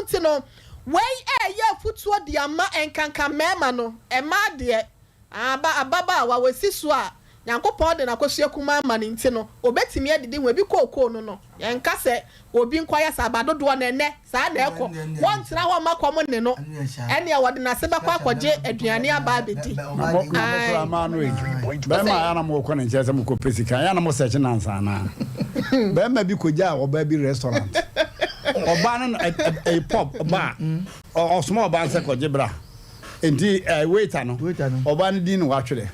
nti no, wei ɛyɛ afutuo de ama nkanka mmarima no, mmaa deɛ, aba ababaawa wɔsi so a Nyankopɔn de n'akosua kumaa ama no nti no, obetumi adidi ho ebi kookoo no no. Yɛnka sɛ obi nkɔyɛ saa, ba dodoɔ no ɛnnɛ saa na ɛkɔ. Wɔntena hɔ mma kɔm nne no, ɛnneɛ wɔde n'ase bɛkɔ akɔgye aduane aba abɛdi. Na mo na mo kora maa no yi. Bɛrima a na mo kɔ ne nkyɛn sɛ mo kɔ pɛ sika, yɛ na mo sɛkye nansa anaa? Bɛrima bi kɔ gyaa ɔbaa bi restaurant. Ɔbaa no ɛyɛ pub bar. Ɔsoma ɔbaa no sɛ kɔgye bra. Nti eh, waiter no, ɔbaa no din na watwerɛ.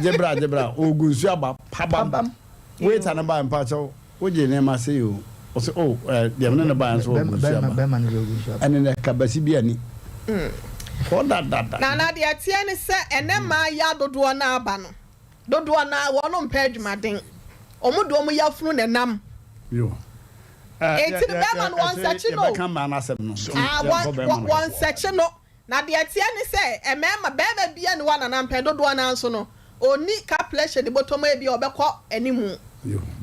Gye bra, gye bra. Ɔgu nsuo aba pabam. Waiter no baa mpakyɛw, wogye nneɛma sei o. Ɔsɛ oh, eh, deɛ mene no baa nso ɔgu nsuo aba. Ɛne nɛ kabasi bi ani. Hɔ da da da. Nana deɛ ɛteɛ ne sɛ ɛnɛ mmaa yi adodoɔ no aba no dodoɔ no ara wɔn mpɛ adwumaden wɔn de wɔn yafunu na ɛnam. Yo. Enti no bɛrima no wɔn nsɛkye no Yɛbɛka mmaa no asɛm no. Ah, wɔn wɔn nsɛkye no. Na deɛ ɛteɛ ne sɛ mmarima barima biara nni hɔ a nana mpɛn dodoɔ no ara nso no ɔnni kaplɛ hyɛ ne bɔtɔ mu a ebia ɔbɛkɔ animu.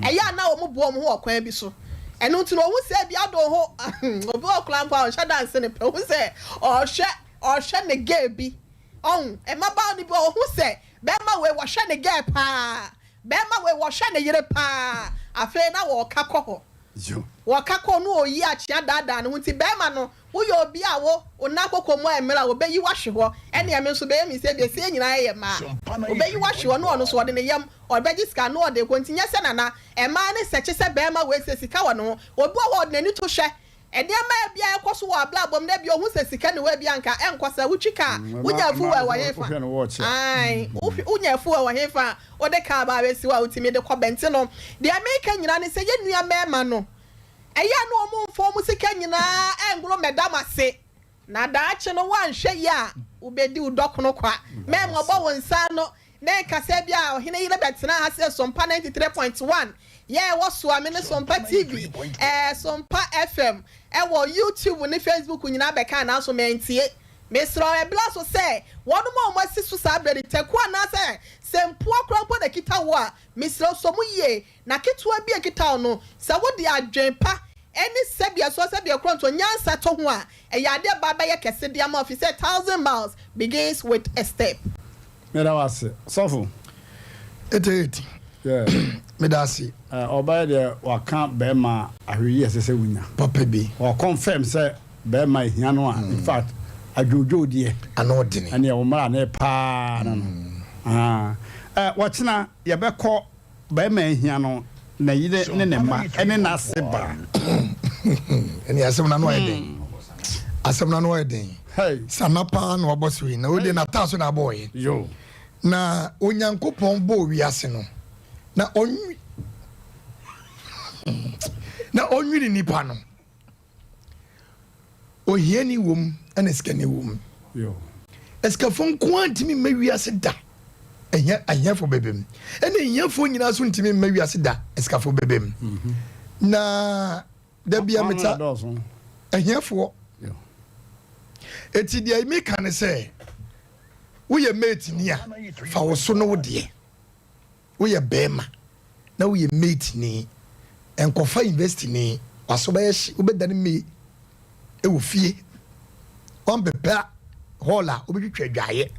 Ɛyɛ a na wɔn boa wɔn ho wɔ kwan bi so. Ɛno nti no ɔhu sɛ ebia ɔde wo ho obi wɔ koraa mpo a ɔnhyɛ da nse ne pɛ ɔhu sɛ ɔrehwɛ ɔrehwɛ ne girl bi. Ɔhu mmabaawa no bi wɔ hɔ ɔhu sɛ barima wei wɔhwɛ ne girl paa. Bɛɛma wei wɔhwɛ ne yere paa afei na wɔka kɔ hɔ wɔka kɔ no oyi akyea daadaa ne ho nti bɛɛma no woyɛ obi a wo wo nan kɔkɔ mu a mmerɛ a wɔbɛyi wo ahwe hɔ ɛneɛ me nso bɛyɛ me sɛ deɛ sɛ yɛn nyinaa yɛyɛ mmaa wɔbɛyi wo ahwe hɔ ne ɔno nso ɔde ne yam ɔbɛgye sika ne ɔde kɔ nti nyɛ sɛ nana mmaa ne sɛkye sɛ bɛɛma wei sɛ sika wɔ ne ho obi wɔ hɔ ɔde n'ani to hwɛ Nneɛma a ebia ɛkɔ so wɔ abrabɔ mu na ebia ohu sɛ sika nni hɔ ebia anka ɛnkɔ saa. Wotwi kaa, wonya fuel wɔ hefa? Ae, wonya fuel wɔ hefa a wode kaa ba abɛsi hɔ a wotumi de kɔ bɛnte no? Deɛ mereka nyinaa ne sɛ yɛn nua mmarima no, ɛyɛ a na wɔmfa wɔn sika nyinaa ɛngoro mmɛda mo ase. Na daakye no woanhwɛ yie a, wobɛdi wo dɔkono kwa. Mɛmmɔbɔ wo nsa ano Ne nkasa bi a ɔhene yere bɛtenaa ha sɛ Sompa 93.1 yɛ ɛwɔ Soame ne Sompa TV, ɛɛ Sompa FM, ɛwɔ YouTube ne Facebook nyinaa bɛkaa nanso mantie. Mesrɛ wo ɛbra so sɛ wɔnom a wɔn asi so saa berɛ no taku anaasɛ sɛ mpoa koraa mpo na ɛkita wo a, mesrɛ wo sɔ mu yie Na ketewa bi a ɛkita wo no, sɛ wode adwene pa ne sɛdeɛ sɛdeɛ korɔnto nyansa to ho a, ɛyɛ adeɛ ba bɛyɛ kɛse de ama wo, ɛfiri sɛ thousand miles begins with a step. Meda wo ase sɔfo. 88 Yeah. Meda ase. Ɔbaa yi deɛ waka bɛɛma ahwɛyie a ɛsɛ sɛ wonya. Papa bi. Wa confirm sɛ bɛɛma ehia no a, in fact adwoodwoo deɛ. Ano ɔdene. Ɛneɛ wo mmara ne paa no no. Ahaa. Ɔkyena yɛbɛkɔ Barima ahia no, ne yere ne ne mma ne n'ase ba. Ɛne asɛm no ano ayɛ den. Asɛm no ano ayɛ den. Sana paa na wabɔ so yi na wode n'ataa so na abɔɔyɛ. Yo. Na Onyankopɔn bɔɔ wiase no na ɔnwi na ɔnwini nipa no. Ohiani wom ɛna sikani wom. Asikafo nko ara ntumi mma wiase da. Ahia ahiafo bɛbɛ mu. Ɛna ahiafoɔ nyinaa nso ntumi mma wiase da. Asikafo bɛbɛ mu. Mhm. Na da bia meta ahiafoɔ. Eti deɛ meka ne sɛ woyɛ mate ni a fa wo so ne wo deɛ. Woyɛ bɛɛma na woyɛ mate ni, nkɔfa university ni, waso bɛyɛ hye, wobɛdane may wɔ fie, wampepɛ hall a wobɛtwitwa adwaeɛ.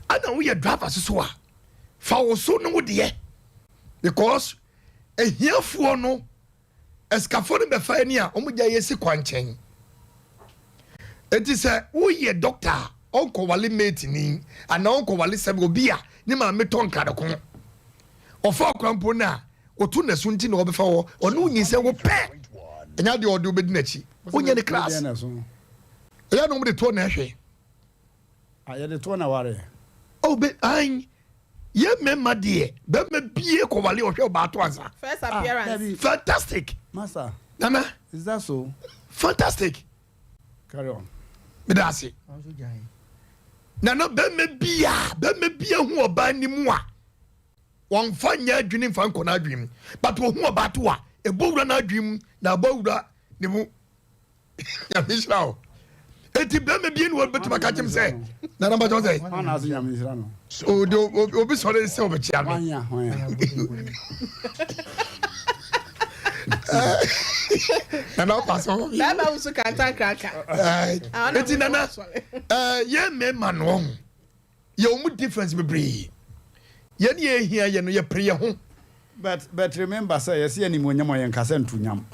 Ɛna woyɛ driver soso a, fa wo so ne wo deɛ because ahiafoɔ no Asikafoɔ no bɛfa ani a wɔn gya yɛ si kwankyɛn. Eti sɛ woyɛ dɔkta a ɔnkɔwale mate ni anaa ɔnkɔwale sɛbi obi a ne maame tɔ nkradeko. Ɔfa ɔkwan mpo no a ɔto n'asu nti na ɔbɛfa hɔ. Ɔne wo nyinsɛn wo pɛ. Ɛnyɛ adeɛ ɔde wobɛdi n'akyi. Wonyɛ ne class. Ɛyɛ na wɔn de toɔ na ɛhwɛ. Ah, yɛde toɔ na ware. Oh, be, ayi. Yɛ mmarima deɛ, bɛrima bie kɔwale ɔhwɛ ɔbaa to ansa. First ah, appearance. Fantastic. Master. Nana. Is that so? Fantastic. Carry on. Meda ase. Nana bɛrima bia, bɛrima bia hu ɔbaa ni mu a, wɔnfa nyɛ adwene nfa nkɔ n'adwene mu. But ohun ɔbaa to a, ɛbɔ wura n'adwene mu na abɔ wura ne mu. Nyame nhyira wo. Eti bɛrima bie ne wɔbɛtumi aka kyɛm sɛ nana mpakyɛw sɛ ode obi sɔre sɛ ɔbɛkyia me. Nana ɔpa sɛ ɔwɔ mi. Bɛrima wusu kanta nkraka. Eti nana yɛ mmarima no ɔho yɛ wɔn difference bebree yɛn yɛ ehia yɛ no yɛ pere yɛ ho. But but remember sɛ yɛsi animuonyam a yɛn kasa ntu nyam.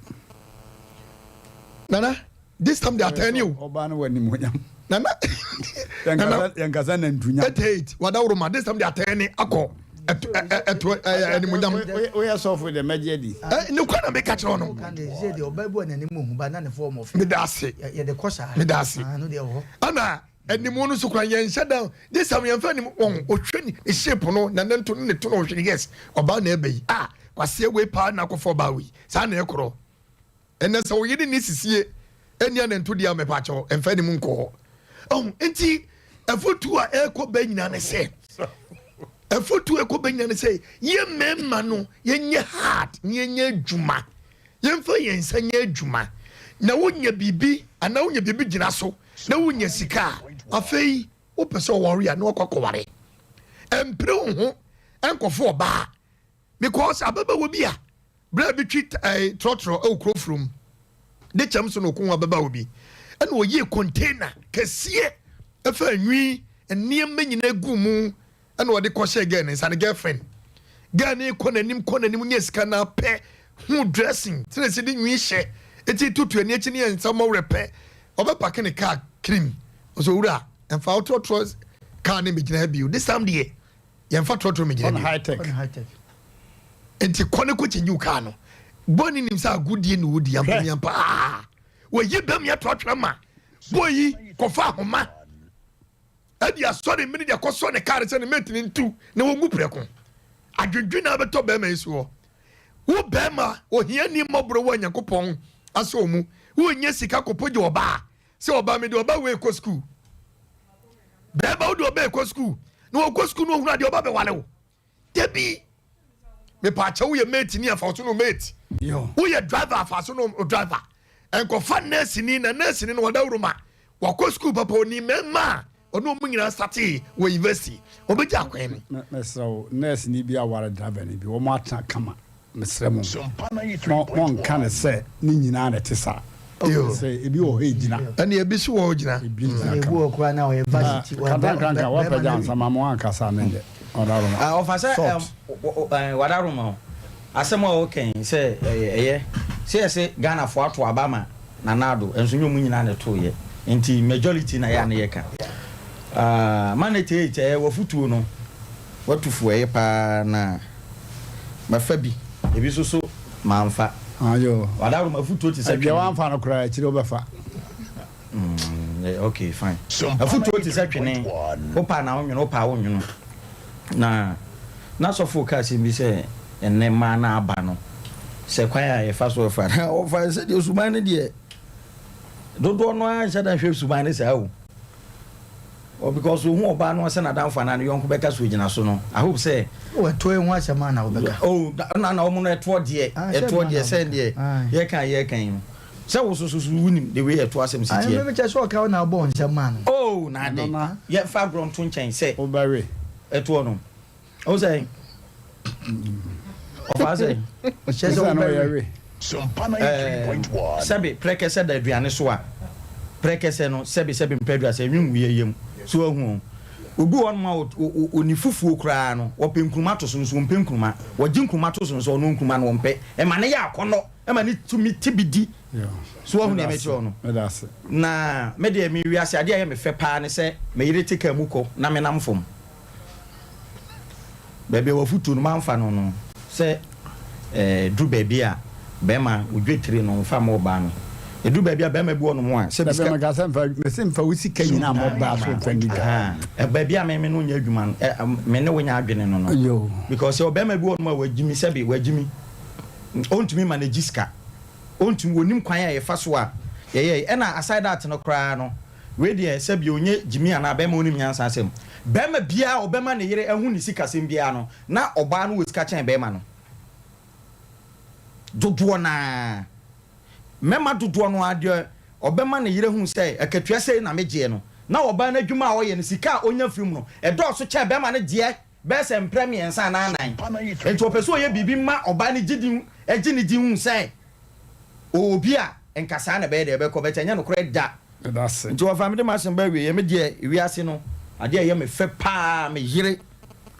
Nana this time de atɛn ni o. Ɔbaa no wɔ animuonyam. Nana nana yɛn kasa na ntu nyam. 88 wadawuruma this time de atɛn ni akɔ ɛto ɛto ɛyɛ animuonyam. Woyɛ sɔfo de mɛgye di. Ɛ ne kwan na meka kyerɛ no. Meda ase. Meda ase. Ɛna animu no so kora yɛn nhyɛ da this time yɛn fɛ anim wɔn ohwɛ ni ne shape no na ne nto ne ne to na ɔhwɛ yes ɔbaa na ɛbɛ yi ah kwaseɛ wei paa na akɔfɔ ɔbaa wei saa na ɛkorɔ. Ɛnɛ sɛ wo yere nni sisie ɛnni ananto deɛ a mepaakyɛw ɛmfa anim nkɔ hɔ. Ɔho nti afotuo a ɛrekɔ bɛ nyinaa ne sɛ afotuo a ɛkɔ bɛ nyinaa ne sɛ yɛ mmarima no yɛnyɛ hard na yɛnyɛ adwuma yɛmfa yɛn nsa nyɛ adwuma na wonya biribi anaa wonya biribi gyina so na wonya sika a afei wopɛ sɛ ɔware a na wakɔ akɔware ɛmpere wo ho ɛnkɔfo ɔbaa because ababaawa bi a Berɛ a bi twi ɛɛ trɔtrɔ wɔ kuro foro mu de kyɛm so na ɔko ho ababaawa bi ɛna ɔyie container kɛseɛ ɛfa nwi nneɛma nyinaa gu mu ɛna ɔde kɔhyɛ girl ne nsa ne girlfriend girl ne kɔ n'anim kɔ n'anim nyɛ sika na pɛ ho dressing sɛ ɛsɛ de nwi hyɛ eti tutu ani akyi ne yɛ nsa mɔwerɛ pɛ ɔbɛpake ne car cream ɔsɛ owura ɛmfa wo trɔtrɔ car ne megyina ha bio this time deɛ yɛmfa trɔtrɔ megyina bio high tech nti kɔ ne kɔ kyɛnyi wo kaa no bɔ ne nim sɛ agodie ne wodi ampamiampa aa wɔyi bɛm yɛ trɔtrɔ ma bɔ yi kɔfa ahoma ɛde asɔ ne mene de akɔsɔ ne kaa sɛ ne mate ne ntu na wɔngu prɛko adwendwen na abɛtɔ bɛrima yi soɔ wo bɛrima ohia ni mmɔborɔ wɔ Nyankopɔn asɔ mu wonyɛ sika kɔpɔ gye ɔbaa sɛ ɔbaa mede ɔba wei kɔ sukuu bɛrima wode ɔba kɔ sukuu na wɔkɔ sukuu na ɔhunu adeɛ ɔba bɛwale wo dabi mepaakyɛ woyɛ mate ni afa so no mate woyɛ driver afa so no driver nkɔfa nurse ni na nurse ni no wɔda wuruma wakɔ sukuu papa oni mɛma a ɔne ɔmu nyinaa satee wɔ university ɔbɛgya akwan no mɛsrɛ wo nurse ni bi aware driver ni bi wɔn atena kama Mesrɛ mo, monnka no sɛ ne nyinaa na ɛte saa. Sɛ ebi wɔ hɔ a egyina. Ɛnna ebi nso wɔ hɔ gyina. Ebi gyina kama. Kantankanka wapagya nsa ma mo ankasa ne deɛ ɔdaroma. Ɔfa sɛ wadaroma o. Asɛm a ɔka yi sɛ ɛyɛ sɛ yɛse Ghanafoɔ ato aba ma Nana Addo nso nyɛ ɔmo nyinaa na ɛtoo yɛ nti majority na yɛ a ne yɛka. Manage ɛyɛ wafutuo no Watu fo ɛyɛ paa na mafa bi ebi nso so manfa. Ayo. Wadaworo mafutuo te sɛ twene. Deɛ wamfa no koraa akyire wobɛfa. Mm, okay fine. Afutuo te sɛ twene. Wopaa na wonwono wopaa wonwono. Na na sɔfo ka asɛm bi sɛ ɛnɛ mmaa no aba no sɛ kwan a yɛfa so fa na ɔfa sɛ deɛ suban no deɛ dodoɔ no ara nhyɛ da nhwɛ suban no saa o. Oh because ohun ɔbaa no sɛ n'adamfo anaa ne yɔnko bɛka so ogyina so no I hope sɛ. Oh ɛtoɔ yi ho asɛm a na wobɛka. Oh na na wɔn no ɛtoɔ deɛ Ah, sɛ ɛtoɔ ɛno deɛ na sɛ wobɛka. deɛ Aye. yɛka a yɛka yi no sɛ wo so so so wonim the way ɛtoɔ asɛm si Aye, teɛ. me kyɛ sɛ ɔka wo na wobɔɔ nsɛm maa no. Oh na Ɛno ade na yɛmfa agorɔ nto nkyɛn sɛ wobɛwe. ɛtoɔ no Wo sɛ ɔfaa sɛ. Ɔhyɛ sɛ wobɛwe. Sɛbe prɛkɛsɛ da aduane so a, prɛkɛsɛ no sɛbe sɛbe mpɛ aduasa enwi ngu yɛ yam. So wahu o? Obi wɔ hɔnom a ɔni fufuo koraa no, ɔpɛ nkruma to so nso ɔmpɛ nkruma. Ɔgye nkruma to so nso ɔno nkruma no ɔmpɛ. Ɛma no yɛ akɔnnɔ, ɛma no tumi te bi di. So wahu nea mekyerɛ wo no? Na me deɛ me wiase adeɛ a ɛyɛ me fɛ paa ne sɛ me yere te kaa mu kɔ na menam fam. Baabi a w'afotuo no mamfa no no sɛ ɛduru baabi a bɛrima wo dwetire no mfa mma ɔbaa no. Ɛduru baabi a bɛrima bi wɔ nom a sɛ Dabi meka sɛ mfa mese mfa wo sika nyinaa mmɔ baa so mfa nni dwa. Baabi a me me no nyɛ adwuma no me ne wo nyɛ adwene no no. Because sɛ ɔbɛrima bi wɔ nom a wagyimi sɛbe wagyimi ɔntumi manage sika ɔntumi ɔnim kwan a yɛfa so a yɛyɛ ɛna aside that no koraa no Wei deɛ sɛbi ɔnyɛ gyimi anaa bɛɛma ɔnim nyansa asɛm. Bɛɛma biara a ɔbɛma ne yere ahu ne sikasɛm biara no, na ɔbaa no wɔ sika kyɛn bɛɛma no. Dodoɔ no ara. Mɛma dodoɔ no ara deɛ ɔbɛma ne yere ahu sɛ akatua sei na megyeɛ no, na ɔbaa no adwuma a ɔyɛ no, sika a ɔnya firi mu no, ɛdɔɔso kyɛn bɛɛma no deɛ bɛyɛ sɛ mprɛ mmiɛnsa anaa nnan. Enti ɔpɛ sɛ ɔyɛ biribi ma ɔbaa no gye di, gye ne di hu sɛ. Ɔwɔ bi a nka saa na ɛbɛyɛ deɛ ɛbɛkɔ but ɛnyɛ nokorɛ da. Nti wɔfa mede m'asɛm ba awieɛ. Me deɛ wiase no adeɛ a ɛyɛ me fɛ paa me yere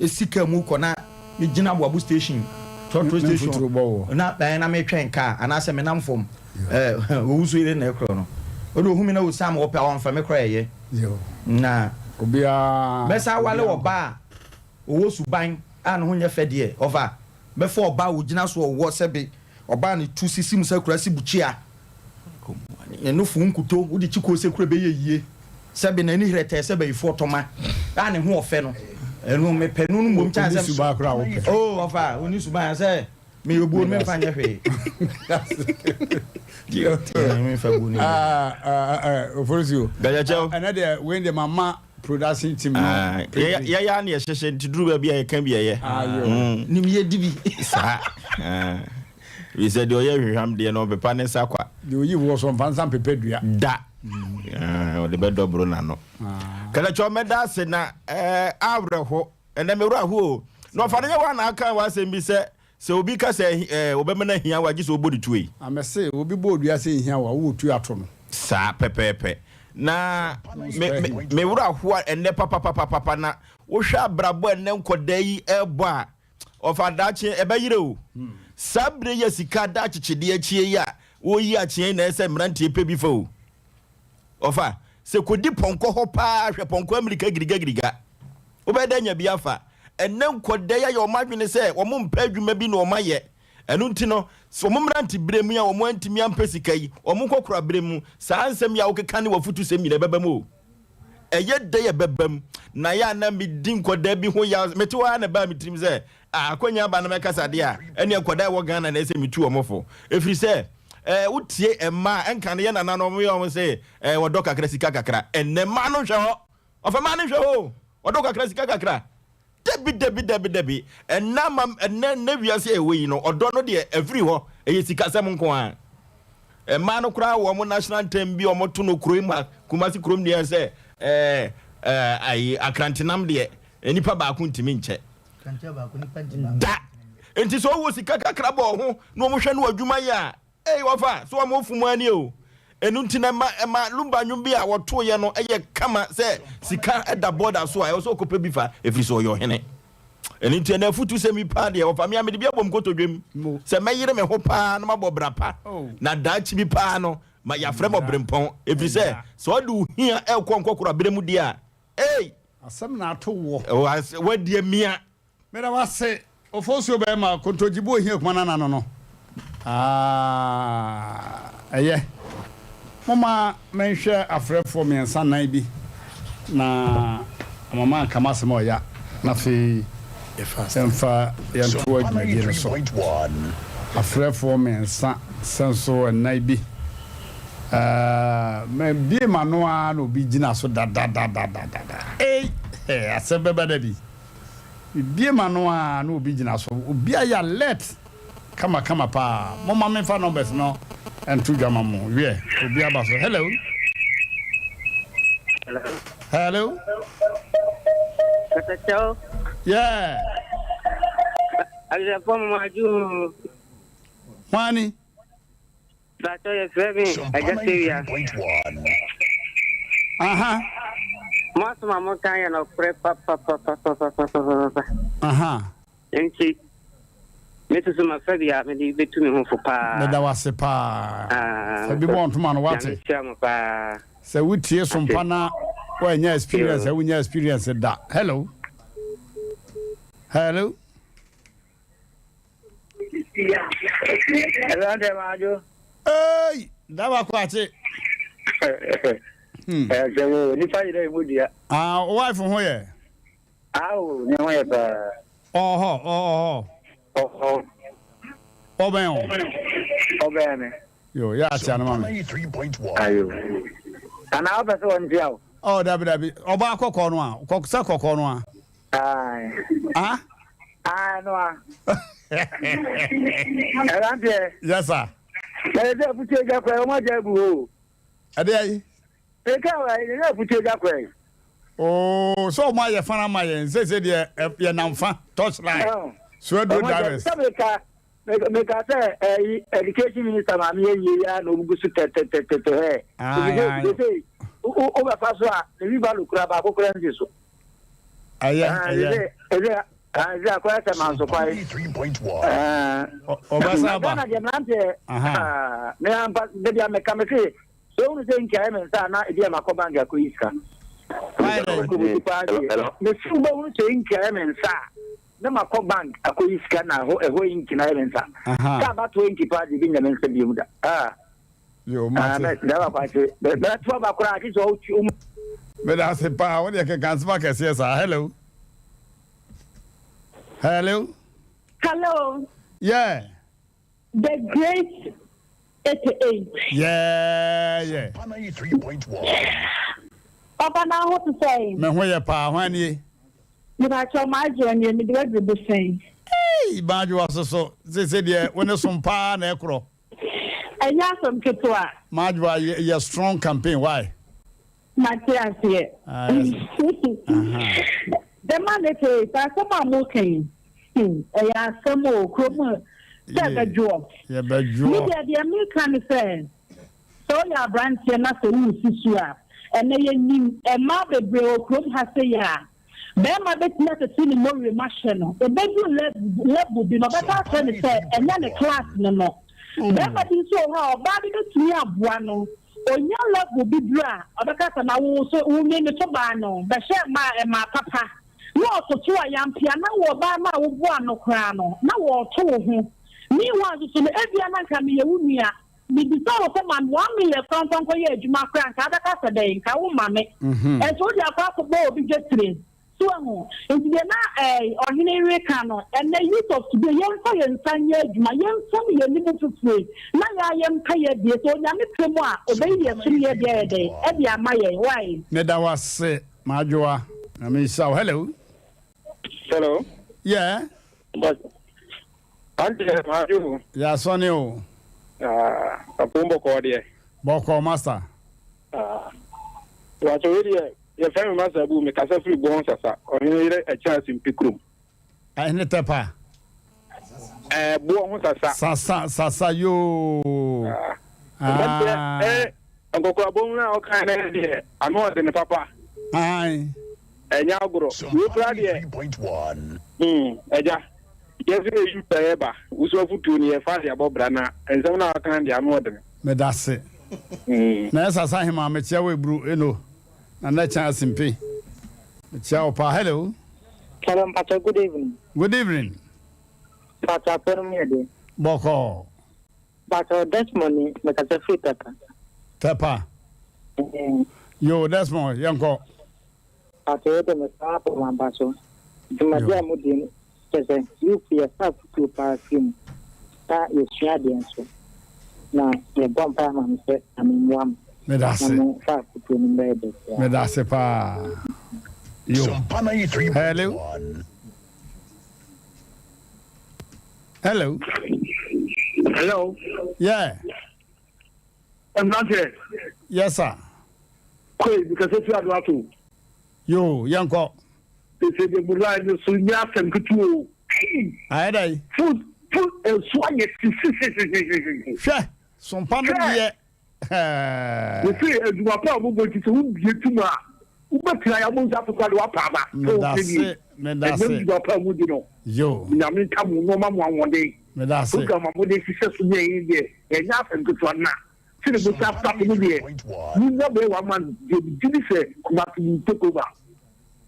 si car mu kɔ na me gyina Aboabo station trɔtrɔ station na ɛɛ na metwɛn car anaasɛ menam fam ɛɛ owusu yere na ɛkorɔ no ɔde ohu me na osan ma ɔpɛ a ɔnfɛ me korɔ ɛyɛ na mɛsa awale ɔbaa a ɔwɔ suban a ne ho nyɛ fɛ deɛ ɔfa Mɛfa ɔbaa a ogyina so ɔwɔ sɛbe ɔbaa a ne tu sisi mu sɛ akurase bukyia, ne nofo nkuto wode kyi kose kura bɛyɛ yie, sɛbe n'ani herɛtɛɛ sɛ bayifoɔ tɔma a ne ho ɔfɛ no, ɛno mepɛ no no mmom kyɛn sɛ. Ɔnni suban koraa a wopɛ. Oh, ɔfa, ɔnni suban sɛ meyɛ obuo no memfa nyɛ hwee. Memfa buo no nyɛ hwee. Ofosuo, Gyagyɛkyɛw. ɛnɛ deɛ wei deɛ mama Production team no. Ah, yɛyɛ a na yɛhyehyɛ nti duru baabi a yɛka bi ɛyɛ. Ayo. Nim yɛ di bi. Saa. Bi sɛ deɛ ɔyɛ hwehwam deɛ no ɔpepa ne nsa kwa. Deɛ oyi woɔ so ɔmfa nsa mpepa dua. Da. Ɔde bɛdɔ boro n'ano. Kɛlɛkyɛ ɔmɛda ase na awerɛho. Ɛnɛ me werɛ aho o. Na ɔfa no nyɛ hɔ a na aka w'asɛm bi sɛ Sɛ obi ka sɛ eh, wɔbɛma no ahia wo a, gye sɛ wobɔ no tuo yi. Na mese, obi bɔ odua sɛ ehia wo a, wowɔ tuo ato no. Saa pɛpɛɛpɛ. Na me, me, me werɛ ahoa ɛnnɛ papapapapa, na wohwɛ abrabɔ a ɛnnɛ nkɔdaa yi ɛrebɔ a, ɔfa daakye ɛbɛyerɛ o. Saa berɛ yi a sika da akyekyedeɛ akyie yi a wɔreyi akyea yi na ɛsɛ sɛ mmeranteɛ pɛ bi fa o. Ɔfa, sɛ kɔdi pɔnkɔ hɔ paa, hwɛ pɔnkɔ amirika girigagiriga. Wobɛyɛ dɛ anya bi afa. Ɛnnɛ nkwadaa yi ayɛ wɔn adwene sɛ wɔmpɛ adwuma bi na wɔayɛ. Ɛno nti no, sɛ wɔn mmeranteberɛ mu yi a wɔantumi ampɛ sika yi, wɔn nkɔkoraberɛ mu, saa nsɛm yi a wokeka ne w'afotusɛm nyinaa ɛbɛba mu o. Ɛyɛ dɛ ɛbɛba mu. Na yɛ a na medi nkwadaa bi ho yaw. Mete hɔ ara na ɛbaa me tirim sɛ, ah, akwanya aba na mɛkasa deɛ a, ɛnneɛ nkwadaa a ɛwɔ Ghana na ɛsɛ sɛ metu wɔn fo. Ɛfiri sɛ, eh, wotie mmaa a, ɛnka no yɛ nananom yɛ wɔn sɛ, eh, wɔdɔ kakra, sika kakra. Ɛnnɛ mmaa no nhwɛ hɔ. Ɔfa maa no nhwɛ hɔ o. Ɔdɔ kakra sika kakra. Dabi dabi dabi dabi. Ɛnnɛ ama ɛnnɛ nnɛ wiase a yɛwɔ yi no ɔdɔ no deɛ ɛfiri hɔ. Ɛyɛ sikasɛm nko ara. Mmaa no koraa wɔ wɔn national anthem bi a wɔto no kuro yi mu ha Kumasi kurom deɛ sɛ ɛɛ ɛɛ ayi akrantenam deɛ nipa baako ntumi nkyɛ. Da. Nti sɛ ɔwɔ sika kakra bɔ ho na wɔhwɛ no adwuma yɛ a Ei wɔfa so wɔn fom ara nie o. Ɛno nti na ɛma ɛma Lumba nnwom bi a wɔtoeɛ no yɛ kama sɛ sika da bɔɔda so a ɛwɔ sɛ ɔkɔpɛ bi fa ɛfiri sɛ ɔyɛ ɔhene. Ɛno nti ɛna afutusɛm yi paa deɛ wɔfa me a mede bi abɔ me kotodwem sɛ mɛyere me ho paa na mabɔ bra pa na daakye bi paa no ma yɛafrɛ me ɔberempɔn ɛfiri sɛ sɛ ɔde wo hia ɛrekɔ nkɔkora berɛ mu deɛ a ei Asɛm na ato woɔ. Wadi amia. Meda wo ase Ofosuo bɛɛma kontogyi bo ohia kuma nana no no aah ɛyɛ Momma menhwɛ afrɛfoɔ miɛnsa nan bi na ama manka m'asɛm a ɔya na afei yɛmfa yɛntoa dwumadie no so Afrɛfoɔ miɛnsa sɛ nso nnan bi aah mebie m'ano ara na obi gyina so dadadadadada ei asɛm bɛba da bi. Mebue m'ano a na obi gyina so. Obi ayɛ alert kama kama paa. Momma memfa numbers no nto dwa ma mo. Wiɛ, obi aba so. Hello. Hello. Hello. Katakyɛw. Yeah. Abusuafoɔ mo adwo. Hwani. Pacho yɛ frɛ me Agya Sewia. Aha. Mo asɛm a mo ka yɛ nɔkorɛ papapapapapapapa. Aha. Nti me soso ma fa bi a mede bɛtu me ho fo paa. Meda wase paa. Fa bi bɔ ntoma no wate. Nyame hyira mo paa. Sɛ wotie sompa na woanya experience a wonya experience da. Hello. Hello. Hey, daba kɔ akye. Hmm. Ɛsɛ wo nipa yɛrɛ mu dua. Ah, wife ho yɛ. Awo ne ho yɛ paa. Ɔhɔ ɔhɔ. Ɔhɔ. Ɔbɛn o. Ɔbɛn mi. Yo, yɛ akyea no ma me. Ayo. Ana wopɛ sɛ wɔnkyea wo? Oh, dabi dabi. Ɔbaa kɔkɔɔ no a, sɛ kɔkɔɔ no a. Ae. Ah? Ae, no a. Ɛranteɛ. Yes, sir. Ɛyɛ sɛ afutuo agya kwan, wɔn agya agu hɔ o. Ɛde ayi. Eka wa, ɛyɛ sɛ afutuo agya kwan. Oo, sɛ wɔn ayɛ fa ama yɛn, sɛ sɛ deɛ yɛ nam fa, torch light, suaduro drivers. Sɛ meka. Meka sɛ ɛyi education minister maame yɛ yie ya na ogugu so tɛtɛtɛtɛ hɛ. Sese wobɛfa so a ne wibalo kura baako kura nsi so. Ɛyɛ ɛyɛ. Ɛsɛ ɛsɛ akɔyɛ sɛ manso kwae. Ɔbɛsa aba. Ghana deɛ mmeranteɛ. Me ampa dabi a meka me se sɛ ohunu sɛ nkae me nsa na ebi a makɔ bank akɔyi sika. Mesi wobɛhunu sɛ nkae me nsa a na makɔ bank akɔyi sika na ɛhɔ ɛhɔ inki na ayɛ me nsa. Sɛ abatoɔ inki paa deɛ ebi nyɛ me nsa biom da. Ah. Yo, mate. Daba kwakye. Bɛto aba koraa agye sɛ ɔwo. Meda ase paa, wo deɛ keka nsɛm akɛseɛ saa. Hello. Hello. Hello. Yeah. The great 88. Yeah, yeah. Papa na ho te sɛn? Me ho yɛ paa, hwan nie? Mepakyɛw m'adwoa nie, mede waduru bosɛn. Ei, m'adwoa soso, sese deɛ wo ne som paa na ɛkorɔ. Ɛnyɛ asɛm ketewa. M'adwoa yɛ strong campaign, why? Mate aseɛ. Ah, yes. The man aka, sɛ asɛm a moka yi, ɛyɛ asɛm o, kurom sɛ ɛbɛdwoɔ. Yɛbɛdwoɔ. Me deɛ deɛ meka ne sɛ, Sɛ woyɛ aberanteɛ na sɛ woresi su a, ɛnnɛ yɛnim mmaa bebree wɔ kurom ha sei a, barima bɛtumi atete ne mmɔwerɛ mu ahyɛ no. Ɛbɛduru level bi no, ɔbɛka akyerɛ no sɛ ɛnyɛ ne class no no. Barima bi nso wɔ hɔ a, ɔbaa bi bɛtumi aboa no. Ɔnya level bi duru a, ɔbɛka sɛ na wo nso wo me me so baa no, bɛhwɛ mmaa mmaa papa. Na ɔtoto ayampea na wo ɔbaa no a woboa no koraa no, na wɔreto wo ho. Meanwhile nso so no, ebia na anka meyɛ wo nua. Mebisa wo sɛ ma me 1,000,000 koraa mfa nkɔyɛ adwuma koraa a, nka wobɛka sɛ dɛn? Nka womma me. Nso wode akɔ akɔbɔ obi dwetire. So wahu? Nti deɛ na eh, ɔhene reka no, ɛnnɛ youth of today, yɛmfa yɛn nsa nyɛ adwuma, yɛmfam yɛn anim mfifire, na yɛn ara yɛmpɛ yɛn deɛ. Sɛ Onyame pɛ mu a, ɔbɛyi yɛn som yɛn deɛ ayɛ dɛn? Ɛde ama yɛn. Wai? Meda wo ase M'adwoa. Nyame nhyira wo. Hello. Hello. Yeah. But Auntie Madwo. Yeah, Sonny o. Ah, apom bɔkɔɔ deɛ. Bɔkɔɔ master. Ah. Wakyɛ wei deɛ yɛfrɛ me master bu me kasa firi bɔn sasa ɔhene yere ɛkyɛn asempi kurom. Ɛhene tɛpa. Ɛɛ boɔ ho sasa. Sasa sasa yoo. Ah. Ɛɛ nkɔkɔrɔbɔ mu na ɔkan na deɛ ano ɔde ne papa. Ayi. Ɛnyɛ agorɔ. Wei koraa deɛ. Hmm agya. Yɛn nso yɛ youth a yɛba. Wusu afutuo no yɛfa de abɔ bra na nsɛm no a waka no deɛ ano ɔdene. Medase. Na ɛsa sa hema mekyia wo eburu eno na na kyan asimpe mekyia wo paa hello. Hello mpakyɛ good evening. Good evening. Mpakyɛ apɛ no mu yɛ den. Bɔkɔɔ. Mpakyɛ Desmond ni mekasa firi Tɛpa. Tɛpa. Yo Desmond yɛnkɔ. Afei de mesan abɔ m'aba so. Dwumadi a mudi no, kyerɛ sɛ youth yɛfa afotuo paa firi mu na yɛsua adeɛ nso. Na mebɔ mpaeɛ ma mo sɛ Nyame mmoa mo na momfa afotuo no mmrɛ yɛ da biara. Meda ase paa. Yo. Hello. Hello. Hello. Yeah. Mmeranteɛ. Yes sir. Koi, mekasa firi Adoato. Yoo, yɛnkɔ. Sese de mu line no so nyɛ asɛm ketewa o. Ayɛ dɛ. Fo fo nso ayɛ sisisisisisi. Hwɛ, sompa no deɛ. Mese adwuma pa a mobɔ nti sɛ wobie tum a wobɛtena yɛ mo nsa so koraa de woapa aba. Medase, medase. Ɛnam dwuma pa a modi no. Yoo. Nyame nka mo na ɔma mo ahoɔden. Medase. Program a mode hyehyɛ so nyɛ yi deɛ ɛnyɛ asɛm ketewa na sɛdeɛ mosi astate no deɛ monya bɛyɛ one month deɛ megye di sɛ Kumasi will take over.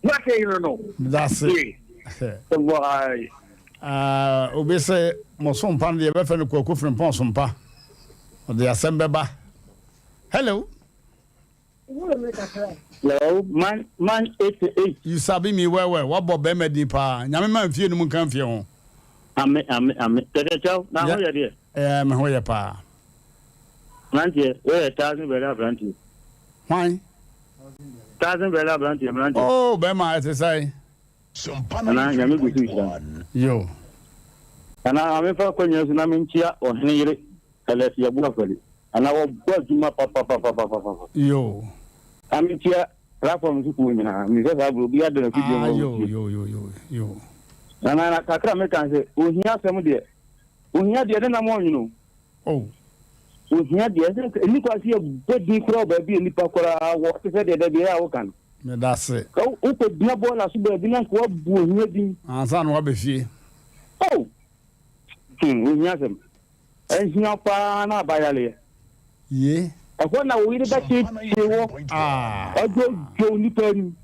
Moate yere no. Medase. Bye. Ah, obi sɛ mo sompa no deɛ yɛbɛfrɛ no Kwaku Frimpong sompa. Ɔde asɛm bɛba. Hello. Hello, man, man 88. You sabi me well well, wabɔ bɛrima din paa. Nyame ma mfie no mu nka mfie ho. Ame, ame, ame. Kɛkɛkyɛw, na ho yɛ deɛ? Ɛɛ, me ho yɛ paa. Mmeranteɛ, woyɛ thousand brother aberanteɛ. Hwan? Thousand brother aberanteɛ, mmeranteɛ. Oh, bɛrima, ɛte sɛn? Nana, Nyame gu so nhyira wo. Yo. Nana, ma memfa akwannya so na menkyia ɔhene yere Alex Yeboah Afari. Ana wɔbɔ adwuma papapapapapa. Yoo. Na me tia platform so kuo nyinaa. Me sɛ saa bro obi ada na fidie mu. Ah yoo yoo yoo yoo yoo. Na na na kakra me kan sɛ ohia asɛm deɛ. Ohia deɛ ne nam ɔnwono. Oh. Ohia deɛ ɛsɛ sɛ ɛni kwa sɛ yɛbɔ din koraa wɔ baabi a nnipa koraa wɔ te sɛ deɛ da biara a woka no. Medase. Ka wokɔ gyina bɔɔla so baabi na nka woabu ohia din. Ansa na woaba fie. Oh! Hmm, ohia asɛm. Ɛhia paa na aba yareɛ. Ye. Ɛhɔ na wo yere bɛteetee wɔ. Ah. Ɔdwodwo nnipa anim.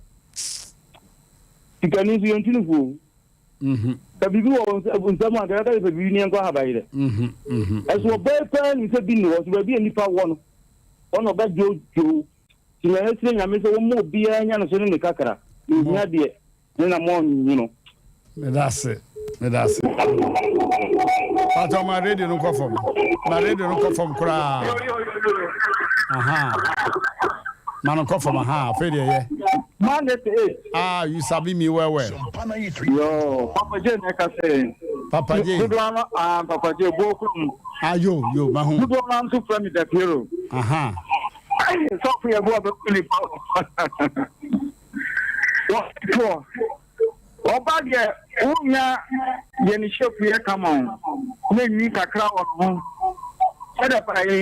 Sikani nso yɛntu no fo o. Sɛ biribi wɔ wo nsam a, anka yɛbɛka sɛ pɛ biribi na yɛnkɔ ahaban yerɛ. Ɛso ɔbaa yi paa nim sɛ bi nni hɔ, so baabi a nnipa wɔ no, hɔ na ɔbɛdwoodwoo. Nti na yɛsrɛ Nyame sɛ wɔmma obiara nya ne so ne ne kakra, na ohia deɛ, ne na moannwono. Meda ase, meda ase. Pato ma radio no nkɔ fam. Ma radio no nkɔ fam koraa. Aha. Ma no nkɔ fam aha. Afei deɛ yɛ. Man it is. Ah, you sabi me well well. Yo, Papa J na ɛka sɛ. Papa J. Dodoɔ no ah Papa J bo kurom. Ah yo yo mahu. Dodoɔ no nso frɛ me the hero. Aha. Ayi sɔfo yɛ bo abɛku nipa. Wɔtoɔ. Ɔba deɛ wonya deɛ ne shape yɛ kama o na nwi kakra wɔ ne ho sɛdeɛ ɛyi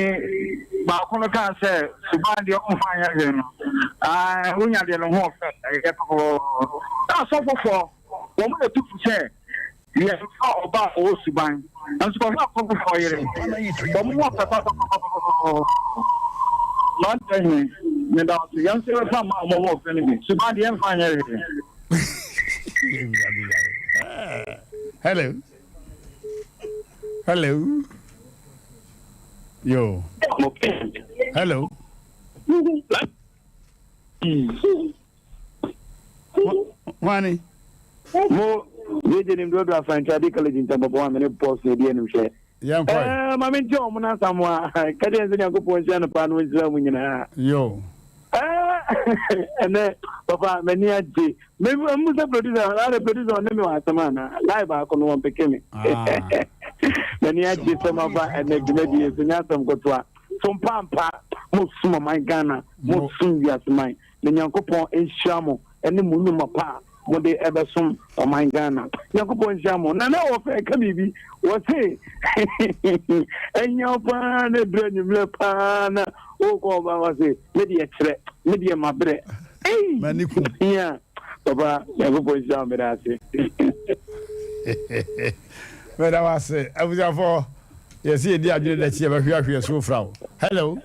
baako no kaa sɛ suban deɛ ɔmfa nyɛ hwee no aa wonya deɛ ne ho ɔfɛ ɛyɛ pɔpɔpɔpɔ na asɔfofoɔ wɔn na tu fo sɛ yɛmfa ɔba a ɔwɔ suban nanso kɔhwɛ asɔfofoɔ yere wɔn ho ɔfɛ papapapapapapa mante he meda wo ase yɛn nso yɛbɛfa mma a wɔn ho ɔfɛ no bi suban deɛ yɛmfa nyɛ hwee. Hello. Hello. Yo. Hello. Wani. Mo jeje nim dodo afankyade college ntampɔpɔ a mene boss na edi anim hwɛ. Yɛn kɔ. Ɛɛ maame nti wɔn na samoa kɛdeɛ nso Nyankopɔn nhyira no paa na ɔnhyira mu nyinaa. Yo. Ɛɛ ɛnɛ papa m'ani agye. Me mu sɛ producer ɔna producer ɔne me wɔ asɛm ana live baako no wɔn peke me. M'ani agye sɛ maba ɛnɛ dwumadie so nyɛ asɛm kotoa. So mpaampa mo som ɔman Ghana mo som wiase man na Nyankopɔn nhyira mo ɛne mo nnwuma pa a mode ɛbɛsom ɔman Ghana. Nyankopɔn nhyira mo. Nana wɔfɛ ka biribi wɔse ɛhia wo paa na ɛduru anwummerɛ paa na wokɔ ɔba wɔse me deɛ kyerɛ me deɛ mabrɛ. Ei! M'ani ku. Hia papa Nyankopɔn nhyira wo meda ase. Meda wo ase. Abusuafoɔ yɛse yɛdi adwene da akyi yɛbɛhwe ahwe asuo fra wo. Hello.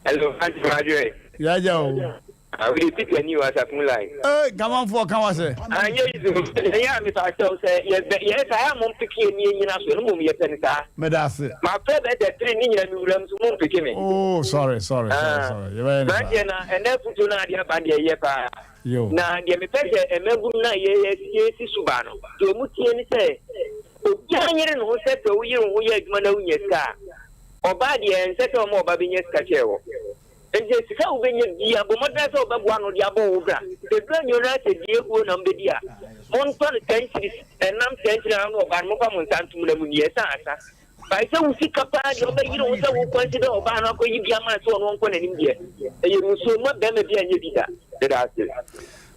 Hello, Auntie Marjorie. Yɛagya o. Ah, wode Peter ni wɔ asafo mu line. Ee, Gamanfoɔ ka w'asɛ. Anyɛ easy o. Ɛyɛ a mepa kyɛw sɛ yɛbɛ yɛyɛ saa a mompeke yɛn ni yɛnyina so no mmom yɛpɛ no saa. Meda ase. Mafrɛ bɛyɛ sɛ tre ne nyina me wura mu so mompeke me. Oh, sorry, sorry, sorry, Ah, sorry. Yɛbɛyɛ no saa. Mmeranteɛ na ɛnɛ afutuo no a ade aba no deɛ ɛyɛ paa. Yo. Na deɛ mepɛ sɛ mmabunu no a yɛsi so ba no, deɛ wɔn tie ne sɛ obiara nyere ne ho sɛ sɛ woyere wo ho yɛ adwuma na wonya sika a, ɔbaa deɛ ɛnsɛ sɛ ɔma ɔba bɛnya sika kyɛɛ wɔ. Enti sɛ sika a wobɛnya biara, bɔ mmɔden sɛ wobɛboa ano de abɔ wo bra. Sɛ ɛduru anwuo na sɛ deɛ ɛguo na mobɛdi a, montɔ no ten cedis, ɛnam ten cedis ano ɔbaa no, momfa mo nsa ntom na monni, ɛsan asa. Bae sɛ wo sika paa deɛ wobɛyere wo sɛ wo consider ɔbaa no akɔyi bi ama no sɛ ɔno ɔnkɔ n'anim deɛ, ɛyɛ musuo, mma barima bi anyɛ bi da. Meda ase.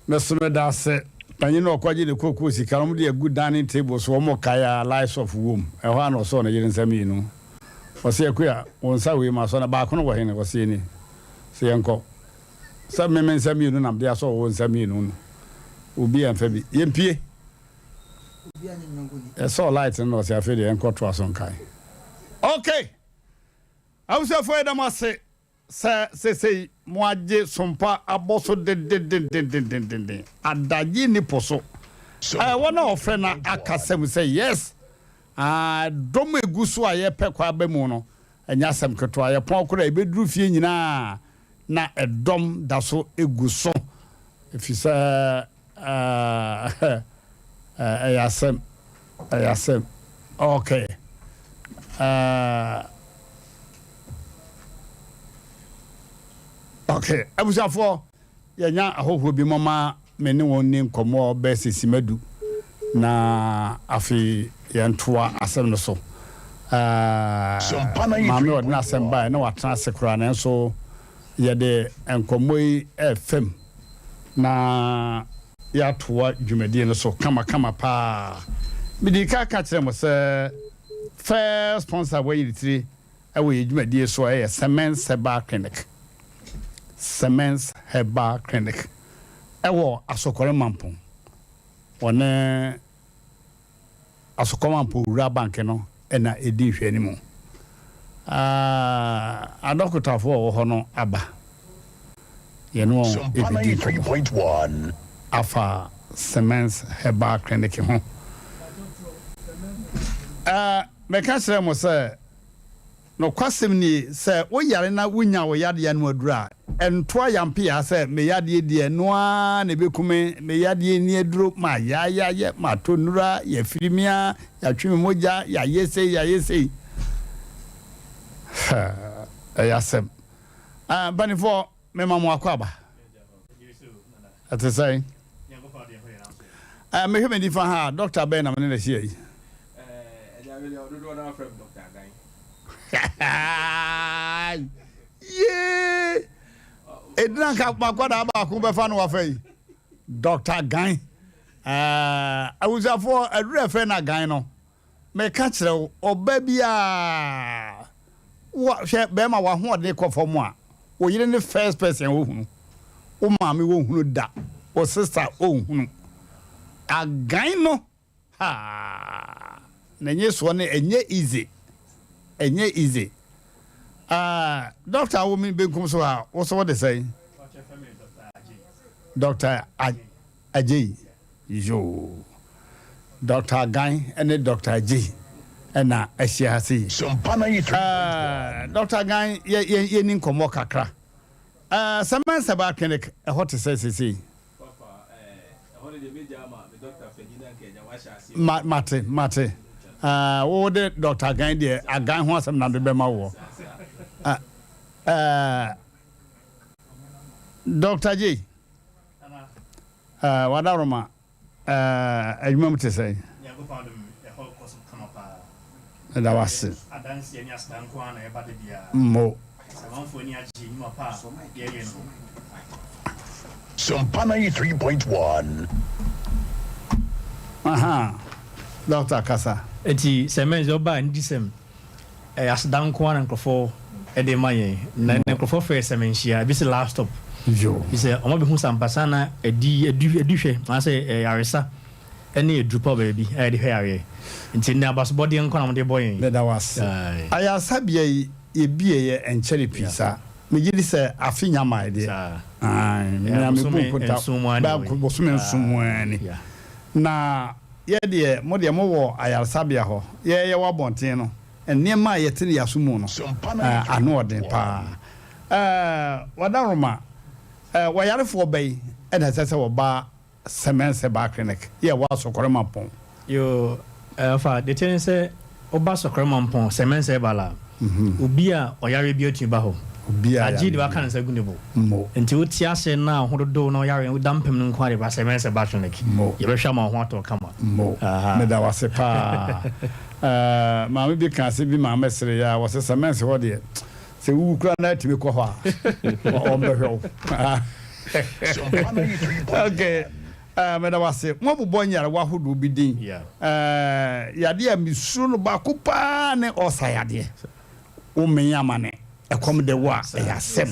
Me so meda ase. Panyin no ɔkɔgye ne kokoo sika no, wɔde agu dining table so, wɔkae a lights off wom. Ɛhɔ ara na ɔsɔɔ ne yere nsa mmienu. Ɔse, Akua, wo nsa wei masɔ na baako no wɔ hene? Ɔse, Eni. Se yɛnkɔ. Sɛ me me nsa mmienu na mede asɔ wo nsa mmienu no, obi ɛmfa bi. Yɛmpie. Yɛsɔɔ light no na ɔse, afei deɛ yɛnkɔ toa so nkae. Okay! Abusuafoɔ yɛda mo ase. Sɛ seesei moagye sompa abɔ so dendendendendenden, adagye nni po so. Ɛɛ, wɔn a wɔfrɛ no aka mu sɛ, Yes! Ah, dɔm a egu so a yɛrepɛ kwan aba mu no, ɛnyɛ asɛm ketewa. Yɛpɔn koraa a, yebeduru fie nyinaa na ɛdɔm da so gu so, efisɛ ɛɛ, ɛyɛ asɛm, ɛyɛ asɛm. Okay. Ɛɛ. Okay, abusuafoɔ, yɛnya ahɔhoɔ bi mɔma me ne wɔn ni nkɔmmɔ bɛyɛ sɛ simma du na afei yɛntoa asɛm no so. Ɛɛ, maame ɔde n'asɛm baeɛ na watena ase koraa nanso yɛde nkɔmmɔ yi ɛfam na yɛatoa dwumadie no so kamakama paa. Mede ka ka kyerɛ mo sɛ. First sponsor a wayi ne tiri wɔ yɛn dwumadie so yɛ Semens Herbal Clinic. Semens Herbal Clinic ɛwɔ Asokore Mampong. Wɔne Asokore Mampong Wura Bank no na ɛdi nhwɛanimu. Adɔkotafoɔ a wɔwɔ hɔ no aba. Yɛne wɔn rebɛdi nkɔmmɔ afa Semens Herbal Clinic ho. Meka kyerɛɛ mo sɛ, nokwasɛm nie, sɛ woyare na wunya wo yadeɛ ano aduru a, ɛnto ayampeaa sɛ, 'Me yadeɛ deɛ, ɛno ara na ɛbɛku me, me yadeɛ nni aduro, mayayayɛ, matɔ nnuru ara, yɛafiri me ara, yɛatwe me mogya, yɛayɛ sei, yɛayɛ sei. Ɛyɛ asɛm. Mpanimfoɔ, mema mo akwaaba. Ɛte sɛn? Eh, mehwɛ me nifa ha a, dɔkta bɛn na me ne no ahyia yi? Yee! Edina nka makwadaa baako bɛfa no wafa yi. Dɔkta Gan. Eh, abusuafoɔ, aduru a ɛfrɛ no agan no, Meka kyerɛ wo, ɔba biara, wo hwɛ bɛrima w'ahoɔden kɔ fam a, wo yere ne first person a wohunu. Wo maame wonhunu da, wo sister onhunu. Agan no, haa, n'enye soɔ no ɛnyɛ easy, ɛnyɛ easy. Ah, doctor wo me benkum so ha, wo so wo de sɛn? Doctor Agyei. Yoo. Doctor Agan ne Doctor Agyei na ahyia ha sei. Eh, Doctor Agan, yɛ, yɛ, yɛni nkɔmmɔ kakra. Eh, Sɛmɛnsɛba Clinic, ɛhɔ te sɛ seesei? Ma, mate, mate. Eh, wo de Doctor Agan deɛ, Agan ho asɛm na mede bɛma woɔ. Eh, eh, Doctor Agyei. Eh, Wadaroma, eh, adwuma mu te sɛn? Nyankopɔn adom, ɛhɔ kɔ so kama paa. Meda wo ase. Adanseɛ ne aseda nko ara na ɛba da biara. Mo. Sɛ amanfoɔ ani agye nnwuma pa a yɛreyɛ no ho. Sompa 93.1. Aha, doctor kasa. Enti sɛ mɛn sɛ ɔba a anigyesɛm. Ɛyɛ aseda nko ara na nkurɔfoɔ de rema yɛn. Na na nkurɔfoɔ frɛ sɛ menhyia, ebi sɛ last stop. Fi sɛ wɔn abɛhu sɛ ampa saa na adi adu adu hwɛ anaasɛ ayaresa ne aduru pa wɔ baabi a yɛde hwɛ yareɛ. Nti nnɛ abasobɔdeɛ nko na wɔde rebɔ yɛn. Meda wo ase. Ayaresabea yi yɛbieeɛ ɛnkyɛre pii saa. Megye di sɛ afe nya mmaeɛ deɛ. Ae, me a mebu nkonta bɛɛ bosome nson mu ara ni. Na yɛ deɛ, mo deɛ mowɔ ayaresabea hɔ, yɛ yɛwɔ abɔnten no, nneɛma a yɛte no yɛn aso mu no, ano ɔden paa. Wadaroma, wayarefoɔ bɛn na ɛsɛ sɛ wɔba Sɛmɛnsɛ Baa Clinic yɛ ɛwɔ Asɔkɔre Mampɔn? Yoo, ɔfa, deɛ ɛteɛ ne sɛ, woba Asɔkɔre Mampɔn, Sɛmɛnsɛ Baa la, obi a ɔyareɛ biara tumi ba hɔ. Obiara Agye yare deɛ waka ne nsa agu ne bo. Mo. Nti wote ase na wo ho dodow na woyare woda mpem no nko ara de bra sɛ mɛnsɛ ba clinic. Mo. Yɛbɛhwɛ ama wo ho atɔ wo kama. Mo. Ahaa. Meda wo ase paa. Eh, maame bi ka ase bi maa meseree a, ɔse sɛ mɛnse hɔ deɛ, sɛ wowu koraa na atumi kɔ hɔ a, wɔbɛhwɛ wo. Okay, eh, meda wo ase. Moabobɔ nyarewa ahodoɔ bi din. Yeah. Eh, yadeɛ a mesuro no baako paa ne ɔsa yadeɛ. Wo mee amane, ɛkɔm de wo a, ɛyɛ asɛm.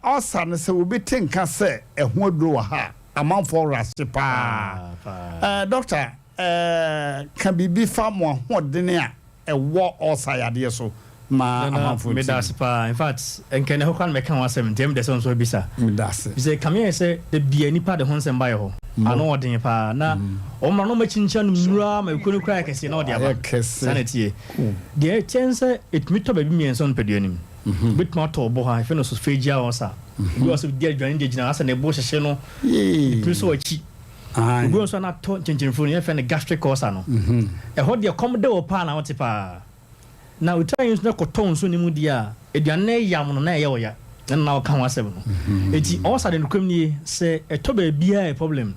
Ulcer no, sɛ obi te nka sɛ ɛho aduro wɔ ha a, amanfoɔ werɛ ahye paa. Dɔkta, ka biribi fa mo ahoɔdene a ɛwɔ ulcer yadeɛ so ma Nana, amanfoɔ ntie. meda ase paa. In fact, nka ɛnɛ hɔ koraa na mɛka ho asɛm nti ɛyɛ me dɛ sɛ wo nso woabisa. Meda ase. Efisɛ ɛkame ayɛ sɛ da biara nnipa de ho nsɛm ba yɛ hɔ. Ano ɔden paa. Na wɔn mmra na wɔakyinkyini anom nnuru ara ma ekuo no koraa ayɛ kɛseɛ na wɔde aba. Ayɛ kɛse. Saa na ɛteɛ. Deɛ ɛteɛ ne sɛ ɛtumi tɔ baabi mmiɛnsa wɔ nipadua no mu. Ɛbɛtumi atɔ wo bo ha, yɛfrɛ no esophageal ulcer. Obi wɔ hɔ sɛ ɔdi aduane de gyina hɔ asɛ ne bo hyehye no, ɛtumi sɔ w'akyi. Obi wɔ hɔ nso a na atɔ nkyenkyenfunu no, yɛfrɛ no gastric ulcer no. Ɛhɔ deɛ kɔm de wo paa na wote paa. Na otwa yi nso na kɔtɔ nsu no mu deɛ a, aduane no yam no na ɛyɛ wo ya. Ɛno na woka ho asɛm no. Enti ulcer de nokorɛm nie, sɛ ɛtɔ baabiara yɛ problem.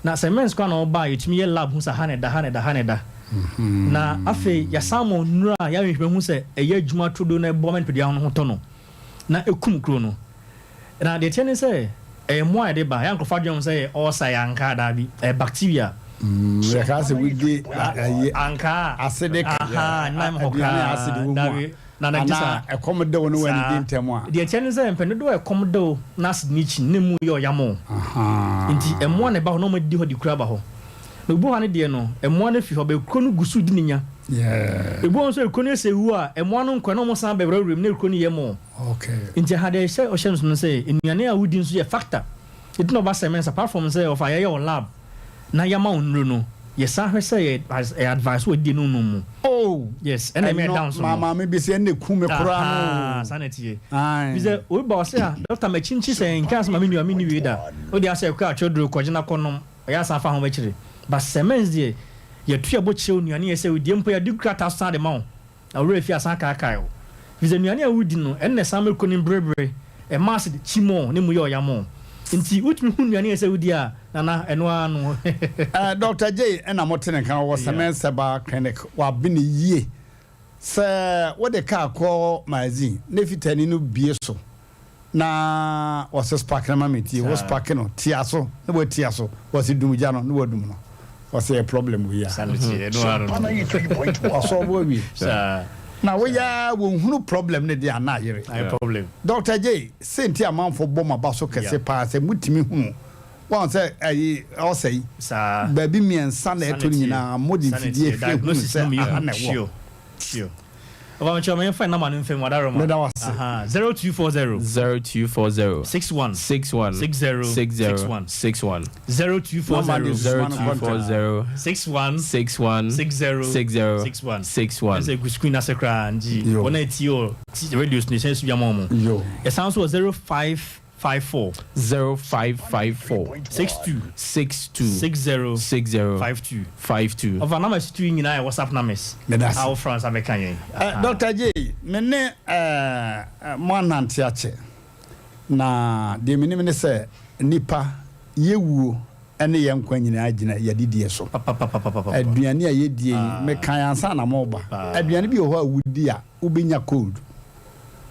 Na sɛ mens koraa na ɔba a, yɛtumi yɛ lab hu sɛ ha na ɛda, ha na ɛda, ha na ɛda. Na afei yɛasan ma nnuro a yɛahwehwɛ hu sɛ ɛyɛ adwuma turodoo na ɛboa ma nipadua no ho tɔ no na ɛkum kuro no. Na deɛ ɛteɛ ne sɛ, ɛyɛ mmoa a yɛde ba. Yɛ a nkurɔfoɔ adwene wɔn sɛ ɛyɛ ulcer, ɛyɛ ankaa, daabi, ɛyɛ bacteria. Mm, yɛka sɛ wodi ayi ankaa acidic aha nam hɔ aduane a acid koraa wɔ mu dabi a na na nti anaa saa ɛkɔm de wo ne saa woanidi ntɛm a. Deɛ ɛteɛ ne sɛ mpɛn dodoɔ a ɛkɔm de wo na acid no kyi no na emu yɛ ɔyam o. Ahaa. Nti mmoa na ɛba hɔ na wɔadidi hɔ de kuro aba hɔ. Na obi wɔ hɔ a ne deɛ no mmoa no afi hɔ but kuro no gu so di ne nya. Yeah. Ebi wɔ hɔ nso a kuro no sɛ ewu a mmoa no nkɔ na wɔsan bɛwurawura mu na kuro no yɛ more. Okay. Nti ɛha deɛ ɛhyɛ ɔhyɛ nso no sɛ nnuane a wodi nso yɛ factor. Nti na ɔba sɛ mens apart from sɛ ɔfa yɛyɛ wo lab na yɛama wo nnuro no, yɛsan hwɛ sɛ yɛ yɛ advice wɔ adidie no nom mu. Oh! Yes, ɛna ɛma ɛda Ɛno nso ma no. maame bi sɛ ɛna eku me koraa no Ahaa, o. saa na ɛteɛ. Ae. Fi sɛ obi ba ɔse ah, doctor makyinkyi sɛ nka sɛ ma me nua menni wei da. Wode asɛ kɔ atwerɛ duro kɔgye na kɔnom, ɔyɛ asan fa ho bɛkyere. But sɛ mens deɛ, yɛto yɛbo kyerɛ wo nnuane yɛ sɛ wodie mpo yɛde krataa so san de ma wo. Na wo werɛ fi asan kaakae wo. Efisɛ nnuane a wudi no, ɛno na ɛsan ma kuro no berebere, ɛma acid kyi mɔ na emu yɛ ɔya mɔ. Enti wotumi hu nnuane a ɛsɛ sɛ wudi a, Nana, ɛno ara no. Eh, Doctor Jay na mote ne nka, ɔwɔ Cement Seba Clinic, wabene yie. Sɛ wode kaa kɔ magazine na fitani no bue so na wɔse spark no ma me tie, wo spark no, tia so na watia so, wɔse dum gya no na wadum no, wɔse yɛ problem wei a. Wasɔlvo awie. Na woyɛ a wɔnhunu problem no deɛ a na ayere. Doctor Jay, sei nti amanfoɔ bɔ mo aba so kɛse paa sɛ motumi hunu, wahu sɛ ayi ɔsɛe, baabi mmiɛnsa na ɛtɔ no nyinaa mode mfidie hwɛ hunu sɛ aha na ɛwɔ. Ɔba mekyerɛ ma yɛmfa number no mfa mu Adaroma. Meda wo ase. Aha, 0240. 0240. 61. 61. 60. 60. 61. 61. 0240. 0240. 61. 61. 60. 60. 61. 61. Ɛsɛ gu screen ase koraa nti wɔn a ɛtie wɔ radio so no yɛsan so bi ama wɔn. Yɛsan nso wɔ 05. 54. 0554. 62. 62. 60. 60. 52. 52. Ɔfa numbers tu yi nyinaa yɛ WhatsApp numbers. Meda ase. A wofra nsa bɛka yɛn. Eh, Dr. J, me ne eh, mo anante akyɛ. Na deɛ menim ne sɛ nnipa yɛwuo ne yɛn nkwa nyinaa gyina yɛadidie so. Aduane a yɛdie yi, mekae ansa na moreba. Aduane bi wɔ hɔ a wodi a, wobɛnya cold.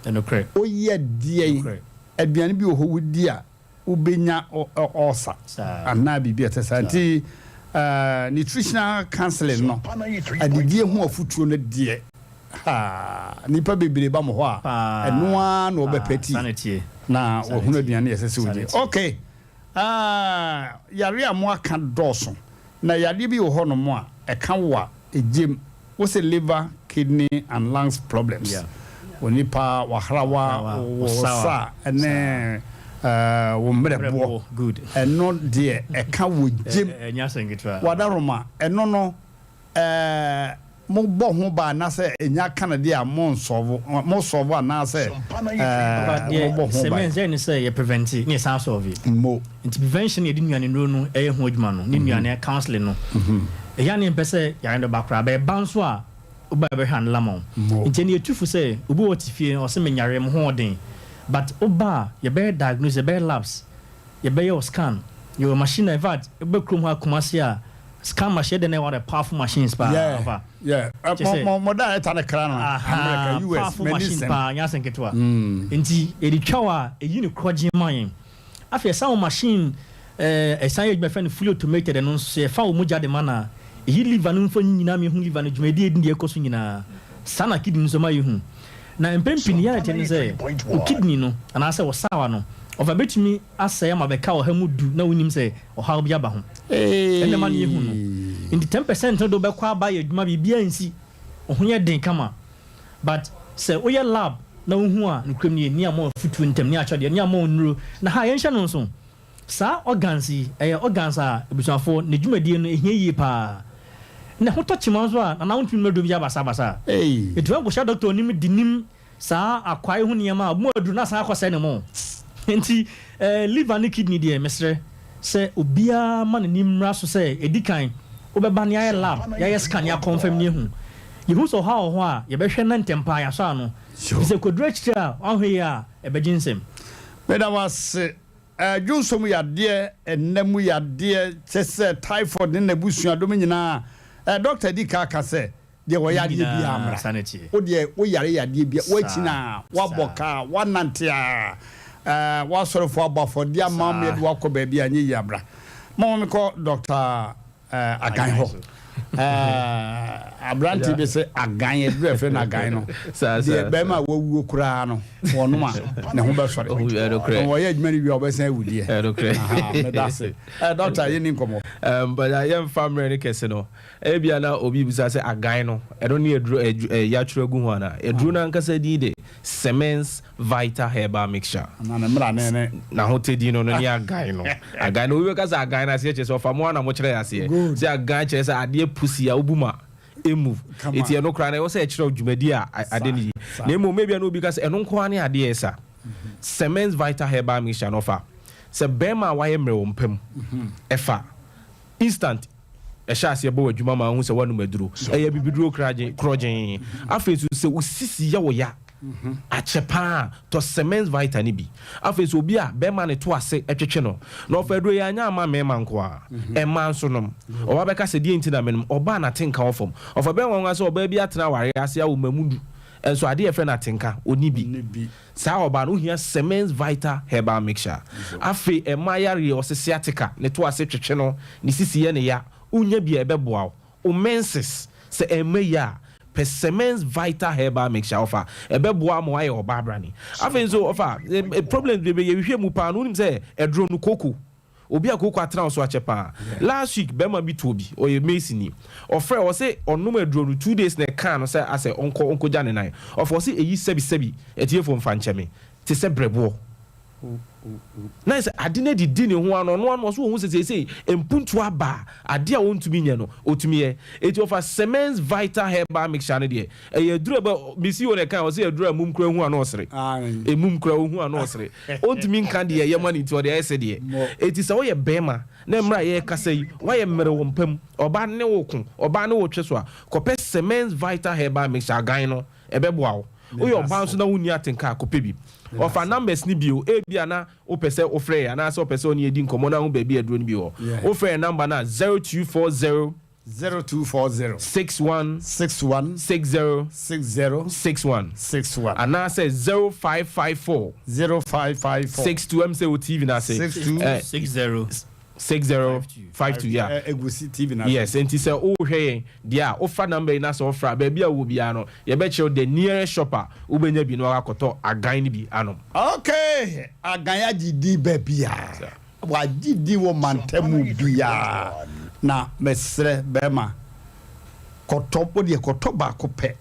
Ɛnokorɛ. Woyɛ deɛn? Aduane bi wɔ hɔ wodi a wobɛnya ulcer anaa biribi a ɛte saa. Nti nutritional counseling no, adidie ho afutuo no deɛ, haa, nnipa bebree ba mo hɔ a, ɛno ara na wɔbɛpɛ ti na wɔhunu aduane a ɛsɛ sɛ wɔdi. Okay, yareɛ a moaka dɔɔso, na yareɛ bi wɔ hɔnom a ɛka wo a, Egyem, wose liver, kidney and lungs problems, onipa wahrawa, wo sa ne wo mmerɛboɔ, ɛno deɛ ɛka wɔ gyem, wadaroma, ɛno no mo bɔ ho ba anasɛ ɛnya ka no deɛ a mo nsɔvo, mo sɔvo anaasɛ mo bɔ ho ban. Sɛ mɛ ne sɛ yɛ prevent ne yɛ san sɔve. Mo. Nti prevention yɛde nnuane nnuro no ɛyɛ ho adwuma no ne nnuane counseling no. Ɛyɛ a na yɛmpɛ sɛ yare no ba koraa but ɛba nso a woba a yɛbɛhwɛ ano ama wo. Nti ɛno yɛtu fo sɛ obi wɔ hɔ te fie ɔse menyare me ho ɔden but woba a yɛbɛyɛ diagnosis yɛbɛyɛ labs yɛbɛyɛ wo scan yɛwɔ machine a infact woba kurom ha Kumasi a scan machine yɛdɛ na ɛyɛ one of the powerful machines paa Yeah, ɔfa. yeah. Kyerɛ sɛ Mo mo director no kra no Ahaa, America, US, powerful m'ani machine sɛm. paa nyɛ asɛm ketewa. Nti yɛde twa wo a ɛyi no korɔgyen ma yɛn. Afei ɛsan wɔ machine eh, ɛsan yɛ adwuma yɛfrɛ no fully automated ɛno nso sɛ yɛfa wo mogya de ma no a, ɛyi liver no mfoni nyinaa ma yɛhu liver no dwumadi a ɛdi deɛ ɛkɔ so nyinaa. Saa na kidney nso ma yɛhu. Na mpɛn pii no yɛn a ɛte ne sɛ wo kidney no anaasɛ wo sawa no ɔfa bɛtumi asɛe ama bɛka ɔha mu du na wonim sɛ ɔhaw bi aba ho. Ɛnna ɛma no yɛhu no. Nti 10% no de wobɛkɔ aba ayɛ adwuma biribiara nsi, wo ho yɛ den kama. But sɛ woyɛ lab na wohu a nokorɛm nie ne ama wo afutuo ntɛm ne akyɛ deɛ ne ama wo nnuro na ha yɛnhyɛ no nso saa organs yi ɛyɛ organs a abusuafoɔ ne dwumadie no ɛhia yie paa na ɛho tɔ kyema nso a nana wontumi nom aduro biara basabasa ɛtumi akɔhyia doctor nim de nim saa akwae ho nneɛma a ɔbɛma aduro na asan akɔsɛe ne mo nti eh, liver ne kidney deɛ mesrɛ sɛ obiara ma n'ani mmra so sɛ ɛdi kan wobɛba ne ayɛ lab yɛayɛ scan yɛakɔnfam ne ahu Yehu sɛ ɔhaw wɔ hɔ a, yɛbɛhwɛ na ntɛmpa ara yɛasɔ ano. Efisɛ ekodu akyiri a, woanhwɛ yie a, ɛbɛgye nsam. Meda wo ase. Dwonsɔ mu yadeɛ, ɛnna mu yadeɛ, kyɛ sɛ typhoid ne n'abusuadɔm nyinaa, dɔkta di kan ka sɛ deɛ ɔyɛ adeɛ biara mmra. Wo deɛ woyare yadeɛ biara, woakyini a, woabɔ ka a, woanante a, w'asɔrefoɔ abɔ afɔdeɛ ama wo ma yɛde wo akɔ baabi a, anyɛ yie a bra. Momma menkɔ Dɔkta. Agan hɔ. Aberante bi sɛ agan, aduru a ɛfrɛ no agan no, deɛ bɛrima a wawuo koraa no, wɔnom a ne ho bɛsɔre. Wɔyɛ adwuma no wie a wɔbɛsan awu deɛ. Meda ase. Dɔkta, yɛnni nkɔmmɔ. But yɛmfa mmerɛ no kɛse no, ebia na obi bisa sɛ agan no, ɛno ne aduro yɛatwerɛ agu ho anaa? Aduro no ankasa din de Semens Vital Herbal Mixture. Anaa ne mmara ne ne. N'ahotadi no no ne agan no. Agan no, obi bɛka sɛ agan no aseɛ kyerɛ sɛ ɔfa mo ara na mokyerɛ aseɛ. Good. Sɛ agan kyerɛ sɛ adeɛ pusi a wobu ma ɛmove. Kama. Enti ɛno koraa no ɛwɔ sɛ ɛkyerɛ wo dwumadi a ade no yi. Sa. Na mmom ebia na obi ka sɛ ɛno nko ara ne adeɛ a ɛsa. Semens Vital Herbal Mixture no ɔfa sɛ barima a wayɛ mmerɛ wɔ mpa mu ɛfa. Instant, ɛhyɛ aseɛ bɔ w'adwuma ma wohu sɛ woanom aduro. Ɛyɛ abibiduro kragye, korɔgyee. Afei nso sɛ wo sisi yɛ wo ya akyɛ paa a, tɔ Semens Vita no bi. Afei nso obi a bɛrima ne to ase twetwe no, na ɔfa aduro yi anyɛ ama mmarima nko ara, mmaa nso nom. Ɔba bɛka sɛ deɛ nti na menom, ɔbaa n'atenka wɔ fam. Ɔfa bɛyɛ nwanwa sɛ ɔbaa bi atena awareɛ ase awo mma mu du, nso adeɛ a yɛfrɛ no atenka, ɔnni bi. Saa ɔbaa no, wohia Semens Vital Herbal Mixture. Afei ɛmma yareɛ, ɔse sciatica, ne to ase twetwe no, ne sisi yɛ no ya, wonya bi a ɛbɛboa wo. Wo menses, sɛ ɛmma yie a, pɛ Semens Vital Herbal Mixture ɔfa, ɛbɛboa ama woayɛ ɔbaa brane. Afei nso ɔfa, problems bebree yɛhwehwɛ mu paa no, wonim sɛ aduro no, koko, Obi a kooko atena wo so akyɛ paa. Last week bɛrima bi too bi, ɔyɛ mason ni. Ɔfrɛɛ ɔse ɔnom aduro no 2 days na ɛkaa no sɛ asɛ ɔnkɔ ɔnkɔgya ne nan. Ɔfrɛ ɔse ɛyi sɛbi sɛbi atiefo mfa nkyɛ me te sɛ brɛboɔ. Na ayɛ sɛ ade no adidi ne ho ano ɔno ano ɔse ɔhu sɛ seesei mpuntuo aba a adeɛ a ɔntumi nyɛ no ɔtumi yɛ. Enti ɔfa Semens Vital Herbal Mixture no deɛ ɛyɛ aduro a ɛbɛ me CEO na ɛkae ɔse aduro a mum koraa hu a na ɔsere. Emum koraa ɔhu a na ɔsere. Ɔntumi nka deɛ ɛyɛ ma no nti ɔde ayɛ sɛdeɛ. Enti sɛ woyɛ barima na mmerɛ a yɛrekasa yi woayɛ mmerɛ wɔ mpa mu, ɔbaa no ne wo reko, ɔbaa no ne wo retwe so a, kɔpɛ Semens Vital Herbal Mixture, agan no, ɛbɛboa wo. Woyɛ ɔbaa nso na wonni atenka a, kɔpɛ bi. Ɔfa numbers no bio, ebia na wopɛ sɛ wofrɛ yɛn anaasɛ wopɛ sɛ wo ne yɛn di nkɔmmɔ na woahu baabi a aduro no bi wɔ. Wofrɛ yɛn number no a, 0240. 0240. 61. 61. 60. 60. 61. 61. Anaasɛ 0554. 0554. 62 ɛm sɛ wɔ TV no ase. 62. Eh, 60. 60 52 yeah. Eh, egu si TV no ase. Yes, nti sɛ wohwɛ yɛn deɛ a wofa number yi na sɛ wofra a baabi a wowɔ biara no yɛbɛkyerɛ wo the nearest shop a wobɛnya bi na wakɔtɔ agan no bi anom. Okay, agan agye din baabiara. Wagye din wɔ mantam biara na mesrɛ bɛɛma kɔtɔ wodeɛ kɔtɔ baako pɛ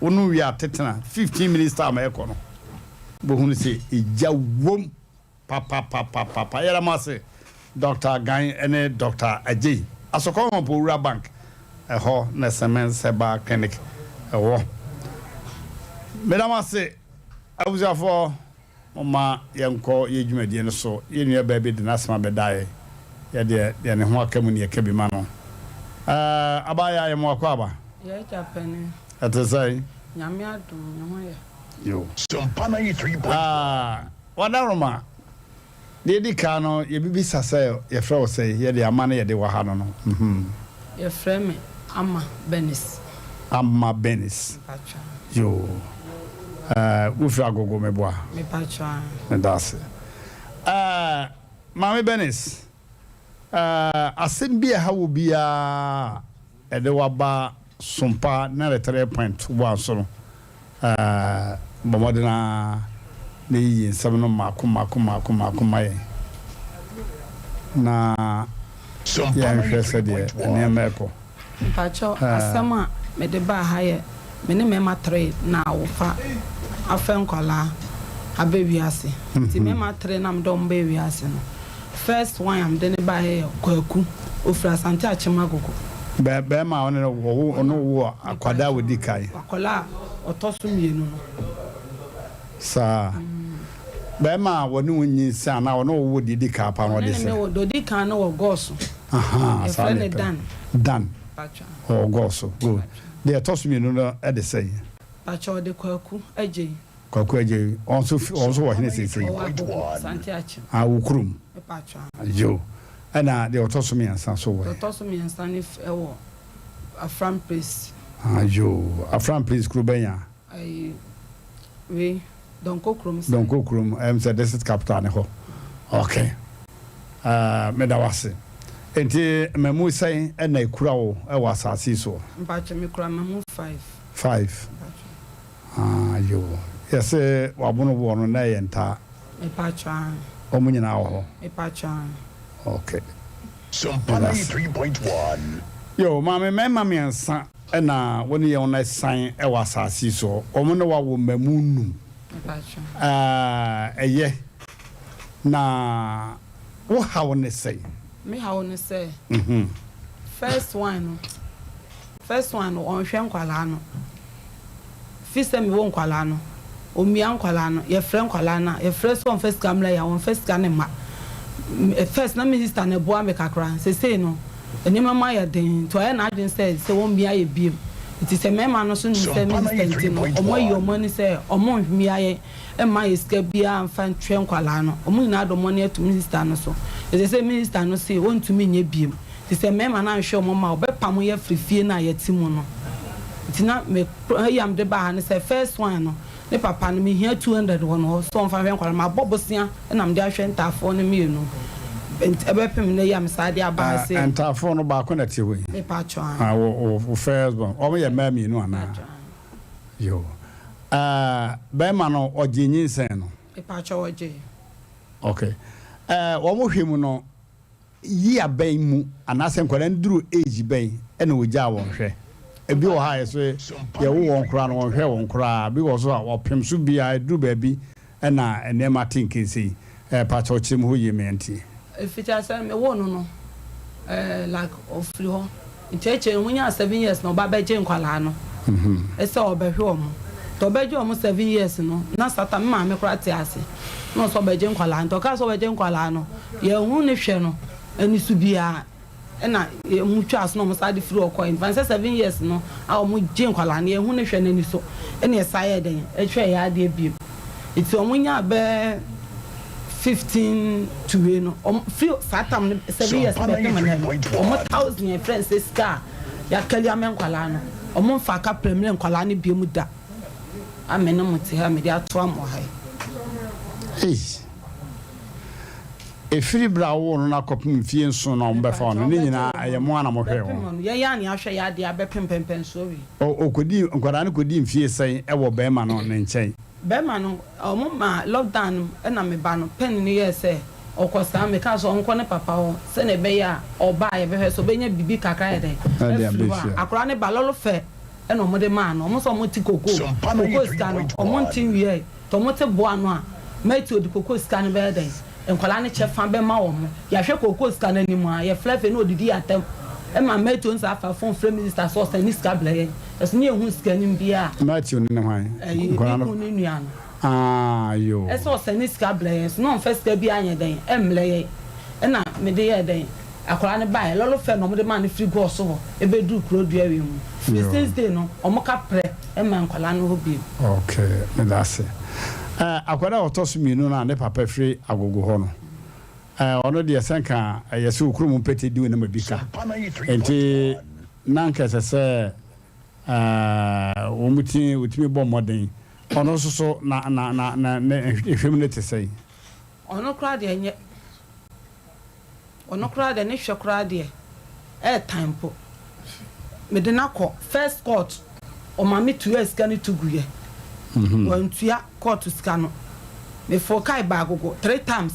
wonom wie a tetena 15 minutes time ɛkɔ no wobɛhunu sɛ egya wom papapapapa yɛda mo ase Doctor Gan ne Doctor Agyei Asokɔ Hɔnpo Rural Bank ɛhɔ na Semens Herbal Clinic ɛwɔ meda mo ase abusuafoɔ. Momma yɛnkɔ yɛn dwumadie no so. Yɛn nuabaa bi de n'asɛm abɛda yɛn. Yɛ deɛ, deɛ ne ho aka mu no yɛka bi ma no. Ɛɛ, abaayaa yɛ mo akwaaba. Yɛ agya panin. Ɛte sɛn? Nyame adom, me ho yɛ. Yo. Ah, Wadaroma, deɛ ɛdi kan no, yɛbɛbisa sɛ yɛfrɛ wo sɛn? Yɛ deɛ ama no yɛde wɔ ha no no. Mhm. Yɛfrɛ me Ama Bernice. Ama Bernice. Mpakyɛw. Yoo. Ɛɛ, wofiri Agogo meboa? Mepakyɛw aa. Meda ase. Ɛɛ, Maame Bernice, ɛɛ, asɛm bi a ɛha wo biara a ɛde wo aba Sompa 93.1 so no, ɛɛ, bɔ mmɔden ara na yiyi nsɛm no mmaako mmaako mmaako mmaako ma yɛn na yɛnhwɛ sɛdeɛ nneɛma rekɔ. Mpakyɛw asɛm a mede baa ha yɛ me ne mɛma tre na awofa afɛ nkwadaa aba wiase nti mɛma tre na mede ɔmo baa wiase no first one a mede no baeɛ yɛ Kwaku ofiri Asante Akyem Agogo. Bɛ bɛɛma a ɔne no wɔwo ɔne wo wɔ akwadaa a ɔdi kan. Akwadaa a ɔtɔ so mienu no. Saa. Bɛɛma a wɔne wo nyinsɛn anaa ɔne wo wo deɛ edi kan paa no ɔde Ɔne ne sɛ. me wɔ deɛ ɔdi kan no wɔ Gɔɔso. Ahaa saa Yɛfrɛ na no yɛpɛ. Dan. Dan. Mpakyɛ. Ɔwɔ Gɔɔso. Good. Deɛ ɛtɔ so mienu no ɛde sɛn? Mpakyɛ ɔde Kwaku Agyei. Kwaku Agyei, ɔno nso fi ɔno nso wɔ hene seesei? Ɔwɔ Agogo, Asante Akyem. Ah, wo kurom. Mepakyɛ aane. Yo. Ɛna deɛ ɔtɔ so miɛnsa nso wɔ Deɛ he? ɔtɔ so miɛnsa no f ɛwɔ Afram Place. Ah, yo. Afram Place kuro bɛn a? Ayi, wei, Donkor kurom side. Donkor kurom, ɛyɛ me sɛ district capital ne hɔ. Ok. Uh, meda wo ase. Enti mmamu sɛn na ekura wo wɔ asase yi soɔ? Mpakyɛ mekura mmamu five. Five. Ah yoo. Yɛse wabono boɔ no na ɛyɛ ntaa. Mepakyɛ aah. Wɔn nyinaa wɔ hɔ? Mepakyɛ aah. Okay. Medase. Yoo maame mmarima miɛnsa na wo ne yɛn asian wɔ asase yi soɔ. Wɔn ne wo awo mmamu num. Mepakyɛ. Ah ɛyɛ. Na wo haw ne sɛn? Me haw ne sɛ, first one no, first one no ɔnhwɛ nkwadaa no. Fi sɛ mewɔ nkwadaa no, ɔmmia nkwadaa no, yɛfrɛ nkwadaa no a, yɛfrɛ sɛ ɔmfa sika mmra yɛ a, ɔmfa sika no mma. First na me sister na ɛboa me kakra, sesei no nneɛma mu ayɛ den nti wayɛ n'adwene sɛ sɛ wɔmmia yɛ biom. Nti sɛ mmarima no nso nim sɛ me sister nti no, wɔayi wɔn ani sɛ wɔmmia yɛn. mma yɛ sika biara mfa nhwɛ nkwadaa no, wɔn nyinaa de wɔn ani ato minista no so. Ɛsɛ sɛ minista no se ɔntumi nyɛ biom, nti sɛ mmarima no anhwɛ wɔn mma a, wɔbɛpamo yɛ afiri fie no a yɛte mu no. Nti na me ayi a mede baa ha ne sɛ, first one no, ne papa no, mehia 200 wɔ ne hɔ sɛ ɔmfa nhwɛ nkwadaa no, mabɔ bosea na mede ahwɛ ntaafoɔ no mmienu, nti ɛbɛpem nnɛ yi a mesan de aba ha sei. Ntaafoɔ no baako na ɛte hɔ yi? Mepakyɛw, aane. Wo first born, wɔn yɛ mmaa mmienu anaa? Mepakyɛw, aane. Yoo. Ɛɛ bɛɛma no ɔgyee nyinsɛn no? Mepakyɛw ɔgyee. Ok. Ɛɛ wɔn hwɛ mu no year bɛn mu anaasɛ nkwadaa no duru age bɛn ɛna wɔgyaa wɔn hwɛ? Ebi wɔ hɔ a yɛsɛ yɛwo wɔn koraa no wɔn hwɛ wɔn koraa, ebi wɔ so a wɔpem so biara eduru baabi ɛna nneɛma te nkensei. Ɛɛ pakyɛw kyerɛ mu hɔ yie ma yɛntie. Mfitiaseɛ no mewoo no no eh, like ɔfiri hɔ nkyɛkyɛ no ɔnyaa seven years na ɔba bɛgye nkwadaa no sɛ ɔbɛhwɛ wɔn nti ɔbɛgye wɔn seven years no na sata me maame koraa te ase na ɔsɛ ɔbɛgye nkwadaa nti ɔkaa sɛ ɔbɛgye nkwadaa no yɛnhu ne hwɛ no aniso biara Ɛna ɔmo twaa so na ɔmo saa de firi hɔ kɔɛ. Nfa no sɛ seven years no a ɔmo gye nkwadaa no yɛnhu ne hwɛ no ani so ɛna yɛsan yɛɛ dɛn ɛhwɛɛ yɛn adeɛ bio. Nti ɔmo nyaa bɛɛ 15 to wei no ɔmo firi saa tam no seven years no bɛpem nnɛ no ɔmo thousand yɛfrɛ no sɛ sika a yɛakali ama nkwadaa no ɔmo nfaa kapra mmrɛ nkwadaa no biom da. A me ne mo te ha mede atoa mo ha yi. Ei. Ɛfiri berɛ a wowoo no no akɔpem mfeɛ nson no a wɔbɛfa wo no, ne nyinaa ɛyɛ mo ara na mohwɛɛ wɔn. Yɛn ara na yɛahwɛ yɛn adeɛ abɛpem mpɛnpɛnsoɔ wei. Ɔkɔdii, nkwadaa no kɔdii mfeɛ sɛn wɔ barima no ne nkyɛn? Barima no, wɔn maa lockdown no mu na me ba no, panin no yɛɛ sɛ ɔkɔ saa, mekaa sɛ ɔnkɔ ne papa hɔ sɛdeɛ ɛbɛyɛ a ɔba a yɛbɛhwɛ sɛ ɔbɛnya biribi kakra ayɛ dɛn afiri hɔ a, akwadaa no ba lɔre fɛ na wɔde maa no, wɔn nso wɔte kokoo, kokoo sika no wɔnte nwiae. Sɛ ɔmo te boa ano a, Matthew de kokoo sika no bɛyɛ dɛn? Nkwadaa no kyɛfa bɛma wɔn. Yɛahwɛ kokoo sika no anim a, yɛfrɛ afei na odidi yɛn atɛm. Ɛma Matthew nsa afa fon frɛ me sista sɛ ɔsɛne sika brɛ yɛn. Ɛso ne yɛnhu sika no biara. Matthew no ne hwan? Ɛyi, me Nkwadaa no. kunu no nua no. Ah, yoo. Ɛsɛ ɔsɛne sika brɛ yɛn. So na ɔmfa sika biara nyɛ dɛn? Ɛmmrɛ yɛn. Ɛna mede yɛɛ dɛn? Akwadaa no baeɛ, lɔre fare na wɔde maa no firi Gɔɔ so hɔ bɛduruu kuro dua wei mu. Firi since day no, wɔka prɛ mmaa nkwadaa no hɔ bio. Ok, meda ase. Eh, akwadaa a ɔtɔ so mmienu no a ne papa firi Agogo hɔ no, eh, ɔno deɛ sɛ nka ɛyɛ sɛ okuro mu mpete di nam bi ka. Nti na nka ɛsɛ sɛ eh, wɔn ti wɔtumi bɔ mmɔden. Ɔno nso so na na na na ne nhwɛmu no te sɛn? Ɔno koraa deɛ nyɛ. Ɔno koraa deɛ ne hwɛ koraa deɛ ɛɛtan mpo. Mede no akɔ first court ɔma me tuaa sika no to guiɛ. Wantua court sika no. Me foo kae baa agogo three times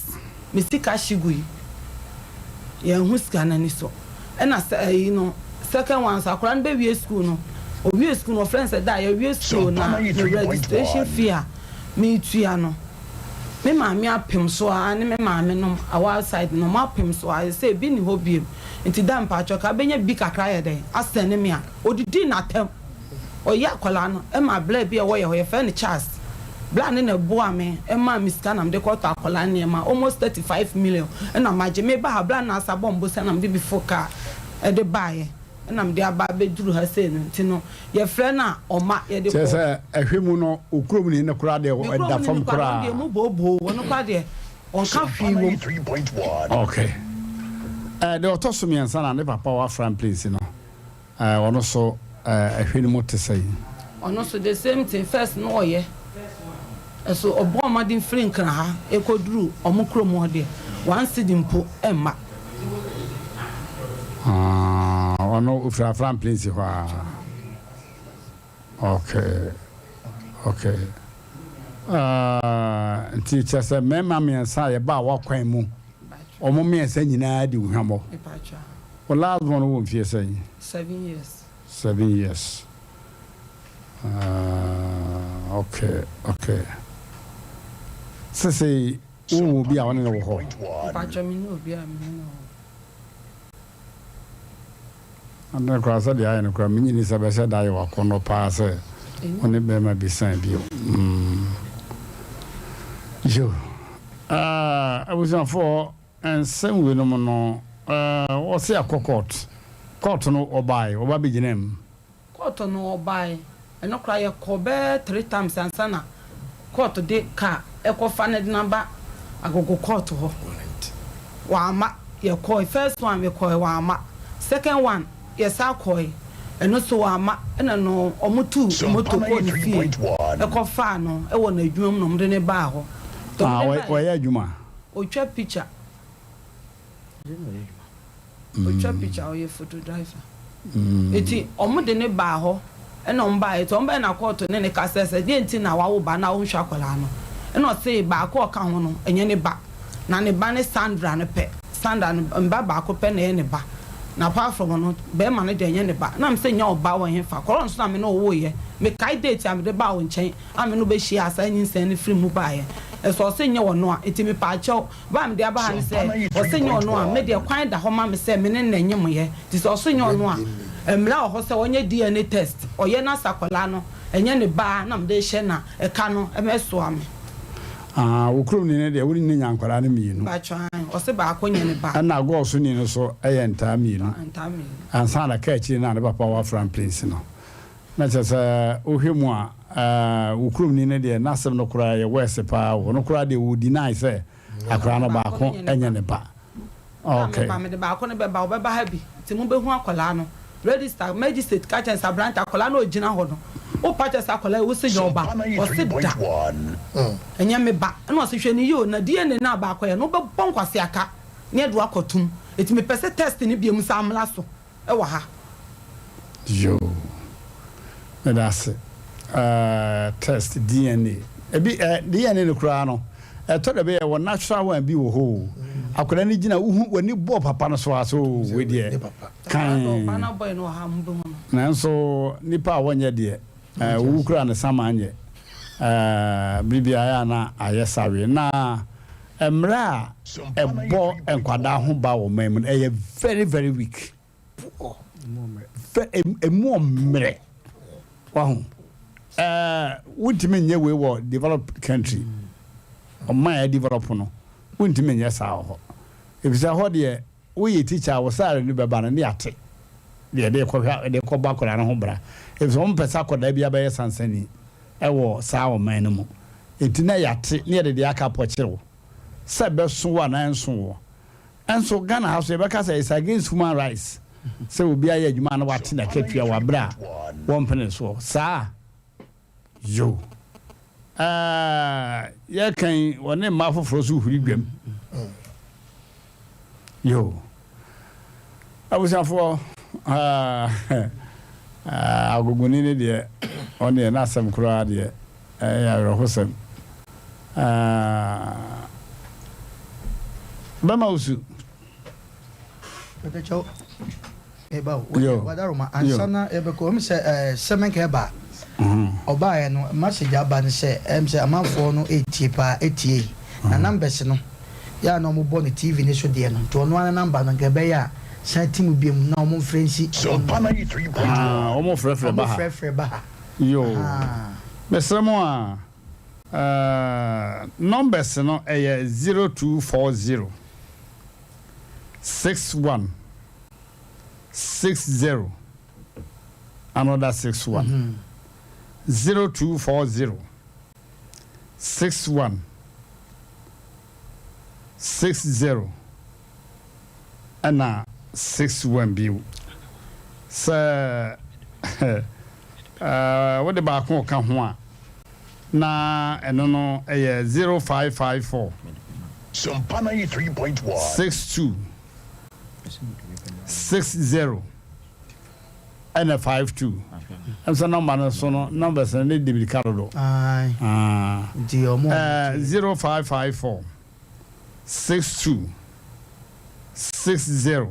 me sika hye gui. Yɛnhu sika no ani so. Ɛna sɛ ɛyi no second one nso akwadaa no bɛwie school no ɔwie school no ɔfrɛ no sɛ daa yɛwie school na me registration fee a metua no Me maame apem so aa ne me maame nom awɔ outside no ɔmo apem so aa sesei ebi nni hɔ biom nti da mpakyɛw ka bɛnya bibi kakra ayɛ dɛn asɛne me a odidii natɛm ɔyɛ akwadaa no ɛma bla bi a ɛwɔ yɛ hɔ yɛfrɛ no Charles bla no na ɛboa me ɛmaa me sika na mede kɔtɔ akwadaa nneɛma almost 35 million ɛna magye meba ha bla no na asa bɔ mbosa na mede bi fo car ɛde baeɛ ɛna mede aba abɛduru ha sei no nti no Yɛfrɛ no a, ɔma yɛde kɔ. Kyerɛ sɛ, ɛhwɛ mu no, wo kurom ni no koraa deɛ, Me kurom ɛda ni fam no koraa deɛ, ɔno koraa. deɛ emu booboo, ɔno koraa deɛ, ɔnka hwee wom. Ok. Eh, deɛ ɔtɔ so mmiɛnsa na ne papa wɔ Afram Place no, eh, ɔno nso, eh, ɛhwɛ no mu te sɛn? Ɔno nso the same thing, first no ɔyɛ, ɛso ɔbɔɔ mmɔden firi Nkran ha kɔduru wɔn kurom hɔ deɛ, one cedi mpo mma. Ofiri Afram Prince hɔ ara. Okay. Okay. Uh, nti kyerɛ sɛ mmarima mmiɛnsa a yɛbaa w'akwan mu, wɔn mmiɛnsa nyinaa di wo hwammɔ. Wo last born wɔ mfie sɛn? Seven years. Seven years. Uh, okay, okay. Sesei wowɔ obi a wo ne no wɔ hɔ? Mpakyɛ me ne obi a me ne no wɔ hɔ. Ade koraa sɛdeɛ ayɛ no koraa menye nni sɛ bɛhyɛ da ayɛ wo akɔnnɔ paa sɛ wo ne bɛrima bi san bio. Mm. Yo. Ah, abusuafoɔ, nsɛm weinom no, eh, wɔse akɔ court. Court no wɔbae, wɔba bɛgyinaa mu. Court no ɔbae, ɛno koraa yɛkɔɔ bɛyɛ three times ansa na court de car ɛkɔfa no de no aba Agogo court hɔ. Wamma, yɛkɔe first one mekɔe wamma, second one yɛsan kɔe ɛno nso wamma ɛna no wɔn tuu moto kɔɔ ne fie ɛkɔfaa no ɛwɔ n'adwuma mu na wɔn de no baa hɔ. Nti Ah, wɔde no bae ɔyɛ adwuma? Ɔtwa picture. Otwa picture ɔyɛ photo driver eti ɔmo de no baa hɔ ɛna ɔmo baeɛ eti ɔmo baeɛ na kɔɔto ne no kasaɛ sɛ deɛ nti na wawo ba na wonhwɛ akwadaa no ɛna ɔse baako a ɔka ho no ɛnyɛ ne ba na ne ba ne Sandra no pɛ Sandra no mba baako pɛ na ɛyɛ ne ba na apart from ɔno bɛɛma no deɛ ɛnyɛ ne ba na mesɛ nya ɔba wɔ hefa kɔrɔ nso na me ne wo woeɛ mekae date a mede baa wo nkyɛn a me ne wo bɛhyiaa saa nyinsɛn no firi mu baeɛ ɛsɛ ɔse nyɛ ɔno a eti mepaakyɛw Ba a mede aba ha ne sɛ, ɔse nyɛ ɔno a, me deɛ kwan da hɔ ma me sɛ me ne no na ɛnyemoyɛ, nti sɛ ɔse nyɛ ɔno a, mmara wɔ hɔ sɛ ɔnyɛ DNA test, ɔyɛ na sɛ akwadaa no ɛnyɛ ne ba a na mede rehyɛ na ɛka no ɛmɛsoa me. Ah, wo kurom ni no deɛ wo ne no nya nkwadaa no mmienu. Mpakyɛ ae, ɔse baako nyɛ ne ba. Ɛna Gɔɔso ni no so yɛ ntaa mmienu. Ntaa mmienu. Ansa na kaa akyire no a ne papa wɔ Afram Plains no. Na kyerɛ sɛ wohwɛ mu a, wo kuromni no deɛ n'asɛm no koraa yɛ worse paa o. Ɔno koraa deɛ ɔ deny sɛ akwadaa no baako nyɛ ne ba. Okay. Meba mede baako no bɛba, ɔbɛba ha bi, nti mobɛhu akwadaa no. Register, magistrate ka kyerɛ no sɛ aberante akwadaa no a ɔgyina hɔ no, wopa kyerɛ sɛ akwadaa yi wose nyɛ ɔba? Ɔse da, ɛnyɛ me ba. Ɛna ɔse hwɛ no yie o, na DNA no a baako yɛ no wobɛbɔ nkwaseaka na yɛde wo akɔtom. Nti mepɛ sɛ test no biom san mmra so. wɔ ha. Yoo medase eh test DNA ebi eh DNA no koraa no ɛtɔ da bi ɛwɔ natural one bi wɔ hɔ o akwadaa no gyina wohu w'ani bɔ papa no so a so wei deɛ kan nanso nipa a wɔnyɛ deɛ eh wowu koraa ne sama nyɛ eh bere biara yɛ a na ayɛ sawe na Mmerɛ a ɛbɔ nkwadaa ho ba wɔ man mu no, ɛyɛ very very weak. Ɛmu ɔmmerɛ. Wahu? Ɛɛ, wontumi nyɛ wei wɔ developed country. Ɔman a develop no, wontumi nyɛ saa wɔ hɔ. Efisɛ hɔ deɛ, woyɛ teacher a, wo salary no bɛba no, ne yɛate deɛ ɛde kɔhwɛ, ɛde kɔbɔ akwadaa no ho bra. Efisɛ wɔn mpɛ sɛ akwadaa bi abɛyɛ sansani. wɔ saa ɔman no mu. Enti na yɛate na yɛde deɛ aka apɔkyere wo sɛ ɛbɛso wo anaa ɛnso woɔ. Nso Ghana ha so yɛbɛka sɛ it's against human rights sɛ obi ayɛ adwuma na wate n'akatua wɔ aberɛ a wɔmpene soɔ. Saa? Yoo. Ɛɛ yɛka yi wɔne mmaa foforɔ nso huri dwam. Yoo. Abusuafoɔ, Agogoni no deɛ, ɔno deɛ n'asɛm koraa deɛ, ɛyɛ awerɛhosɛm. Bɛma wo su. Mepakyɛw, meba o. Wo deɛ wadaroma ansa na yɛbɛkɔ, ɛmu sɛ ɛɛ sɛmɛnka ɛba. Ɔbaeɛ no message aba ne sɛ ɛm sɛ amanfoɔ no ɛretie paa ɛtie na numbers no yɛ a na wɔn bɔ no TV no so deɛ no nti ɔno ara ne number no nka ɛbɛyɛ a san ti mu biom na wɔn mfrɛ nsi ɛhɔ nom. Ah, wɔn frɛfrɛ ba ha. Wɔn frɛfrɛ ba ha. Yoo, mesrɛ mo a, eh, numbers no ɛyɛ 0240 61 60 another 61 0240 61 60 ɛna 61 bio. Sɛ wode baako ka ho a, na ɛno no ɛyɛ 0554 62 60. Ɛna 52. Ɛm sɛ nɔmba no so no numbers no ne di mirika dodo. Ae. Nti ɔmo a ɔmo tie. 0554 62 60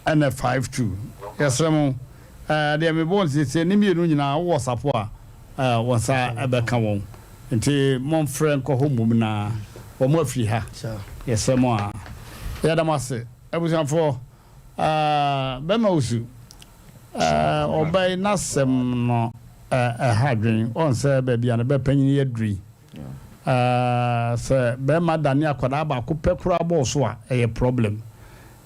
ɛna 52. Yɛsrɛ mo ɛɛ deɛ mebɔ ntiatia ne mmienu nyinaa wowɔ sapo a ɛɛ wɔn nsa ɛbɛka wɔn. Nti momfrɛ nkɔ hɔ mmom na wɔn afiri ha. Yɛsrɛ mo a. Yɛda mo ase abusuafoɔ. Ah, bɛma osu. Ah, ɔba yi n'asɛm no ɛha adwene. Ɔn sɛ baabi a ne bɛ panyin yi aduru yi. Ah, sɛ bɛrima dane akwadaa baako pɛ koraa bɔɔ so a, ɛyɛ problem.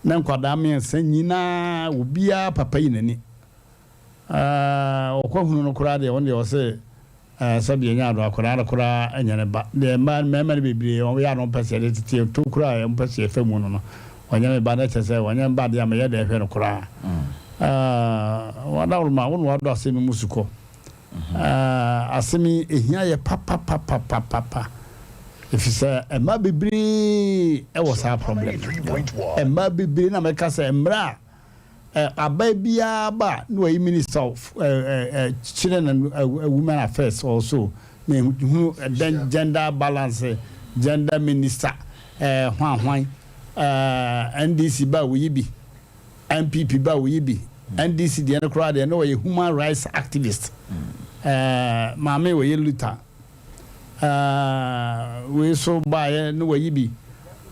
Ne nkwadaa mmiɛnsa nyinaa, obiara papa yi n'ani. Ah, ɔkɔhunu no koraa deɛ, ɔno deɛ ɔse Ɛɛ sɛdeɛ ɛnyɛ ado akwadaa no koraa nyɛ ne ba deɛ mmaa mmarima no bebree wɔn yɛ a na wɔn pɛ sɛ yɛde tete yɛn to koraa a wɔn pɛ sɛ yɛfa mu no no wɔnyɛ me ba na kyerɛ sɛ wɔnyɛ me ba deɛ a meyɛ dɛ hwɛ no koraa ɛɛ wadaworo ma wo na wadɔ asɛm yi mu sukɔ ɛɛ asɛm yi ehia yɛ papapapapapa efisɛ mmaa bebree ɛwɔ saa problem mmaa bebree na mɛka sɛ mmerɛ a Aban biara ba a na wayi minister of children and women affairs or so na ehunu dɛn gender balance gender minister hwan hwan NDC ba a woyi bi NPP ba a woyi bi NDC deɛ no koraa deɛ na ɔyɛ human rights activist maame wɔyɛ Luther Aah wei so baeɛ na wayi bi.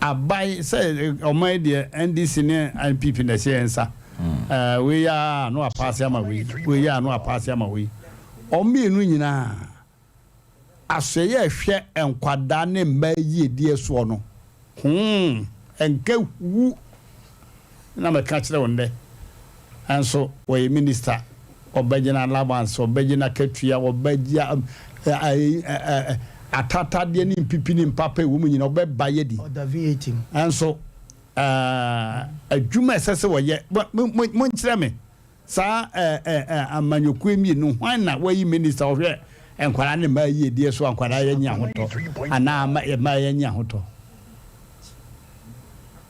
Aban sɛ ɔman yi deɛ NDC ne NPP na ɛhyɛ yɛn nsa. Aah wei yɛ a na wapaase ama wei, wei yɛ a na wapaase ama wei. Wɔn mmienu nyinaa asoɛeɛ a ɛhwɛ nkwadaa ne mmaa yiedie soɔ no, hoo, ɛnka hu. Na meka kyerɛ wo nnɛ nso wɔyɛ minister ɔbɛgye no allowance ɔbɛgye no akatua ɔbɛgye atatadeɛ ne mpipi ne mpapa ɛwɔ mu nyina ɔbɛba yɛ di nso adwuma ɛsɛ sɛ wɔyɛ monkyerɛ me saa amanyɔkuo mmienu hwan na wɔyi minister ɔhwɛ nkwadaa ne mmaa yiedie so a nkwadaa yɛ nya ahotɔ anaa mmaa yɛ nya ahotɔ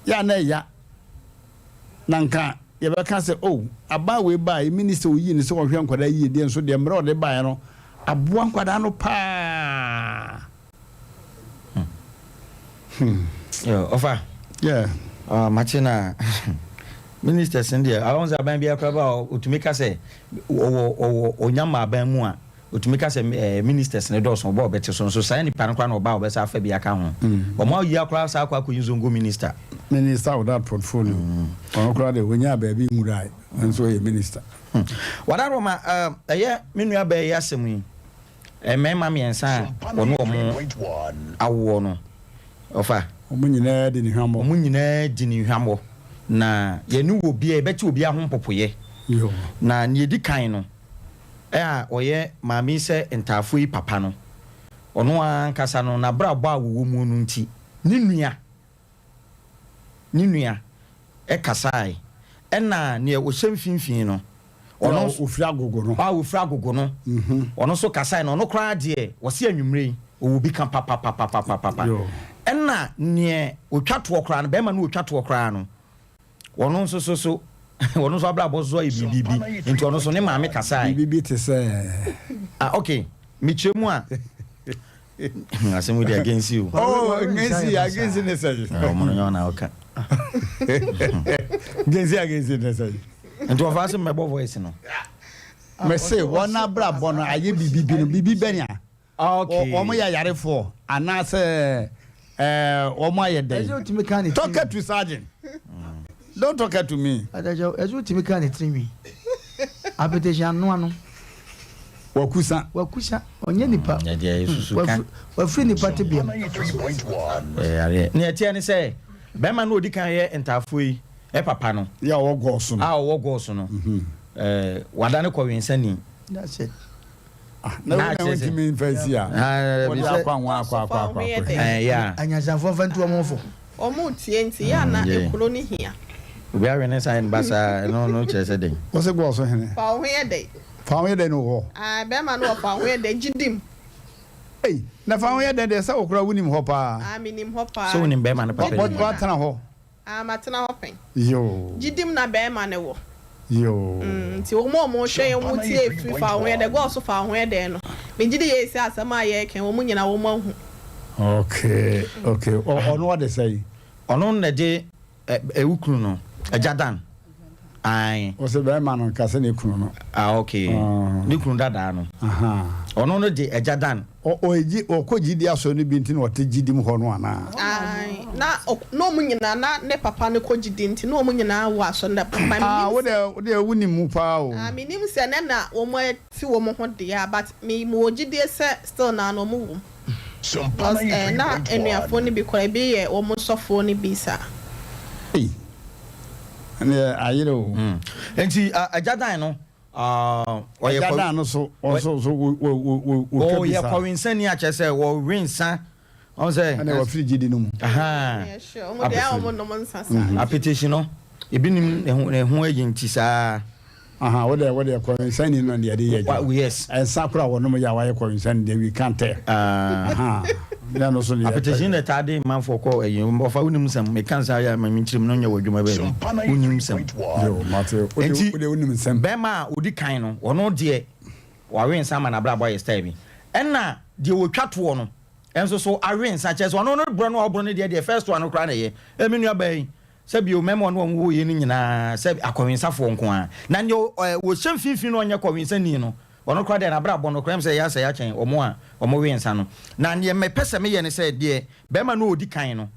yɛ a na ɛya Na nka yɛbɛka sɛ, Oh, abaa wei baeɛ, minister a ɔyii no sɛ ɔnhwɛ nkwadaa yie deɛ nso deɛ mmerɛ a ɔde baeɛ no, aboa nkwadaa no paa. Hmm. Yo, ɔfa. Yeah. Uh, mate na ministers no deɛ ahɔn sɛ aban biara koraa ba a ɔtumi ka sɛ ɔwɔ ɔwɔ ɔnya ma aban mu a Otumi ka sɛ eh, ministers no dɔɔso, ɔba a ɔbɛte so nso saa nipa no koraa na ɔba a ɔbɛsa afa bi aka ho. Wɔn ayi akora saa akɔ akɔyi Zongo minister. Minister without portfolio, ɔno koraa deɛ ɔnyaa baabi nwurae nso ɔyɛ minister. Wadaroma, eh, ɛyɛ me nua baa yi asɛm yi, mmarima mmiɛnsa a wɔne wɔn awoɔ no, ɔfa. Wɔn nyinaa di ne hwammɔ. Wɔn nyinaa di ne hwammɔ, na yɛne wɔ bi a yɛbɛte obiara ho mpopoeɛ. Na nea ɛdi kan no, a ɔyɛ maame yi sɛ ntaafoɔ yi papa no, ɔno ara ankasa no, n'abrabɔ a wɔwɔ mu no nti, ne nua, ne nua kasae. Ɛna nea ɔhyɛ mfimfini no, ɔno nso, ɔfiri agogo no, a ɔfiri agogo no, ɔno nso kasae, na ɔno koraa deɛ, ɔse anwummerɛ yi, ɔwɔ bi ka papapapapapa. Ɛna nea ɔtwa toɔ koraa no, bɛrima no ɔtwa toɔ koraa no, Ɔno nso so so ɔno nso abrabɔ so ayɛ biribi bi nti ɔno nso ne maame kasae. Biribi bi te sɛ. Ah ok mekyerɛ mu a asɛm wo de against you. Oh against you against ne sɛ. Ɔmo no nyɛ ɔna ɔka. Against against ne sɛ. Nti ɔfa ase mmɛbɔ voice no. Mese wɔn abrabɔ no ayɛ biribi bi no biribi bɛn a. Okay. Wɔn yɛ ayarefoɔ anaasɛ ɛɛ wɔn ayɛ dɛn? Talk to sergeant. Don't talk to me. Ɛsɛ otumi ka ne tirinwi. Apetition anoa no. Wakusa. Wakusa. Ɔnyɛ nipa. Wafiri nipa tebea mu. Ɛyɛ nea ɛteɛ ne sɛ bɛrima no odi kan yɛ ntaafoɔ yi papa no. Yɛ a ɔwɔ gɔɔso no. A ɔwɔ gɔɔso no. Ɛɛ wadane kɔwensani. That's it. Ah, na wo na wontumi mfa nsi a wode akɔ anwa akɔ akɔ akɔ akɔ. Anyansafoɔ mfa ntu wɔn fo. Wɔn tie nti yɛ ana ekuro no hia. Obi awe ne nsa yɛ no basaa ɛno no kyerɛ sɛ dɛn. Wɔsɛ gɔɔ so hene. Fa wo ho yɛ dɛn. Fa wo ho yɛ dɛn no wɔ hɔ. Ah bɛrima no wɔ fa wo ho yɛ dɛn gye dim. Ei na fa wo ho yɛ dɛn deɛ sɛ wo koraa wonim hɔ paa. Ah menim hɔ paa. Sɛ wonim bɛrima no papa. Watena hɔ. Ah matena hɔ pɛn. Yoo. Gye dim na bɛrima no wɔ. Yoo. Mm, nti wɔn a wɔhwɛ yɛn, wɔn tie firi fa ho yɛ dɛ, gɔɔ so fa ho yɛ dɛn no, megye di yie sɛ asɛm a yɛreka yi, wɔn nyinaa wɔn ahu. Okay, okay. Ɔno ɔde sɛn? Ɔno na ɛde ɛ wo kunu no, Agya Dan. Ae. Ɔsɛ bɛrima no nka sɛ ne kunu no. Ah, okay. Ne kunu dadaa no. Ɔno no de Agya Dan. Ɔgye ɔkɔ gyidi asɔre no bi nti na ɔte gyidi mu hɔ no anaa? Ae, na na wɔn nyinaa, na ne papa no kɔ gyidi nti na wɔn nyinaa wɔ asɔre no. But Ah, menim wo sɛ. deɛ, wo deɛ wonim mu paa o. Ah, menim sɛ nɛ na wɔn ate wɔn ho deɛ a, but me mewɔ gyidie sɛ still naa no wɔn wɔ mu. Because eh, na anuafoɔ no bi koraa, ebi yɛ wɔn sɔfoɔ no bi saa. Ei, ɛnneɛ ayere o. Nti Agya Dan no, ɔyɛ Agya Dan no so, ɔso so wɔtwa bi Ɔyɛ saa. kɔwensani a kyerɛ sɛ wɔwe nsa. Ɔn sɛ. Ɛnna wɔfiri gyidi no mu. Ɛyɛ sure, wɔn deɛ a wɔn nom nsa saa. Apetehyi no, ebi nim ne ho ne ho ayi nti saa. Aha, wo deɛ wo deɛ kɔwensani no deɛ ɛde yɛ adwuma. Yes. Nsa koraa wɔnom yɛ a wɔayɛ kɔwensani deɛ we can't tell. Aha, yɛn no so deɛ. Apetehyi na ɛtaa de manfoɔ kɔ ɛyi, ɔfa wonim nsɛm, meka nsa yɛ a ma menkyerɛ mu na ɔnyɛ wɔ adwuma baabi, wonim nsɛm. Yo, mate, wo deɛ wo deɛ wonim nsɛm. Bɛrima a ɔdi kan no, ɔno deɛ wawe nsa ama n'abrabɔ ayɛ style bi, ɛna deɛ ɔtwa toɔ no nso so awe nsa, kyerɛ sɛ ɔno no borɔ no a ɔborɔ no deɛ deɛ first one no koraa na ɛyɛ, ɛɛ me nua baa yi, Sɛ bio, mmarima a ɔne wɔn wɔ yei no nyinaa sɛ akɔwensafoɔ nko ara. Na deɛ ɔhyɛ mfimfini no a ɔnyɛ kɔwensani no, ɔno koraa deɛ n'abrabɔ no koraa ɛm sɛ ɛyɛ asɛe akyɛn wɔn a wɔwe nsa no. Na deɛ mepɛ sɛ meyɛ ne sɛ, deɛ barima no a ɔdi kan no,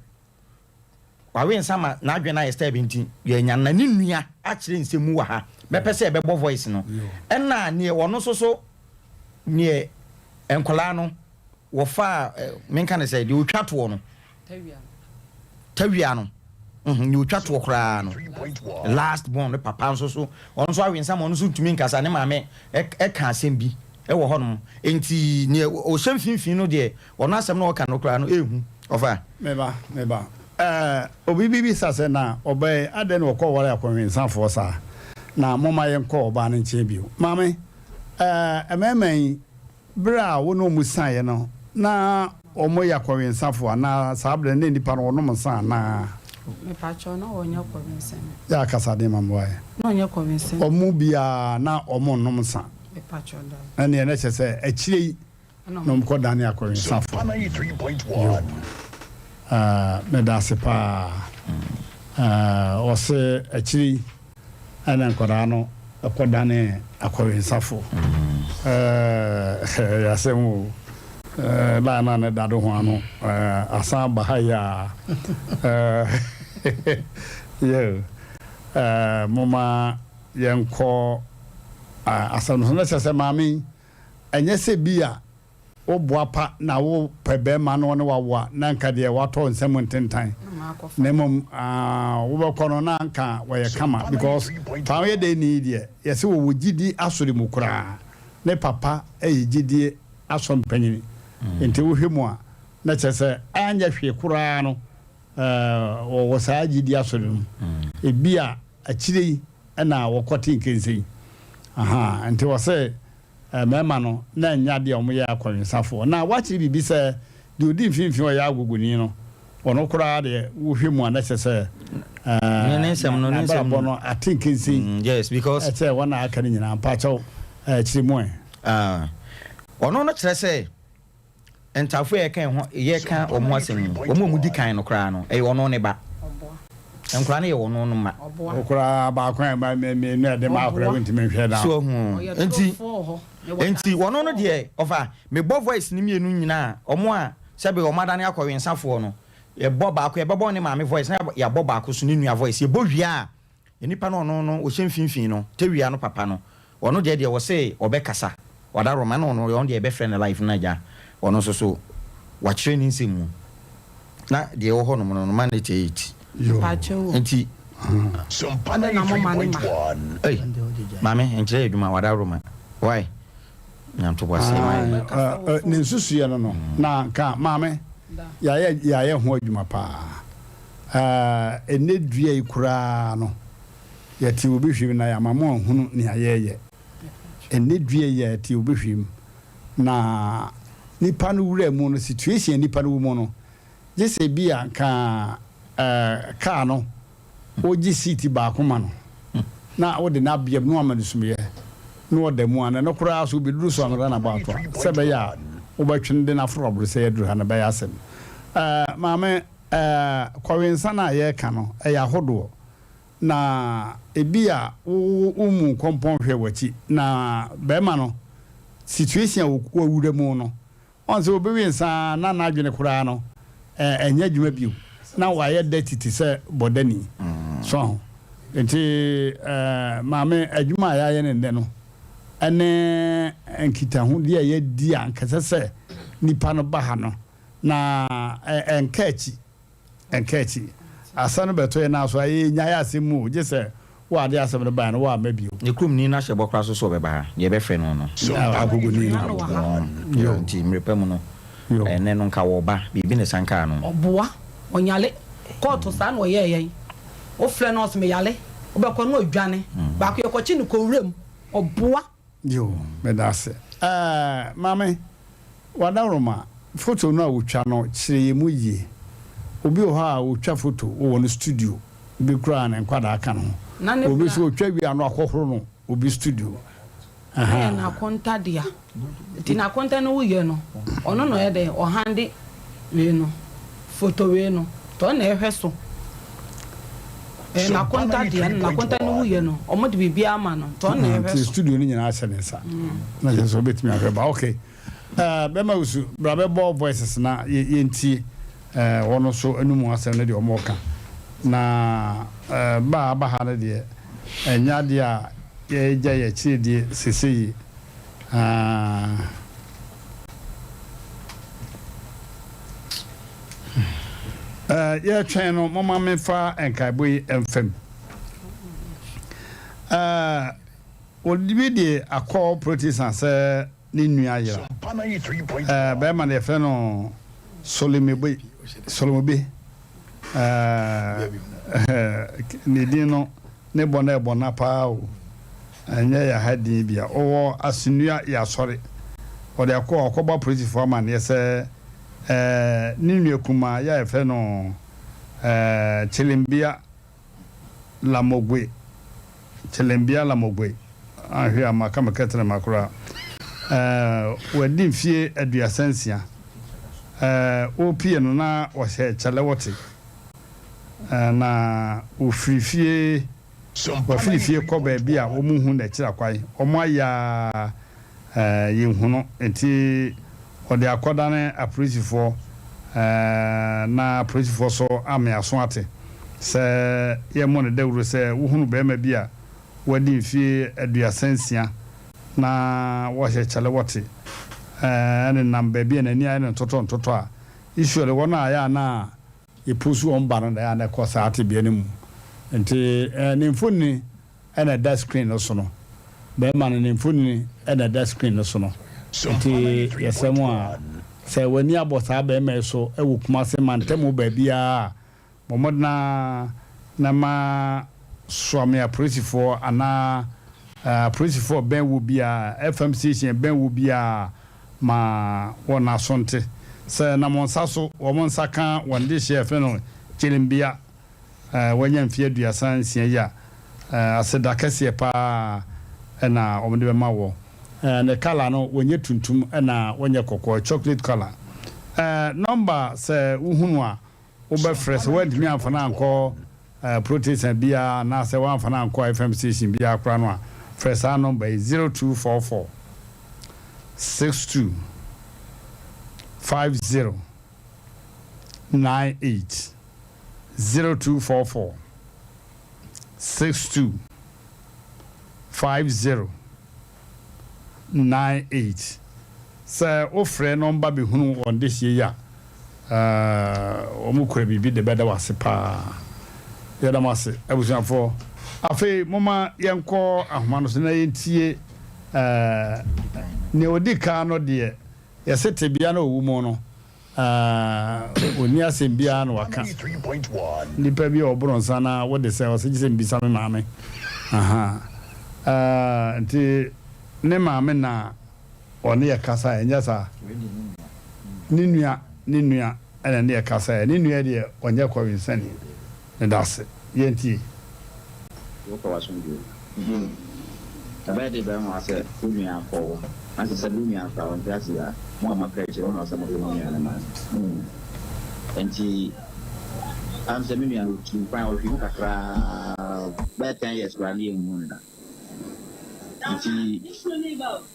wawe nsa ma n'adwene ayɛ style bi nti, yɛanya no. Na ne nua akyerɛ nsɛm mu wɔ ha. Mɛpɛ sɛ yɛbɛbɔ voice no. Ɛna deɛ ɔno nso so, deɛ nkwadaa no, wɔfaa eh, menka ne sɛ deɛ ɔtwa toɔ no tawia no mhm, deɛ ɔtwa toɔ koraa no last born ne papa nso so ɔno nso awe nsa ma ɔno nso ntumi nkasa ne maame ɛka asɛm bi ɛwɔ hɔnom nti deɛ ɔhyɛ mfimfini no deɛ ɔno asɛm na ɔka no koraa no ɛhu ɔfa. Meba meba ɛɛ obi bi bisa sɛ na ɔbaa yi adɛn na ɔkɔ ware akɔnwensafoɔ saa na momma yɛnkɔ ɔbaa no nkyɛn bio maame ɛɛ mmarima yi Bere a wo ne wɔn sianeeɛ no, na wɔyɛ akɔwensafo anaa? Saa bere no, na nnipa no wɔnom nsa anaa? Mepakyɛw, na wɔnyɛ kɔwensani. Yɛ akasa den ma me wae. Na ɔnyɛ kɔwensani. Wɔn mu biara, na wɔnnom nsa. Mepakyɛw, dabi. Ɛnneɛ na kyerɛ sɛ akyire yi na wɔkɔdane akɔwensafo. Yo. Ah, meda ase paa. Ah, ɔse akyire yi. Ɛna nkwadaa no kɔ danee akɔwensafo. Ɛyɛ asɛm o. Line no a na ɛda do ho ano asan aba ha yi a. Yo, momma yɛnkɔ asɛm no so. Na kyerɛ sɛ maame yi, ɛnyɛ sɛ bi a Wo boapa na wo pɛ bɛɛma na ɔne wo awo a, na nka deɛ watɔ nsa mu ntentan. Na mmom wo bɛkɔ no na nka wɔyɛ kama because fa woyɛ dɛn ni deɛ yɛse wɔwɔ gyidi asɔre mu koraa. Ne papa yɛ gyidie asɔre mpanyini nti wohwɛ mu a na kyerɛ sɛ anyɛ hwee koraa no wɔwɔ saa gyidi asɔre no mu. Ebia akyire yi na wɔkɔte nkense yi. Ahaa nti wɔse Mmarima no, na ɛnyɛ adeɛ a wɔyɛ akɔwensafoɔ. Na wɔakyerɛ biribi sɛ, deɛ ɔdi mfimfini a ɔyɛ agogoni no, ɔno koraa deɛ, wohwɛ mu a, na kyerɛ sɛ, Ne ne nsɛm no, ne nsɛm n'abrabɔ no ate nkensen. Yes, because. Ɛkyɛ wɔn a aka no nyinaa. Mpakyɛw, kyerɛ mu ɛ. Ah, ɔno no kyerɛ sɛ. Ntafo a yɛka ho yɛka wɔn ho asɛm yi, wɔn a wɔdi kan no koraa no, ɛyɛ ɔno ne ba. Nkwadaa no yɛ ɔno no mma. Wo koraa baako a ɛma mmienu a ɛde ma akwadaa wontumi nhwɛ da. So ahu nti nti ɔno no deɛ ɔfa mebɔ voice no mmienu nyinaa wɔn a sɛbe wɔn adane akɔwensafoɔ no yɛbɔ baako yɛbɛbɔ ne maame voice na yɛabɔ baako so ne nua voice yɛbɔ wie a Nipa no ɔno no ɔhyɛ mfimfini no tawia no papa no ɔno deɛ deɛ ɔse ɔbɛkasa wadaroma na ɔno ɔno deɛ yɛbɛfrɛ no live no agya ɔno nso so wakyerɛ ne nsɛm mu na deɛ ɛwɔ hɔ nom no no ma no 88 nti ei maame nkyerɛ yɛ adwuma wadaroma why nyantoboaseɛ ma yɛ. Ne nsusuiɛ no no na nka maame yɛayɛ yɛayɛ ho adwuma paa. Ɛnnɛ dua yi koraa no, yɛte obi hwim na yɛama mo ahunu nea yɛreyɛ. Ɛnnɛ dua yi a yɛte obi hwim na nipa no wura mu no, situation a nipa no wɔ mu no, gye sɛ bi a nka kaa no wogye seat baako ma no. Na wode no abea mu na woama no sumiiɛ na ɔda mu a, na ɛno koraa so wobɛduru so ansa na abɔ ato a, sɛ ɛbɛyɛ a wobɛtwe no de no aforo abrosɛe aduru ha no bɛyɛ asɛm. Ɛɛ, maame, ɛɛ, kɔwensa no a yɛreka no, ɛyɛ ahodoɔ. Na ebia wo wommu nkɔmpɔn hwɛ w'akyi, na barima no, situation a wawura mu no, Ɔn sɛ obi we nsa a na n'adwene koraa no ɛnyɛ adwuma bio, na wayɛ dirty te sɛ bɔdani. So aho? Nti maame, adwuma a yɛayɛ no nnɛ no ɛne nkitahodie a yɛadi a anka ɛsɛ sɛ nipa no ba ha no, na ɛnka akyi. Ɛnka akyi. Asɛm no bɛto yɛn nan so a, yɛnnyae asɛm mu o, gye sɛ wo a ade asɛm no bae no, woamma bio. Ne kuromni no ahyɛ bɔ koraa so sɛ ɔbɛba ha, deɛ yɛbɛfrɛ no no. Agogoni no. Yo. Nti mmerɛ pa mu no, ɛnnɛ no nka wɔreba, biribi na ɛsan kaa no. Ɔboa, ɔnyale. Kɔɔto saa na ɔyɛɛ yɛn. Wofrɛ no a ɔse meyale, wobɛkɔ no ɔdwane. Baako yɛkɔkye no kɔ wuram, ɔboa. Yo, meda ase. Ɛɛ, Maame, w'adaworoma, foto no a wotwa no, kyerɛ yɛn mu yie. Obi wɔ hɔ a, otwa foto, ɔwɔ ne studio, bi koraa ne nkwadaa ka ne ho. Obi nso otwa wie a na wakɔhoro no obi studio. Na yɛ n'akonta dea. Nti n'akonta no wuyɛ no, ɔno na ɔyɛ dɛn, ɔhande wei no, foto wei no, nti ɔno na ɛhwɛ so. Ɛyɛ n'akonta dea na n'akonta no wuyɛ no, wɔn de biribiara ama no, nti ɔno na ɛhwɛ so. Nti studio no nyinaa hyɛ ne nsa, na kyerɛ sɛ ɔbɛtumi ahwɛ ba. Okay, eh, bɛma wusu, bra bɛbɔ voices na yɛntie eh, wɔn nso anum asɛm no deɛ wɔn reka. Na eh, ba a aba ha no deɛ, ɛnyɛ adeɛ a yɛgya yɛ akyire die sesei. Ah. Eh, yɛretwɛn no, momma memfa nkaebɔ yi mfa mu. Eh, obi de akɔ Protestant sɛ ne nua yera. Eh, bɛrima no yɛfrɛ no Solomebe, Solomobe. Eh, ne din no, ne bɔ no ɛbɔ na paa o. Ɛnyɛ yɛ ha din bia. Ɔwɔ Asennua yɛ asɔre. Ɔde akɔ akɔbɔ apolisifoɔ amaneɛ sɛ Ɛɛ, ne nua kumaa yi a yɛfrɛ no ɛɛ Kyelembia Lamogwe, Kyelembia Lamogwe, anhwɛ a maka me kɛtrɛma koraa. Ɛɛ, wadi mfie 36. Ɛɛ, wɔrepie no na ɔhyɛ kyɛlɛwɔte. Ɛɛ, na ɔfiri fie. Wafiri fie kɔ baabi a wɔnhu n'akyiri akwan. Wɔayɛ ara yɛnhu no, enti wɔde akɔdane apolisifoɔ na apolisifoɔ nso ame aso ate sɛ yɛmmɔ no dawuro sɛ wohunu barima bi a wadi mfeɛ 36 na wɔhyɛ kyɛlewɔte nenam baabi a n'ani ayɛ no ntotɔ ntotɔ a, usually wɔn a ɛyɛ a na Yɛposu wɔn ba no na ɛyɛ a na ɛkɔ saa tebea no mu. Nti ne mfonini na ɛda screen no so no. Bɛrima no ne mfonini na ɛda screen no so no. Nti yɛsrɛ mo a, sɛ w'ani abɔ saa bɛrima yi so wɔ Kumasi mantam hɔ baabiara a, bɔ mmɔden ara na ma Suame apolisifoɔ anaa apolisifoɔ a ɛbɛn wo biara, FM station a ɛbɛn wo biara ma wɔn aso nte. Sɛ ɛnam wɔn nsa so, wɔn nsa ka wɔn dehyeɛ a yɛfrɛ no Kyelimbea a wanya mfeɛ 36 yi a, aseda kɛseɛ pa ara na wɔde bɛma wɔ. Ne colour no, wɔnyɛ tuntum na wɔnyɛ kɔkɔɔ, chocolate colour. Nɔmba sɛ wohunu a, wobɛfrɛ sɛ woantumi amfa no ankɔ protestant biara anaasɛ woamfa no ankɔ FM station biara koraa no a, frɛ saa nɔmba yi, 0244 62 50 98, 0244 62 50 98. Sɛ wofrɛ na wɔba bɛhunu wɔn dehyeɛ yi a, wɔkura biribi de bɛda wo ase paa. Yɛda mo ase, abusuafoɔ. Afei momma yɛnkɔ ahoma no so na yɛntie nea ɔdi kan no deɛ, yɛse tebea no a ɔwɔ mu no, Aah ɔnni asɛm biara na waka. Nipa bi a ɔboro nsa na wode sɛ ɔsɛ gye sɛ mbisa me maame. Ahaa aah nti ne maame na ɔne yɛ kasa ɛnyɛ saa? Ne nua ne nua ɛna ne yɛ kasa ɛ ne nua deɛ ɔnyɛ kɔwensani. Medase yɛntie. Wopɛ w'asomdwoe. Ɛbɛyɛ den bɛyɛ nwanwa sɛ wo nua akɔ wo na kyerɛ sɛ wo nua koraa ɔnte ase a, mo a moaka akyire no na ɔsɛ mode mo nua no ma no. Enti am sɛ me nua no ɔtuu kwan, ɔhwee mu kakraa bɛyɛ ten years koraa ne yɛnhuu no da. Nti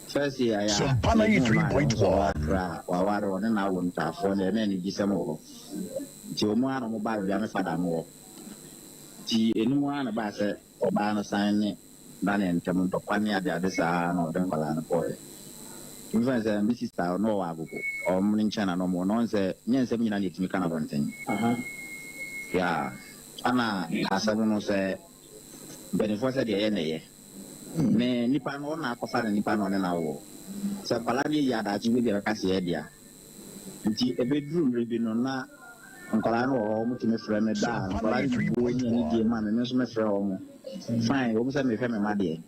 first year a Sompa yɛhuu no a yɛhu sɛ ɔwɔ 93.1. Accra a waware ɔne n'awo ntaafoɔ no deɛ na anigyesɛm wɔ hɔ. Nti wɔn ara na wɔbaa baabi a me fada no wɔ. Nti ɛno mu ara na ɛbaa sɛ Ɔbaa no san ne Daniel ntam ntɔkwa ne adeade saa ara na ɔde nkwadaa no kɔeɛ. Nti mefa no sɛ me sista na ɔwɔ Agogo, wɔn nkyɛn na na wɔwɔ, na ɔhu sɛ nyɛ nsɛm nyinaa na yɛtumi ka no abɔnten. Yeah, ɛna asɛm no sɛ mpanimfoɔ sɛ deɛ ɛyɛ na ɛyɛ. Me nipa no ɔno na akɔfa ne nipa na ɔne no awoɔ. Sɛ nkwadaa no yɛ yie a daakye bi deɛ bɛka sɛ ɛyɛ dea. Nti ɛbɛduru mmerɛ bi no na nkwadaa no wɔ hɔ, wɔtumi frɛ me da a, nkwadaa no de buo ne anidie ma me, me nso mefrɛ wɔn. Fine, ɛwom sɛ mehwɛ me mma deɛ,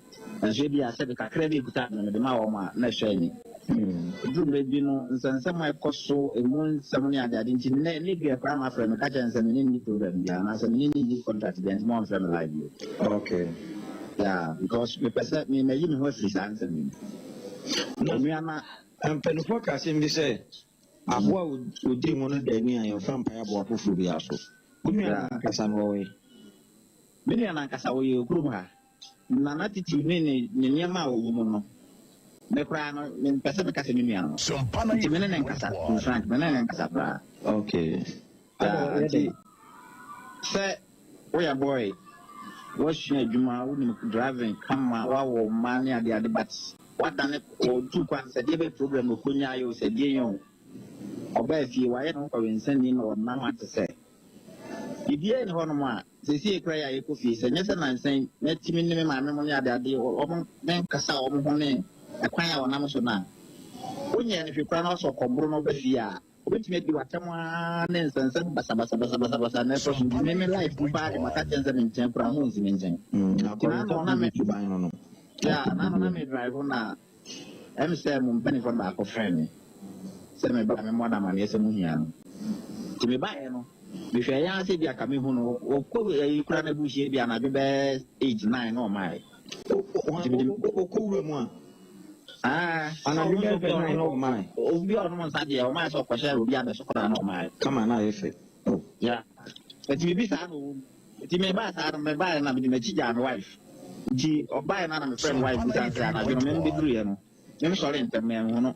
nanso ebia sɛbe kakra bi a ɛkuta me no mede ma wɔn a, na ɛsɔ ani. Ɛduru mmerɛ bi no, nsɛnsɛm a ɛkɔ so, ɛmu nsɛm ne adeade nti, nnɛ ne dua koraa mafrɛ me, ka kyerɛ no sɛ me ne no nni problem biara, anaasɛ me ne no nni contract biara nti ma ɔmfrɛ me live bio. Okay. Yeah, because mepɛ sɛ me mayi me ho afiri saa nsɛm yi mu. Onua na Mpanimfoɔ ka asɛm bi sɛ, Aboa a wɔdi ho no da ani a yɛmfa mpae aboa foforɔ biara so. Wo nua no ankasa no, ɔwɔ he? Me nua no ankasa, ɔyɛ kurom ha. Na n'attitude ne ne ne nneɛma a ɔwɔ mu no, me koraa no, mempɛ sɛ meka sɛ me nua no. Nti me ne no nkasa, to be frank, me ne no nkasa koraa. Okay. Yeah, nti sɛ woyɛ boy, woasua adwuma, wonim driving kama, woawo mma ne adeade, but Wadane ɔtu kwan sɛ deɛ bɛyɛ program na ɔkɔnyaeɛ o sɛ deɛn o, ɔbaa fie wayɛ ne ho kɔwensani na ɔnam ate sɛ biribiara nni hɔnom a seesei koraa yi a yɛkɔ fie sɛ nyɛ sɛ nansa yi matumi ne me maame mo ne adeade wɔn menkasa wɔn ho ne ɛkwan a wɔnam so no a wonyɛɛ no hwee koraa na wasɔ kɔboro na ɔba fie a Obetumi adi w'atɛm ara ne nsɛnsɛm basabasabasabasa na ɛkɔ so nti me me life mu paa de maka kyɛn sɛ me nkyɛn koraa mo nsi me nkyɛn. Nti na ano na me yeah na ano na me drive na ɛm sɛ mo mpanimfoɔ no baako frɛ me sɛ me ba me mmɔ no amaneɛ sɛ mo hia no. Nti me baeɛ no mehwɛ yɛn ase bi aka mehu no ɔkɔ ayi koraa na buhyie bi anadwo bɛyɛ 8 9 na ɔmaeɛ. Ɔkɔ wura mu a. Ah, Anadwo bɛyɛ bɛ nan na ɔmae. Obi a ɔnom nsa deɛ ɔmae sɛ ɔkɔhyɛ obi abɛso koraa na ɔmae. Kama na ayɛ fɛ. Oh. Yeah. Nti biribi saa na ɔwɔ mu. Nti mebaa saa no mebaeɛ na mede m'akyi gyaa me wife. Nti ɔbaeɛ no na mefrɛ me wife bisa sɛ anadwo no me bɛduruiɛ no me mesɔre ntɛm manhu no.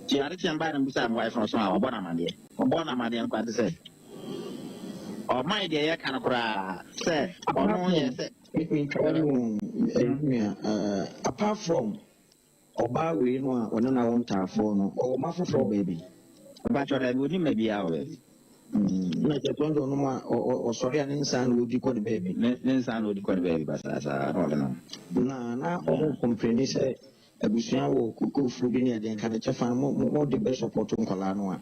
Nti ade kyeɛ mebaeɛ no mebisaa me wife no ɔso a wabɔ no amaneɛ. Ɔbɔɔ no amaneɛ no koraa te sɛ ɔmae deɛ yɛka no koraa sɛ ɔno yɛ sɛ. Mentwa wo nua apart from ɔbaa wei no a ɔne no awo ntaafoɔ no, ɔwɔ mma foforɔ wɔ baabi? Mpakyɛw daabi, ɔnni mma biara wɔ baabi. Na kyerɛ sɛ ɔno deɛ ɔnom a ɔsɔre a ne nsa na ɔdi kɔ ne baabi? Ne nsa na ɔdi kɔ ne baabi basaa saa na ɔde nom. Na na ɔmo kɔmpleni sɛ abusua wɔ kokofuo bi ne ɛdeɛ nka ne kyɛfa no mo mo de bɛ sɔpɔto nkwadaa no a?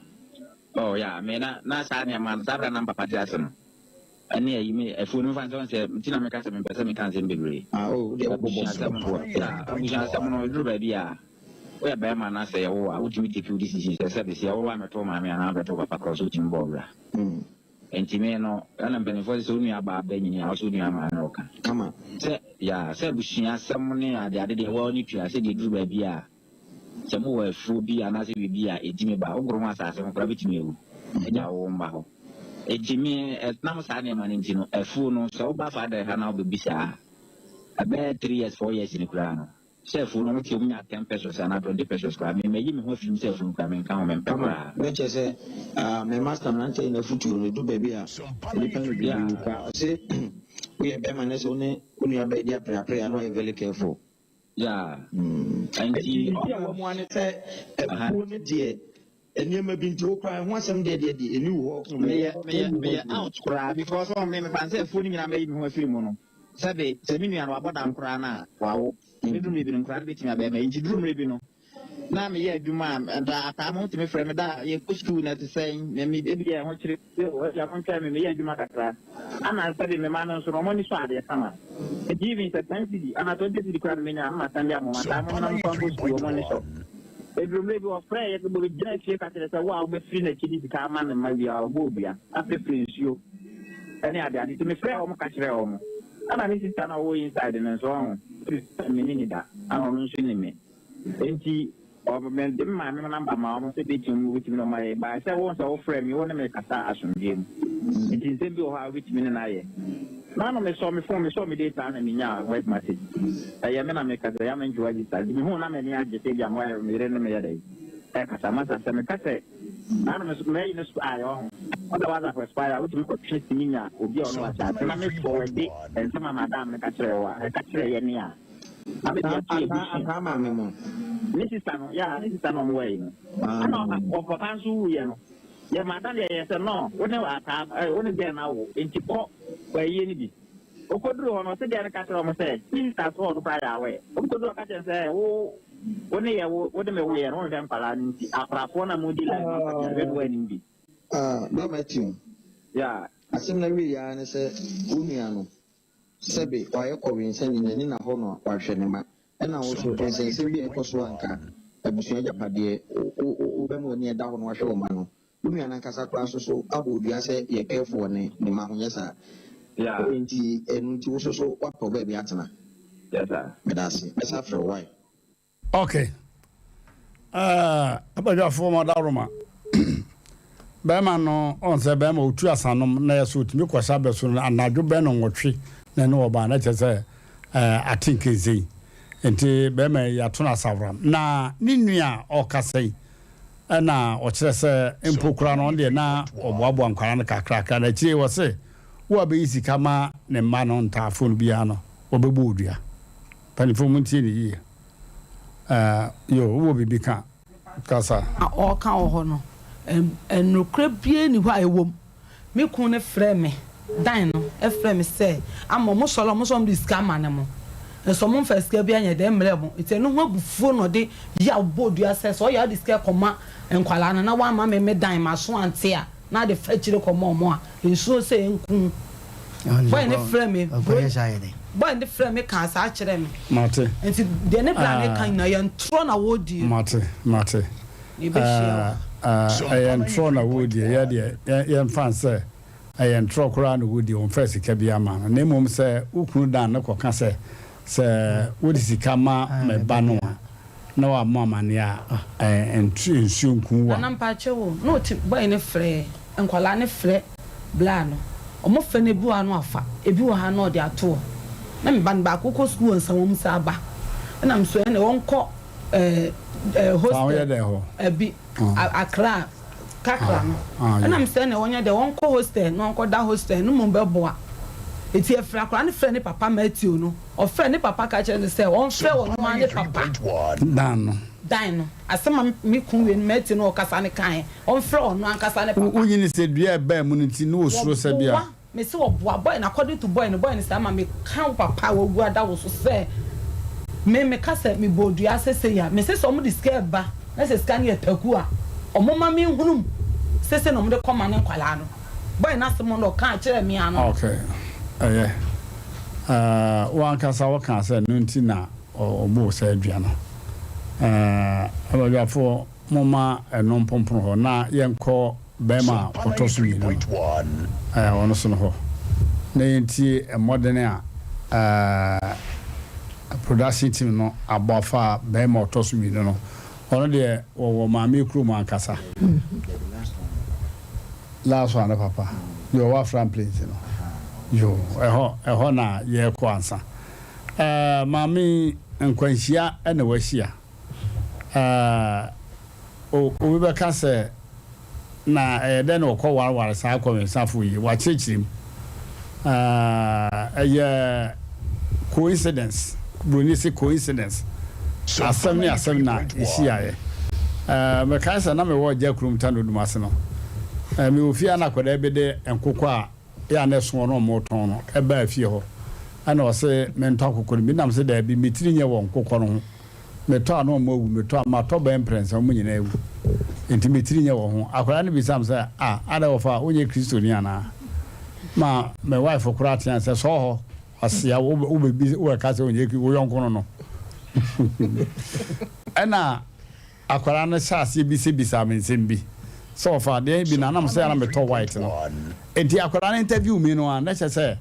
Oh yeah, me na na saa nneɛma no saa berɛ a na me papa te ase no. Ɛne ayi me afuo no mfa nsɛ sɛ nti na meka sɛ mempɛ sɛ meka nsɛm bebree. Ah oh wodeɛ wobobɔ so. Abusuasɛm no yeah abusuasɛm no ɛduru baabi a woyɛ barima na sɛ yɛwo wo a wotumi take wo decision sɛ sɛbe sɛ yɛwo wo a mɛto wo maame anaa mɛto wo papa korɔ so wotumi bɔ wo bra. Nti me no ɛna mpanimfoɔ sɛ sɛ wo nua baa bɛ nyini a wo sɛ wo nua maame ɔka. Kama. Sɛ yeah sɛ abusuasɛm ne ade ade deɛ wɔn tua sɛ deɛ ɛduru baabi a Sɛ mowɔ afuo bi anaasɛ biribi a ɛtumi ba a, wogoro ho asase ho koraa bɛtumi awu agya wo mma hɔ. Enti me, ɛnam saa nneɛma no nti no, afuo no, sɛ woba Father ha na wobɛbisa a, ɛbɛyɛ three years, four years ni koraa no, sɛ afuo no, wote wɔnya ten pesos anaa twenty pesos koraa, me, mayi me ho afiri mu sɛ afuo no koraa, menka ho, mempɛ Kama, koraa. na kyerɛ sɛ, ah, me master mmeranteɛ nyinaa afutuo no, ɛdu baabi a, nnipa no Yeah. bebree koraa, ɔse, woyɛ bɛrima na sɛ wo ne wo nua bɛyɛ di apereapere a, na wayɛ very careful. Yeah. Nti Nti biribi a wɔamoa ne sɛ afuo no deɛ nneɛma bi nti wo koraa ɛho asɛm deɛ deɛ deɛ ɛni wo hɔ. Meyɛ meyɛ meyɛ out koraa because ɔn me mefa sɛ afuo no nyinaa mɛyi me ho afiri mu no sɛbe sɛ me nua no wabɔ dam koraa no a wawo ɛbɛduru mmerɛ bi no nkoraa no bɛtumi abɛyɛ ma nti duru mmerɛ bi no na meyɛ adwuma a da ataa mo tumi frɛ me da yɛkɔ sukuu na ɛte sɛn me me ebi yɛ ho kyerɛ Yo, agya montwɛn me, meyɛ adwuma kakra. Ana sɛbe me mma no nso no, wɔn ani sɔ adeɛ kama. Enti even sɛ ten cedi anaa 20 cedi koraa na menya a, na masan de ama wɔn. Ataa mo na momfa nkɔ sukuu, wɔn ani sɔ. Ɛduru mmerɛ bi, wɔfrɛɛ yɛn bɛgyinaa fie ka kyerɛɛ sɛ wo a wobɛfiri n'akyi de sika ama ne mma wie a, ɔbɔɔ dua, afrɛfrɛ nsuo ne adeade. Nti mefrɛɛ wɔn ka kyerɛɛ wɔn. Ɛna ne sista no a ɔwɔ inside no nso, ɔho. Me ne no da, ɛna ɔno nso nim me. Enti ɔ mede me maame namba maa wɔn sɛ bɛtumi wobɛtumi ne wɔn ayɛ. Bae sɛ wo sɛ wofrɛ me, wo ne me kasa asomdwoeɛ mu. Enti nsɛm bi wɔ hɔ a wobɛtumi ne no ayɛ. Na ano mesɔɔ me phone, mesɔɔ me data na menyaa voice message. Ɛyɛ me na mekasa, ɛyɛ a mente register. Nti mehuu na m'ani agye sɛ ebia me me yere ne me yɛ dɛn ɛkasa. Masa sɛ meka sɛ na ano me mayi no spy ɔho. Wo sɛ WhatsApp spy a wotumi kɔtwe sini nya obi a ɔne wo akyɛ ase na me forward nsɛm a madam no ka kyerɛɛ wo a ɛka kyerɛɛ yɛne a na mede ato yɛ Ataa busua. ataa maame mo. Ne sister no, yeah, ne sister na ɔmo wɔ yi no. Ɛna ɔpapa nso wuiɛ no. Yɛ madam yɛ yɛ sɛ no wo ne ataa eh, wo ne girl no awo nti kɔ kɔ ayie no bi. Okoduru hɔ no ɔse girl no ka kyerɛ ɔmo sɛ ne sister so ɔno koraa yɛ aware. Ɔmo koduru hɔ ɔka kyerɛ no sɛ wo wo ne yɛ wo wo de me wo yɛ no wonhwɛ nkwadaa no nti akorafoɔ na mo di life no ɔka kyerɛ no anim bi. Ah, bra Matthew. Yeah. Asɛm no awieɛ ara ne sɛ wo nua no, sɛbe wayɛ kɔwensani, n'ani nna hɔ na wahwɛ ne mma. Ɛna wo nso, nsɛnsɛm bi a ɛkɔ so a anka abusua agyapadeɛ, wo, wo, wobɛma w'ani ada hɔ na wahwɛ wo mma no. Wo nua no ankasa koraa nso so abɔ wo dua sɛ yɛ careful wɔ ne, ne mma ho, nyɛ saa? Yeah. Enti, ɛno nti wo nso so woapɛ wo baabi atena. Yes, sir. Meda ase. Mɛsan afrɛ wo, wai? Ok eh, abadwafoɔ mo adaworoma. Bɛrima no ɔn sɛ bɛrima ɔtu asanom na yɛ so ɔtumi kɔhyɛ abɛso no anadwo bɛn no nwɔtwe na ɛne ɔbaa na kyerɛ sɛ eh, ate nkensɛn. Nti bɛrima yi yɛato no asaworam. Na ne nua a ɔkasa yi ɛna ɔkyerɛ sɛ mpo koraa no ɔno deɛ na ɔboaboa nkwadaa no kakrakra na akyire yi ɔse wo a bɛyi sika ma ne mma no ntaafoɔ no biara no wɔbɛbɔ wo dua. Mpanyinfoɔ mo ntie no yie. Ɛɛ yo wowɔ biribi ka? Kasa. A ɔreka wɔ hɔ no, nokorɛ biara nni hɔ a ɛwɔ mu. Me kunu no frɛɛ me, Dan no frɛɛ me sɛ ama wɔn sɔre a wɔn nso wɔde sika ama ne mo, nso wɔn mfa sika biara nyɛ dɛn mmrɛ mo. Nti ɛno ho abufuo na ɔde yaw bɔɔ dua sɛ, sɛ ɔyɛ a wode sika kɔma nkwadaa no na woamma me me Dan m'aso ante a, na ade fa akyire kɔma wɔn a, nsuo sɛ ɛnku wo. Boy no frɛɛ me, boy no frɛɛ me kaa saa kyerɛɛ me. Mate. Nti deɛ ne bra no ka nyinaa ɛyɛ ntorɔ na wɔredie. Mate, mate. Yɛbɛhyia wɔ. Ɛyɛ ntorɔ na wɔredie, yɛ deɛ yɛmfa no sɛ ɛyɛ ntorɔ koraa na wɔredie, wɔmfaa sika biara mmaa no. Na mmom sɛ wo kunu dan no kɔka sɛ, sɛ wode sika ma me ba no a, na wammɔ amanneɛ a, ɛɛ, nsuo nku wo a. Nana mpakyɛw o, na ɔte boy no frɛ nkwadaa no frɛ bla no, ɔmo frɛ no ebi wɔ ha na wafa, ebi wɔ ha na ɔde ato hɔ. Na me ba no baako kɔ sukuu wɔ Nsawam saa ba, ɛna me so ɛnna ɔnkɔ ɛɛ ɛɛ Fa ho yɛ hostel dɛn hɔ? ɛbi Accra kakra no, ɛna me sɛ ɛnna ɔnyɛ dɛ ɔnkɔ hostel na ɔnkɔ da hostel no mmom bɛboa. Eti ɛfrɛ akwadaa no frɛ ne papa Matthew no. Ɔfrɛɛ ne papa ka kyerɛɛ no sɛ ɔmfrɛ ɔno ara ne papa. Dan no. Dan no. Asɛm a me kun wie no mate no ɔkasa no kaeɛ. Ɔmfrɛ ɔno ankasa ne papa. Wonyini sɛ dua a ɛbaa mu no nti na osuro sɛ bia. Wɔboa. Mese wɔboa. Boy no according to boy no, boy no sɛ ama meka wo papa a wawu ada wo so sɛ me meka sɛ mebɔɔ dua sɛ sei a, mese sɛ wɔde sika reba na sɛ sika no yɛ taku a, wɔmma menhunu mu sɛ sei na wɔde kɔma ne nkwadaa no. Boy no asɛm no ɔkaa kyerɛɛ me ara no. Okay, ɛyɛ. Eh, wo ankasa wo kaa sɛ ɛno nti na ɔbɔɔ saa dua no. Eh, abadwafoɔ momma ɛno mpompon hɔ na yɛnkɔ bɛrima a ɔtɔ so mmienu no, eh, ɔno so no hɔ na yɛntie mmɔdene a eh, production team no abɔ afa bɛrima a ɔtɔ so mmienu no. Ɔno deɛ wɔwɔ maame kurom ankasa. Last one no papa deɛ ɔwɔ Afram Plains no yoo ɛhɔ ɛhɔ na yɛrekɔ ansa ɛɛ maame yi nkwanhyia na wahyia ɛɛ obi bɛka sɛ na ɛyɛ dɛn na ɔkɔ wareware saa kɔmɛnsafo yi wakyerɛkyerɛ mu Ɛyɛ coincidence, buroni se coincidence. Asɛm ne asɛm na ɛhyiaeɛ. Mekae sɛ na mewɔ Agya kurom Tano ase no, mewɔ fie a na akwadaa bi de nkokɔ a yɛ a na ɛso wɔn a wɔtɔn no baa fie hɔ. Ɛna ɔse mentɔ akokɔ no bi. Nam se daabi, me tiri nyɛ wɔ nkokɔ no ho. Metɔ a na wɔn awu, metɔ a matɔ bɛyɛ mprɛnsa wɔn nyinaa awu. Enti me tiri nyɛ wɔ ho. Akwadaa no bisaa me sɛ, Ah, adɛn wɔfa wonyɛ Kristoni anaa? Ma me wife koraa teaa sɛ, Sɔɔ hɔ, ɔsea wo wobɛbi wobɛka sɛ wonyɛ wo yɔnko no no. Ɛna akwadaa no hyɛ aseɛ bisabisaa me nsɛm bi sɛ ɔfa adeɛ bi na nam sɛ na metɔ white no. Enti akwadaa no interview me no a na kyerɛ sɛ.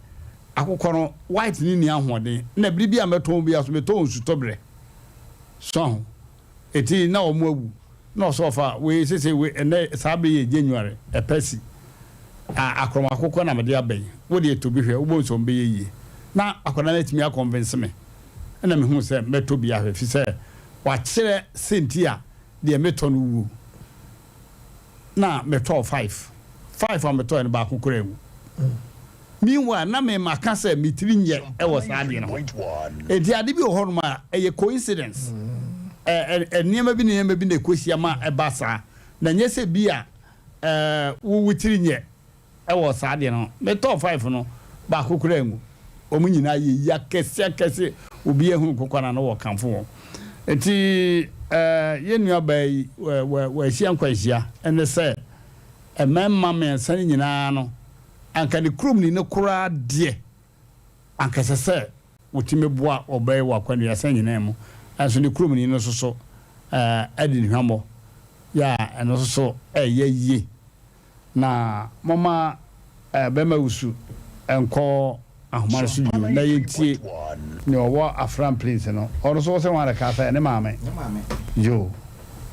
Akokɔ no white no nni ahoɔden na bere bi a mɛtɔn bi a so metɔn nsutɔberɛ so aho eti na wɔn awu na ɔsɛ ɔfa wei sese wei ɛnɛ saa bere yɛ January ɛpɛ si a akorɔm akokɔ na mede aba yi wo deɛ tɔ bi hwɛ wobɛhu sɛ wɔn bɛyɛ yie na akwadaa no atumi akɔnvinse me ɛna mehu sɛ mɛtɔ bi ahwɛ fi sɛ wakyerɛ senti a deɛ metɔ no wuo. na metɔɔ five, five a metɔɛ no baako koraa nwu. Meanwhile na me maka sɛ me tiri nyɛ wɔ saa adeɛ no ho. Enti ade bi wɔ hɔnom a ɛyɛ coincidence. Ɛ ɛ nneɛma bi ne nneɛma bi na ɛkɔhyia ma ɛba saa. Na nyɛ sɛ bi a ɛ wo wo tiri nyɛ. Wɔ saa deɛ no metɔɔ five no baako koraa angu. Wɔn nyinaa yɛ yi akɛse akɛse obiara hunu kokwa no a na wɔkamfo wɔn. Nti yɛn nua baa yi wahyia nkwanhyia ɛne sɛ mmarima mmiɛnsa no nyinaa no anka ne kurom ni no koraa deɛ anka ɛsɛ sɛ wɔtumi boa ɔbaa yi wɔ akwannuasa nyinaa mu nanso ne kurom ni no nso so adi ne hwammɔ yɛ a ɛno nso so ɛyɛ yie. Na momma bɛmma wusu nkɔ ahoma no so bio na yɛntie nea ɔwɔ Afram Plains no. Ɔno nso wɔ sɛ hwan reka sɛ ne maame? Yoo,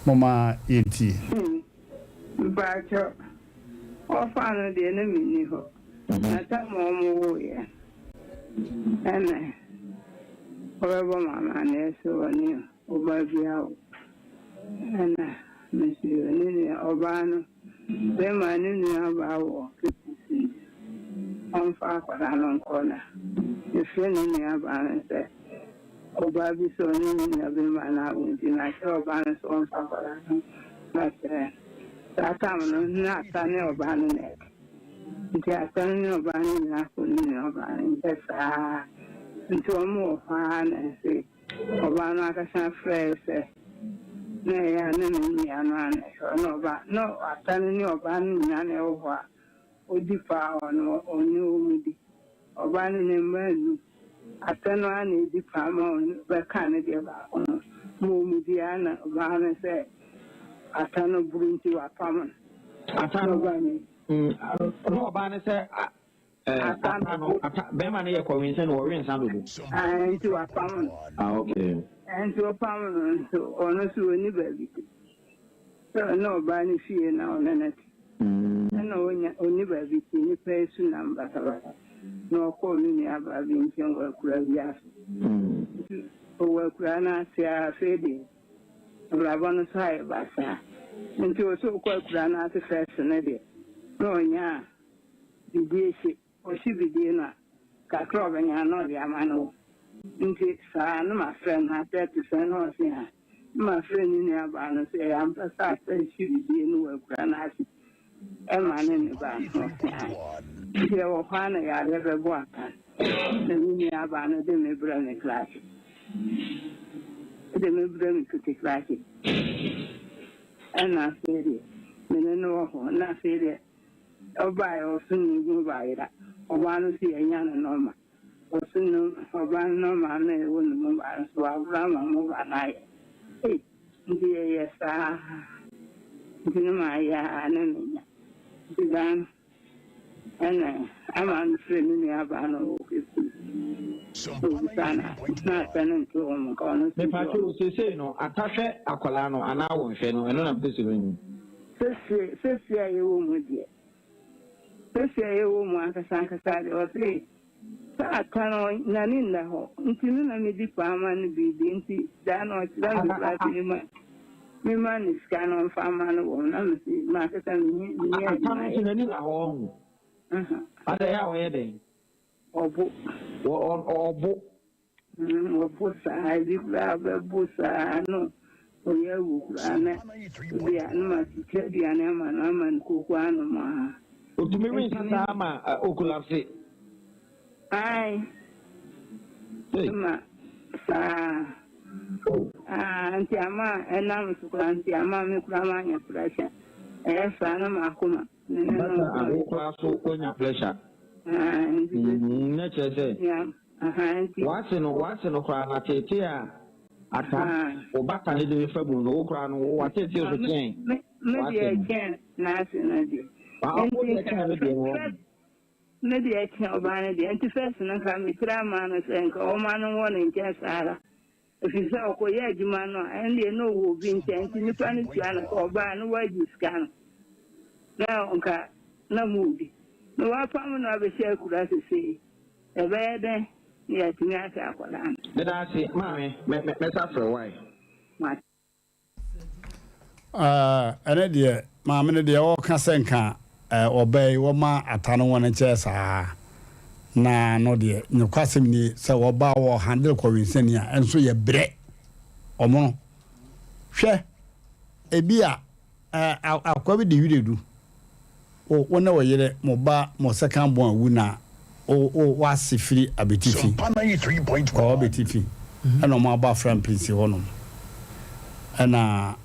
momma yɛntie. Hmm, mpakyɛ, ɔfa no deɛ na menni hɔ, na tam a ɔmo woeɛ ɛna ɔbɛbɔ me amaneɛ sɛ ɔne ɔbaa bi awo, ɛna mese ɔne nua ɔbaa no. Bɛrima no nuabaa wɔ KPC nti, ɔmfa akwadaa no nkɔ na mefrɛ ne nuabaa no sɛ ɔbaa bi sɛ ɔne ne nuabɛrima no awo nti makyerɛ ɔbaa no sɛ ɔmfa akwadaa no makyerɛ no. Saa tam no na Asa ne ɔbaa no na ɛte. Nti Asa no ne ɔbaa no nyinaa kɔ ne nuabaa no nkyɛn saa nti wɔn wɔ hɔ ara na ɛsɛ Ɔbaa no ankasa frɛe sɛ, na ɛyɛ a na ne nua no ara na ɛhwɛ ɔno ɔbaa na ata no ne ɔbaa no nyinaa na ɛwɔ hɔ a odi paa ɔno ɔne wɔn di. Ɔbaa no ne mma anum. Ata no ara na edi paa ma ɔno bɛka ne deɛ baako no ma wɔn di ara na ɔbaa no sɛ ata no boro nti wapam no. Ata no, na ɔbaa no sɛ Eh, Ata ata no, ata, bɛrima no yɛ kɔwensɛ no, wɔwe nsa dodo. Ah, nti wapam no. Ah, okay. Nti ɔpam no nso, ɔno nso ɔnni baabi te. Sɛ ɔne ɔbaa no fie na ɔne no te. Ɛna ɔnya, ɔnni baabi te, nnipa yi so nam basabasa. Na ɔkɔɔ ne nuabaa bi nkyɛn wɔ akuraa bi ase. Nti ɔwɔ akuraa no ase a, afei deɛ, abrabɔ no so ayɛ basaa. Nti ɔsɛ ɔkɔ akuraa no ase first no deɛ, na ɔnya a, bidie hye, ɔhye bidie no a, kakra a ɔbɛnya no na ɔde ama no. Nti saa na mafrɛ no asɛ ɛte sɛn na ɔse haa. Na mafrɛ ne nuabaa no sɛ ɛyɛ ampa sɛ asɛ hye bidie no wɔ akura no ase ɛma ne ne ba no ɔse ae. Nti ɛwɔ hɔ a na yareɛ bɛbɔ aka na me nuabaa no de me brɛ me krakye. De me brɛ me pete krakye. Ɛna afei deɛ me ne no wɔ hɔ na afei deɛ Ɔbae ɔso ne mu bayera. Ɔbaa no so yɛanya no nɔma. Ɔso no ɔbaa no nɔma na ɛwɔ ne mu ba no so waboro ama mo ba no ayɛ. Ei nti yɛyɛ saa nti no mayɛ a na menya. Nti daa no ɛna ama no frɛ me nua baa no wɔ Cape Coast. Obisaa no ase na asɛ no nte wɔn nka ɔno nso nte Mepatwo wɔn. seesei no ata hwɛ akwadaa no anaa wonhwɛ no ɛno na mepɛ sɛ mehu. Sesie, sesie a yɛwɔ mu deɛ, sesie a yɛwɔ mu ankasa ankasa deɛ, ɔse sɛ aka no n'ani nna hɔ, nti no na medi paa ma no biribi, nti daa no ɔkyerɛ me koraa sɛ mema, mema no sika no ɔmfa mma no wɔ hɔ, na mese m'ankasa menni, menni Ata no adwuma nso yɛ. n'ani nna hɔ ɔho. Ada ɛyɛ a ɔyɛ dɛn? Ɔbo. Wɔ, ɔ, ɔbo. Wɔbo saa, ebi koraa bɛbo saa na ɔyɛ awu koraa na ebi a na matwitwa aduane ama no ama no koko anom a. Otumi we nsa saa ma okolapse. Ae. Ma saa. Ah, nti ama ɛnam so koraa nti ama me koraa manya pressure. Ɛyɛ saa na makoma. Bata a wo koraa so woanya pressure. Mm, na kyerɛ sɛ w'ase no w'ase no koraa na teetee a ata wo bata ne de refa mu no wo koraa no w'ateetee so kyɛn w'ase no. Wo deɛ kyɛn ne deɛ no. Me deɛ kyɛn ɔbaa no deɛ, nti first no nka me tiri amaa no sɛ nka ɔma no nwɔ ne nkyɛn saa ara, ɛfiri sɛ ɔkɔyɛ adwuma no a ɛndeɛ na ɔwɔ obi nkyɛn nti nipa no tua no ka ɔbaa no wagye sika no na nka na mo wɔ bi na wapam no abɛhyɛ akura sesei ɛbɛyɛ dɛn na yɛatumi ahwɛ akwadaa no. Meda ase maame, mɛsa frɛ wo ae. Mate. Ɛne deɛ maame no deɛ ɔka sɛ nka ɔbaa yi wɔma ata no wɔn nkyɛn saa na no deɛ nokwasɛm nie sɛ ɔbaa wɔ handle kɔwensani a ɛnso yɛ brɛ ɔmono hwɛ ebi a Akoa bi de werɛ du. Wo, wo ne wo yere, mo ba, mo second born awu na wo, wo, w'ase firi Abetifi. Kɔ Abetifi. Ɛna wɔn aba afra mpinsi hɔ nom. Ɛna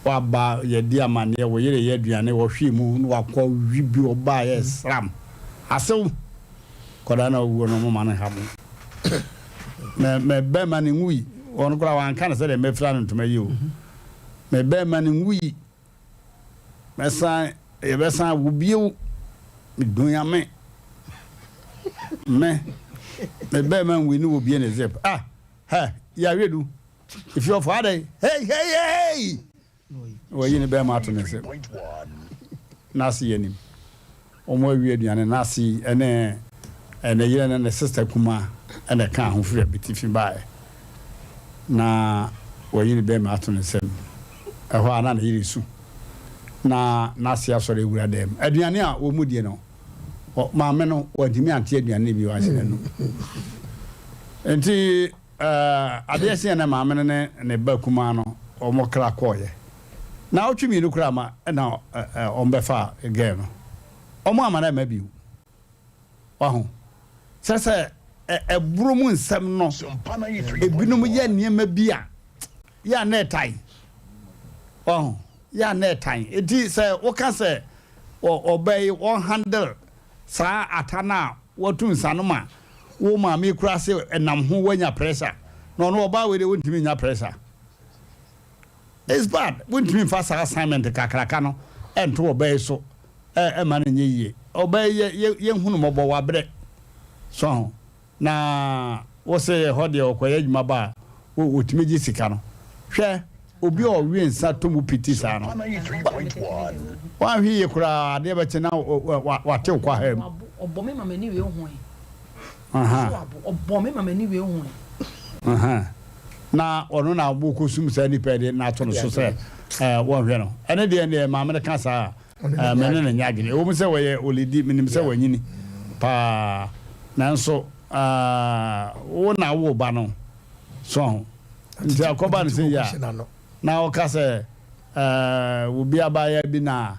waba yɛdi amaneɛ, wo yere yɛ aduane, wɔhwee mu na wakɔ wi bi ɔbaa yɛ sram. Asew! Kɔdaa na ɔwuo no, mo ma no nha mo. Mɛ, mɛ bɛɛma no nwui. Ɔno koraa wanka no sɛdeɛ mɛfira no ntoma yi o. Me bɛɛma no nwui Mɛsan yɛbɛsan awo bio Me dunyame Me me bɛɛma nwui ne wɔ bie ne zip Ah hɛ yareɛ du Efi ɔfɔ adɛn Hey hey hey Wɔyi ne bɛɛma ato ne nsam N'ase yɛ nim Wɔn awie aduane no ase yi ne ne yere ne ne sista kumaa na ɛkaa ho firi abetifi baeɛ. Na wayi ne bɛrima ato ne nsam. Ɛhɔ a na ne yere su. Na n'ase asɔre awura dan mu. Aduane a wɔn die no, maame no wantumi ante aduane no bi wanhyɛ n'anum. Nti adeɛ kyeeɛ na maame no ne ne ba kumaa no wɔn kra kɔeɛ. Naawɔtwe mienu koraa ma na wɔn bɛfa girl no. Wɔn amma no amma bio. Waho? Kyerɛ sɛ ɛboro mu nsɛm no, ebinom yɛ nneɛma bi a yɛ a na ɛtan. Waho? Yɛ a na ɛtan. Eti sɛ woka sɛ ɔbaa yi wɔn handle saa ata no a watu nsa no ma wo maame yi koraa se ɛnam ho wanya pressure. Na ɔno ɔbaa wei deɛ wontumi nya pressure. It's bad, wontumi mfa saa assignment kakraka no nto ɔbaa yi so mma no nyɛ yie. Ɔbaa yi yɛ yɛnhu no mmɔbɔ, wabrɛ. So ho? Na wo se ɛhɔ deɛ ɔkɔyɛ adwuma ba a, ɔtumi gye sika no. Hwɛ, obi a ɔwe nsa tɔ mu piti saa no, wanhwɛ yie koraa adeɛ bɛkye na wate wo kwaha mu. Ɔbɔ me ma m'ani wei ho ɛ. Ɔbɔ me ma m'ani wei ho ɛ. Na ɔno na wokɔsum saa nipa yi de no ato no so sɛ wɔnhwɛ no. Ɛno deɛ deɛ maame no ka saa a, me ne no nyɛ adwene. Ɛwom sɛ wɔyɛ olidi, menim sɛ wanyini paa, nanso wo na wowoo ba no, so ho? Nti akɔba no sɛ yi a, na ɔka sɛ obi abaayewa bi na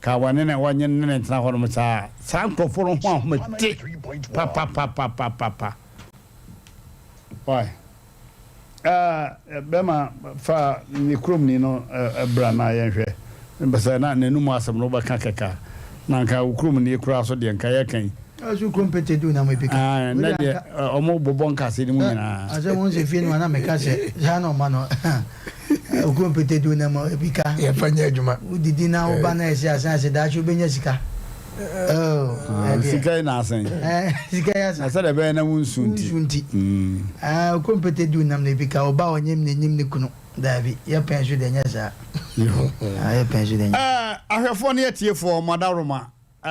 ka wɔne ne wɔnye ne ne ntena hɔnom saa a, saa nkurɔfoɔ no ho ahomete papapapapapa. Why? Ah, bɛma fa ne kuromni no bra na yɛnhwɛ. Sɛ na n'anum asɛm no wobɛka kɛkɛ a, na nka wo kuromni koraa so deɛ nka yɛka yi. Ɛso kurom pete du na mo ebi ka. Ah, nnɛ deɛ ɔmo bobɔ nkase no mu nyinaa. Asɛm ho sɛ fie no na meka sɛ saa na ɔma no okurom pete du na mo ebi ka. Yɛfa nyɛ adwuma. Wodidi na woba na ɛsɛ asan ase daakye wobɛnya sika. Oh, ah, sika yi na asan. Eh, sika yi asan. Na sɛ ɛbɛyɛ na wonsu nti. Wonsu nti. Mm. Ah, okurom pete du nam na ebi ka ɔba ɔnyem n'enyim ne kunu. Daabi, yɛ pɛn so deɛ nyɛ saa. Ah, yɛ pɛn so deɛ nyɛ. Eh, ahwɛfoɔ ne atiefoɔ, mo adaworoma. Eh,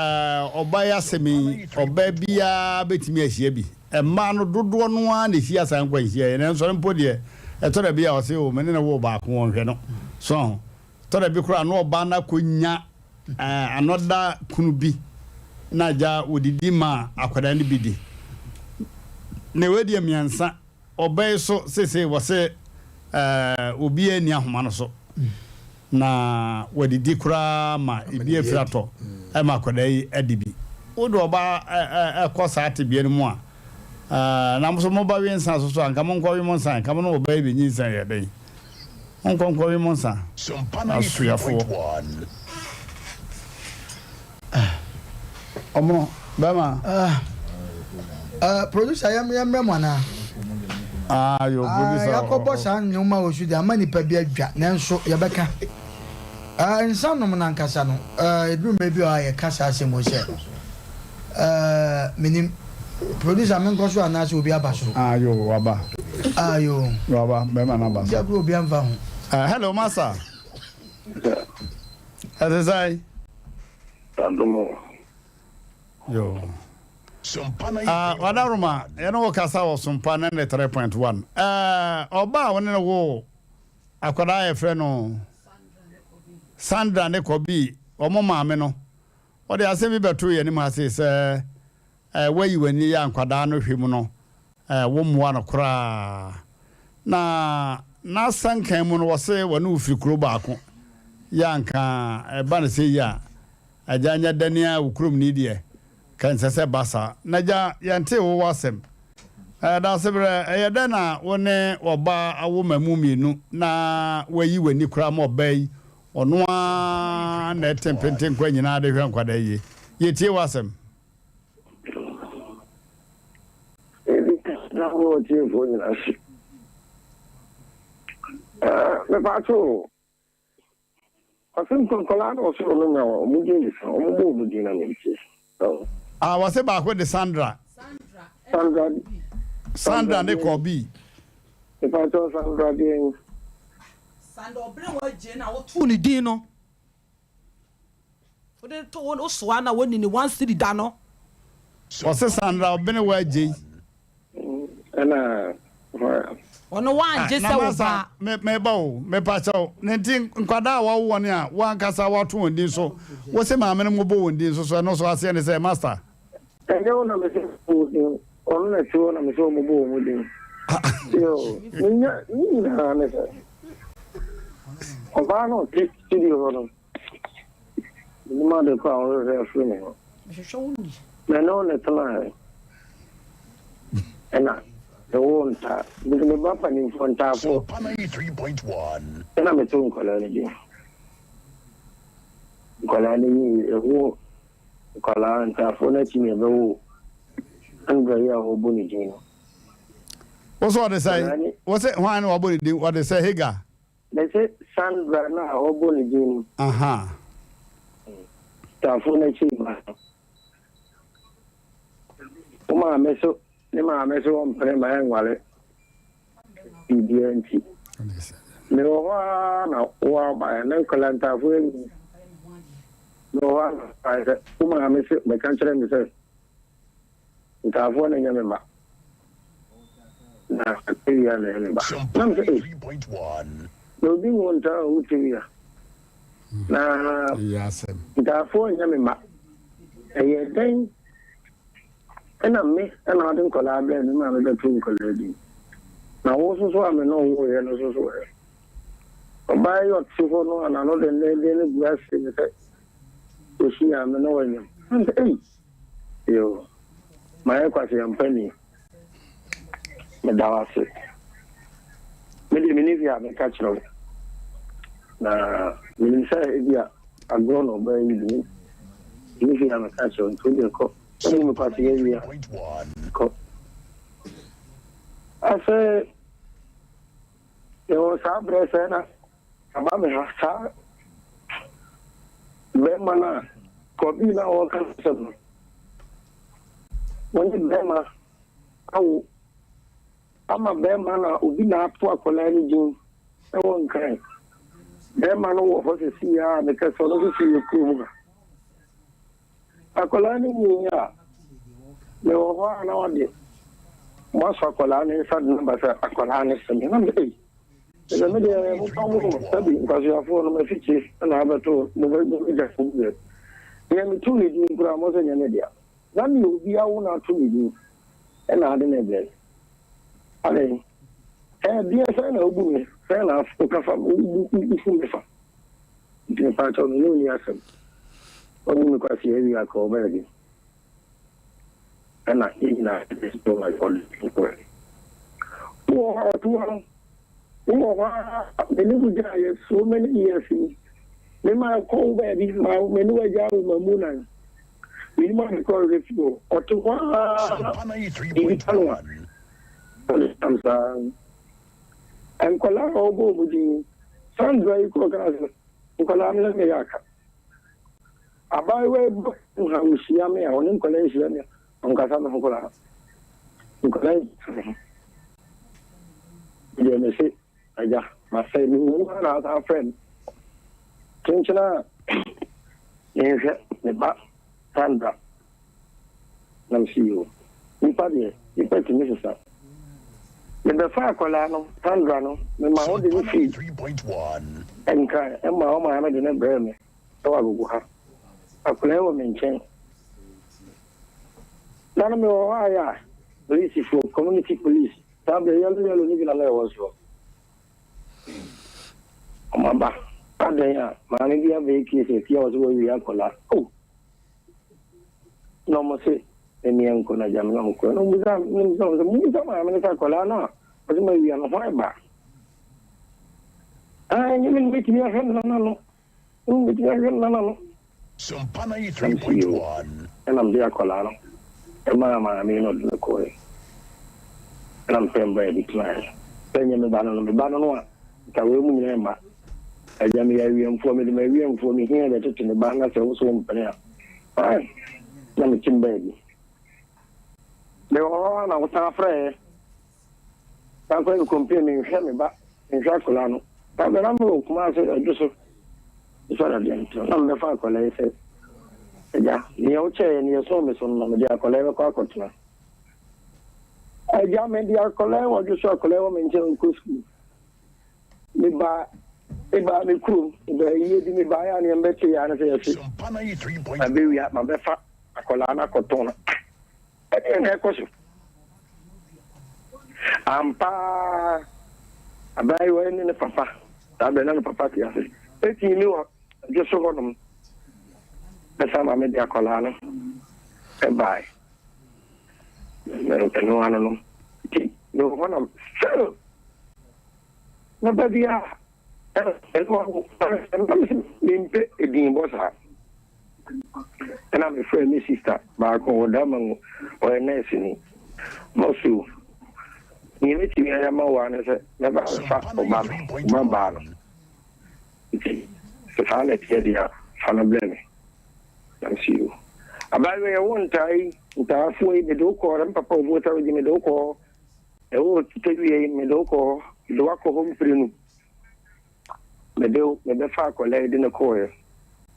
ɔbaa yi asɛm yi, ɔbaa biara bɛtumi ahyia bi. Mmaa no dodoɔ no ara na ɛhyia saa nkwanhyia yi, nanso ɔno mpo deɛ, ɛtɔ da bi a ɔse, o, me ne no woo baako, ɔnhwɛ no. So aho? Ɛtɔ da bi koraa na ɔbaa no akɔnya eh, another kunu bi, na agya wɔdidi ma akwadaa no bi di. Na wei deɛ mmiɛnsa. Ɔbaa yi so seesei wɔse obiara nni ahoma no so na wadidi koraa ma ebi afiri atɔ ma akwadaa yi adi bi. Wode ɔbaa kɔ saa tebea no mu a, na mo nso moba we nsa so so a, nka monkɔwe mo nsa, nka mo ne ɔbaa yi bɛnyinsɛn yɛ dɛn? Monkɔ nkɔwe mo nsa, asoafoɔ. Ɔmono, bɛma. Ah, uh, producer yɛm yɛmrɛ mu anaa? Ah, yo, ah, producer. Yɛakɔbɔ saa nneɛma wɔ so de ama nipa bi adwa, nanso yɛbɛka. Ah, nsa nom no ankasa no, ah, ɛduru mmerɛ bi a yɛka saa asɛm wɔ sɛ, Ɛɛ menim. Producer menkɔ so anaasɛ obi aba so? Ah yo waba. Ah yo. Waba bɛrima no aba so. Obi akura obi amfa ho. Uh, hello master. Ɛte sɛn? Adomo. Yo. Ah, Wadaroma, yɛne wo kasa wɔ Sompa 93.1. Eh, ɔba a wo ne no wo akwadaa yɛfrɛ no Sandra ne Kɔbi, wɔn maame no. Wɔde asɛm bi bɛtoo yɛn anim ha sei sɛ, eh, woayi w'ani yɛ a nkwadaa no hwɛ mu no, eh, wommoa no koraa. Na n'asɛnkan mu no, wɔse wɔne wo firi kuro baako. Yɛ anka ɛba no sɛ yi a, agya nyɛ dɛn a wo kuromni deɛ, ka ɛnsɛ sɛ ɛba saa. Na agya, yɛntee wo w'asɛm. Eh, Daasebrɛ, ɛyɛ dɛn na wo ne ɔbaa awo mmamu mmienu na woayi w'ani koraa ma ɔbaa yi Ɔno ara na ɛte mpentenkwa nyinaa de hwɛ nkwadaa yie. Yɛtie w'asɛm. Ebi na mo tiefoɔ nyinaa se. Mepatwo o, ɔse nkwadaa na ɔsoro no nya wɔn din de sa, wɔn bɔ wɔn din na mentie. Ah, wɔse baako de Sandra. Sandra. Sandra ne Kɔbi. Mepatwo Sandra deɛ. Sanda ɔbere wɔ agye na wotoo ne din no wode to wo soa na wɔnni ne one cedi da no. Ɔse Sandra ɔbene wɔ agye yi. Ɛna hwan. Ɔno wangye sɛ wo ba. Na masa meba o mepa kyɛw ne nti nkwadaa a wawo wɔn a wankasa wato wɔn din so wose maame no mobɔ wɔn din so so ɛno so aseɛ ne sɛ master. Ɛnyɛ wo na mese mobɔ wo din, ɔno na ɛte hɔ na mese ɔmobɔ wɔn din. Yo, menya ne nyinaa ne sɛ ɔbaa no ɔte studio hɔ no, menim ade kɔ a ɔhwehwɛ afiri me hɔ. Na ɛne wo na ɛtenaeɛ ɛna ɛwoo ntaa. Nti me ba panimfoɔ ntaafoɔ ɛna meto nkwadaa no din. Nkwadaa no nyii ɛwoo Nkwadaa, ntafoɔ no akyi na yɛbɛwo Andra yi a wɔbɔ ne din no. Wo sɛ ɔde sɛ, wo sɛ hwan na wɔbɔ ne din, ɔde sɛ Hagar. Mese Sandra no a wɔbɔ ne din no. Aha. Ntafoɔ no akyi ba no. Wo maame so, ne maame so ɔmpene ma ɛnware. Biribiara nti. Mewɔ hɔ ara na woabaeɛ na nkwadaa ntaafoɔ anyi. Mewɔ hɔ ara na woabaeɛ sɛ wo maame se bɛka kyerɛ me sɛ ntaafoɔ na ɛnyɛ me mma na Tewia na ɛyɛ me ba. Na me sɛ ei, na obi nwo ntaa a ɔwo Tewia na ntaafoɔ nyɛ me mma. Ɛyɛ dɛn? Ɛna me na wode nkwadaa brɛɛ me ma mebɛtoo nkwadaa din. Na wo nso so a me ne wo woeɛ no nso so ɛ? Ɔbaa yi ɔte hɔ no a n'ano dendeenden no bua see me sɛ, Ɔhyiaa me na wanyam. Na me sɛ, Ei! Yoo, mayɛ kwaseampani. Meda wo ase. Me deɛ menni hwee a meka kyerɛ wo. Na menim sɛ ebia agorɔ na ɔbaa yi di. Menni hwee a meka kyerɛ wo nti wo deɛ kɔ. Wobu me kwasea wie a, kɔ. Afei yɛwɔ saa berɛ sɛ na aba me ha saa bɛrima no a kɔbii no a wɔka no asɛm no wɔne bɛrima awo ama bɛrima no a obi na ato akwadaa no din wɔ nkran bɛrima no wɔ hɔ sisi a mekɛ sɛ ɔno nso fi yɛ kurom ha Akwadaa no nyin a, mewɔ hɔ a na ɔde moasɔ akwadaa no nsa de no aba sɛ akwadaa no sɛ me na me ei ɛsɛ me deɛ mofa mo sɛbi nkwaseafoɔ no mafikyire na abɛto mobɛgya mo deɛ deɛ meto ne din koraa mo sɛ nyɛ me dea na deɛ obi awo no ato ne din ɛna ade no brɛ adɛn ɛdeɛ sɛn na wobu me sɛn na wokafa wofu me fa Nti mepaakyɛw me ne wo nni asɛm. Wabu me kwasea awie a kɔ baabi. Ɛna yɛn nyinaa yɛde ma ɔde kɔɛ. Wowɔ hɔ a ɔto hɔ no, wowɔ hɔ a me ne wo gyaa yɛ so many years ni. Me ma kɔ wo baabi ma me ne wo agyaa wo ma mu nan. Menim a mekɔ hwehwɛ fi hɔ. Ɔte hɔ a biribi ka no a ɔde nam saa. Nkwadaa a wɔbɔ wɔn din, Sandra yi kɔɔ kaa sɛ, nkwadaa no ne me yɛ aka. Abaayewa yi ba kurom ha, ɔhyia me a, ɔne nkwadaa yi hyia me a, ɔnkasa me ho koraa. Nkwadaa yi nkasa me ho. Me deɛ mese, agya, masɛe. Mewɔ mu ara na asan afrɛ me. Kyenkyena a menhwɛ me ba Sandra. Na mese yoo. Nipa deɛ, nipa tumi sesa. Mebɛfaa akwadaa no, Sandra no, mema wode no fii Nkran ma wo maame de no brɛɛ me. wɔ agogo ha. Akwadaa yi wɔ me nkyɛn. Da no mewɔ hɔ a yɛ a polisifoɔ, community police, saa berɛ yellow yellow no bi na na ɛwɔ soɔ. Wɔn aba. Adɛn a maame bi abɛyɛ case atia wɔ sɛ wɔawie akwadaa. Oh! Na wɔn se ɛmi nkɔ na gya me na wɔn kɔ. Na wɔn bisa na wɔn bisa wɔn sɛ mo bisa maame no sɛ akwadaa no a wɔsɛ ma awia no hwan ba? Ah, ɛnyɛ me na mɛtumi ahwɛ no nana no. Wobɛtumi ahwɛ no nana no. Na mese yoo. Ɛna mede akwadaa no maa maame yi na ɔde no kɔeɛ. Ɛna mepɛ mbaeɛ bi tenaeɛ. Sɛ ɛnyɛ me ba no no, me ba no no a, nka wei mu nyinaa mma. Agya meyɛ awiɛmfoɔ, mede m'awiɛmfoɔ, mehia bɛtete me ba na sɛ wo so wompene a, fine. Na mete baabi. Mewɔ hɔ a na wosan frɛɛ. San kɔ complain menhwɛ me ba menhwɛ akwadaa no saa bɛ na mewɔ Kumase ɛdwo so nso na deɛ nti na mebɛfa akwadaa yi sɛ agya deɛ wokyɛɛ no yɛsoo me so no na mede akwadaa yi bɛkɔ akɔtena agya mede akwadaa yi wɔ dwo so akwadaa yi wɔ me nkyɛn nkɔ sukuu meba meba me kurom meba yie bi meba yɛ a neɛ mbɛte yɛ a ne sɛ yɛse mabɛwia mabɛfa akwadaa no akɔtɔn no. Ɛdeɛn na ɛrekɔ so? Ampa ara, abaayewa yi ne ne papa, saa berɛ na ne papa te ase, ɛtii me wɔ dwo so hɔnom, bɛsan ma mede akwadaa no baeɛ. Ɛno ano no, nti mewɔ hɔ na still na ba bi a Ɛna mese mempɛ edinbɔ saa. Ɛna mefrɛɛ me sista baako wɔ Damango, ɔyɛ nɛɛseni. Na ɔse o, nea mɛtumi ayɛ ama wo ara ne sɛ mɛba abɛfa wo ba no, wo ba baa no. Nti sɛ saa na ɛteɛ deɛ a, fa no brɛ me. Na mese o. Abaayewa yi, ɛwɔ ntaa yi, ntaafoɔ yi, mede wo kɔɔ, me papa wɔ Volta Region, mede wo kɔɔ hɔ. Ɛwɔ Tawia yi, mede wo kɔɔ hɔ, mede wo akɔ hɔ mprenu. Mede wo, mebɛfaa akwadaa yi de no kɔeɛ,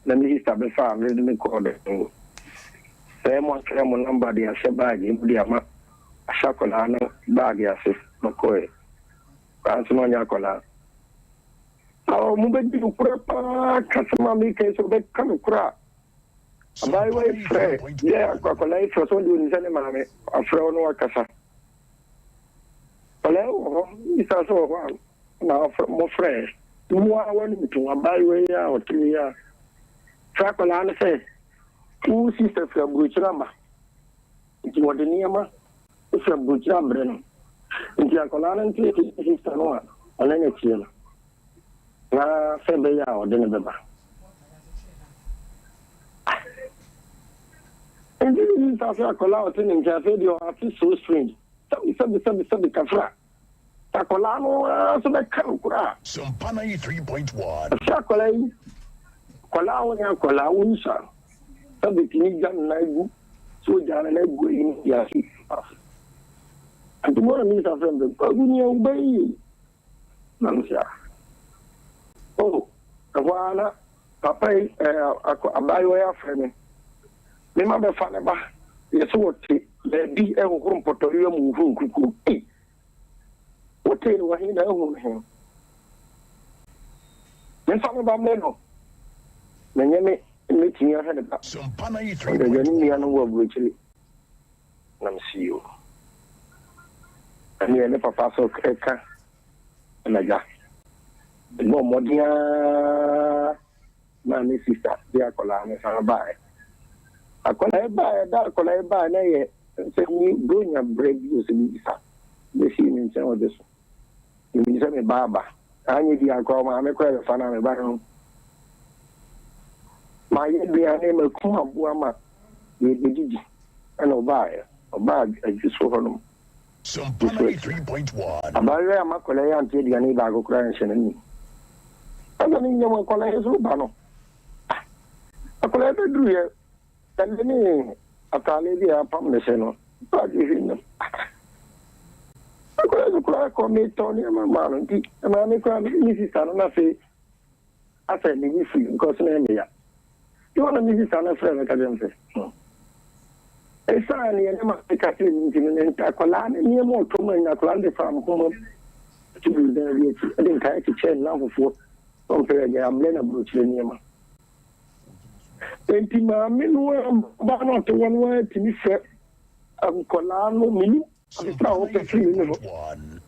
na me sista bɛfaa me de no kɔɔ Dɔngo. Sɛ moatwerɛ mo nɔmba de ahyɛ baage mu de ama ahyɛ akwadaa no baage ase na ɔkɔeɛ. Koraa nso na ɔnyɛ akwadaa. Na wɔbɛdi nokorɛ paa ka sɛ ma meka yi sɛ wɔbɛka nokorɛ a, abaayewa yi frɛ yɛ akwadaa yi frɛ sɛ ɔde onim sɛ ne maame afrɛ wo na wakasa. Akwadaa yi wɔ hɔ, bisa sɛ wɔ hɔ a na mofrɛɛ mo ara w'anim to abaayewa yi a ɔte yi a frɛ akwadaa no sɛ wo sista firi aburokyire aba nti wɔde nneɛma firi aburokyire abrɛ no nti akwadaa no nte sista no a ɔne no teɛ no na sɛ ɛbɛyɛ a ɔde no bɛba nti ne sista sɛ akwadaa a ɔte ne nkyɛn afei deɛ ɔate so strange sɛbi sɛbi sɛbi sɛbi kafra Sɛ akwadaa no ara nso bɛka no koraa a. Ɛsɛ akwadaa yi, akwadaa a ɔnyɛ akwadaa, wonsa sɛ bɛtumi gya ne nan gu, sɛ ɔgya ne nan gu ayi no de ase. Nti mo na minista frɛ me sɛ, Kwaku nea wo ba yi yɛ Na me sɛ, oh, ɛhɔ ara na papa yi, ɛɛ, abaayewa yi afrɛ me. Me ma bɛfa ne ba, yɛ sɛ wɔte baabi ɛhohoro mpɔtɔwewa mu hohoro nkukuo. Ei! Wotee no wɔ he na ahu no he? Memfa me ba mmrɛ no, na nyɛ me mɛtumi ahwɛ ne ba. Ɔde agya ne nuanom wɔ aburokyire. Na mese yoo. Ɛneɛ ne papa so ka na agya. Mebɔɔ mmɔden ara maa me sista de akwadaa no san baeɛ. Akwadaa yi baeɛ, da akwadaa yi baeɛ na yɛ sɛ ni Buronya berɛ bi o sɛ biribi sa bɛsii me nkyɛn ɔgye so. Menim sɛ me ba aba. Anyɛ bi anka ɔmaame koraa bɛfa no a me ba no. Mayɛ aduane, makum aboa ma yɛbɛdidi. Ɛna ɔbaeɛ, ɔbaa adwo so hɔnom. Nso akyi. Abaayewa yi amma akwadaa yi ante aduane yi baako koraa anhyɛ n'anom. Ɛna ne nyinam akwadaa yi nso ba no. Ah! Akwadaa yi bɛduruiɛ, ɛnne ne atadeɛ bi a apam ne hyɛ no, baage hwɛ nam. Akwadaa yi koraa kɔ metɔ nneɛma maa no nti maame koraa me ne sista no na afei asɛ me bo fui because na ɛyɛ me ya. Nti hɔ na me sista no frɛ me ka kyerɛ me sɛ, hmm, ɛsiane neɛ ne maame ka kyerɛ me nti no, ne akwadaa no nneɛma ɔtɔ ma nyina akwadaa no de faa mpoma to guu dan bi akyi de nkaeɛ kyekyɛɛ ne nnamfofoɔ sɛ ɔmpɛ agya abrɛ no aburokyire nneɛma. Enti maame no a ba no ɔte hɔ no ara tumi frɛ nkwadaa no menim Abisa a wɔpɛ firi me hɔ.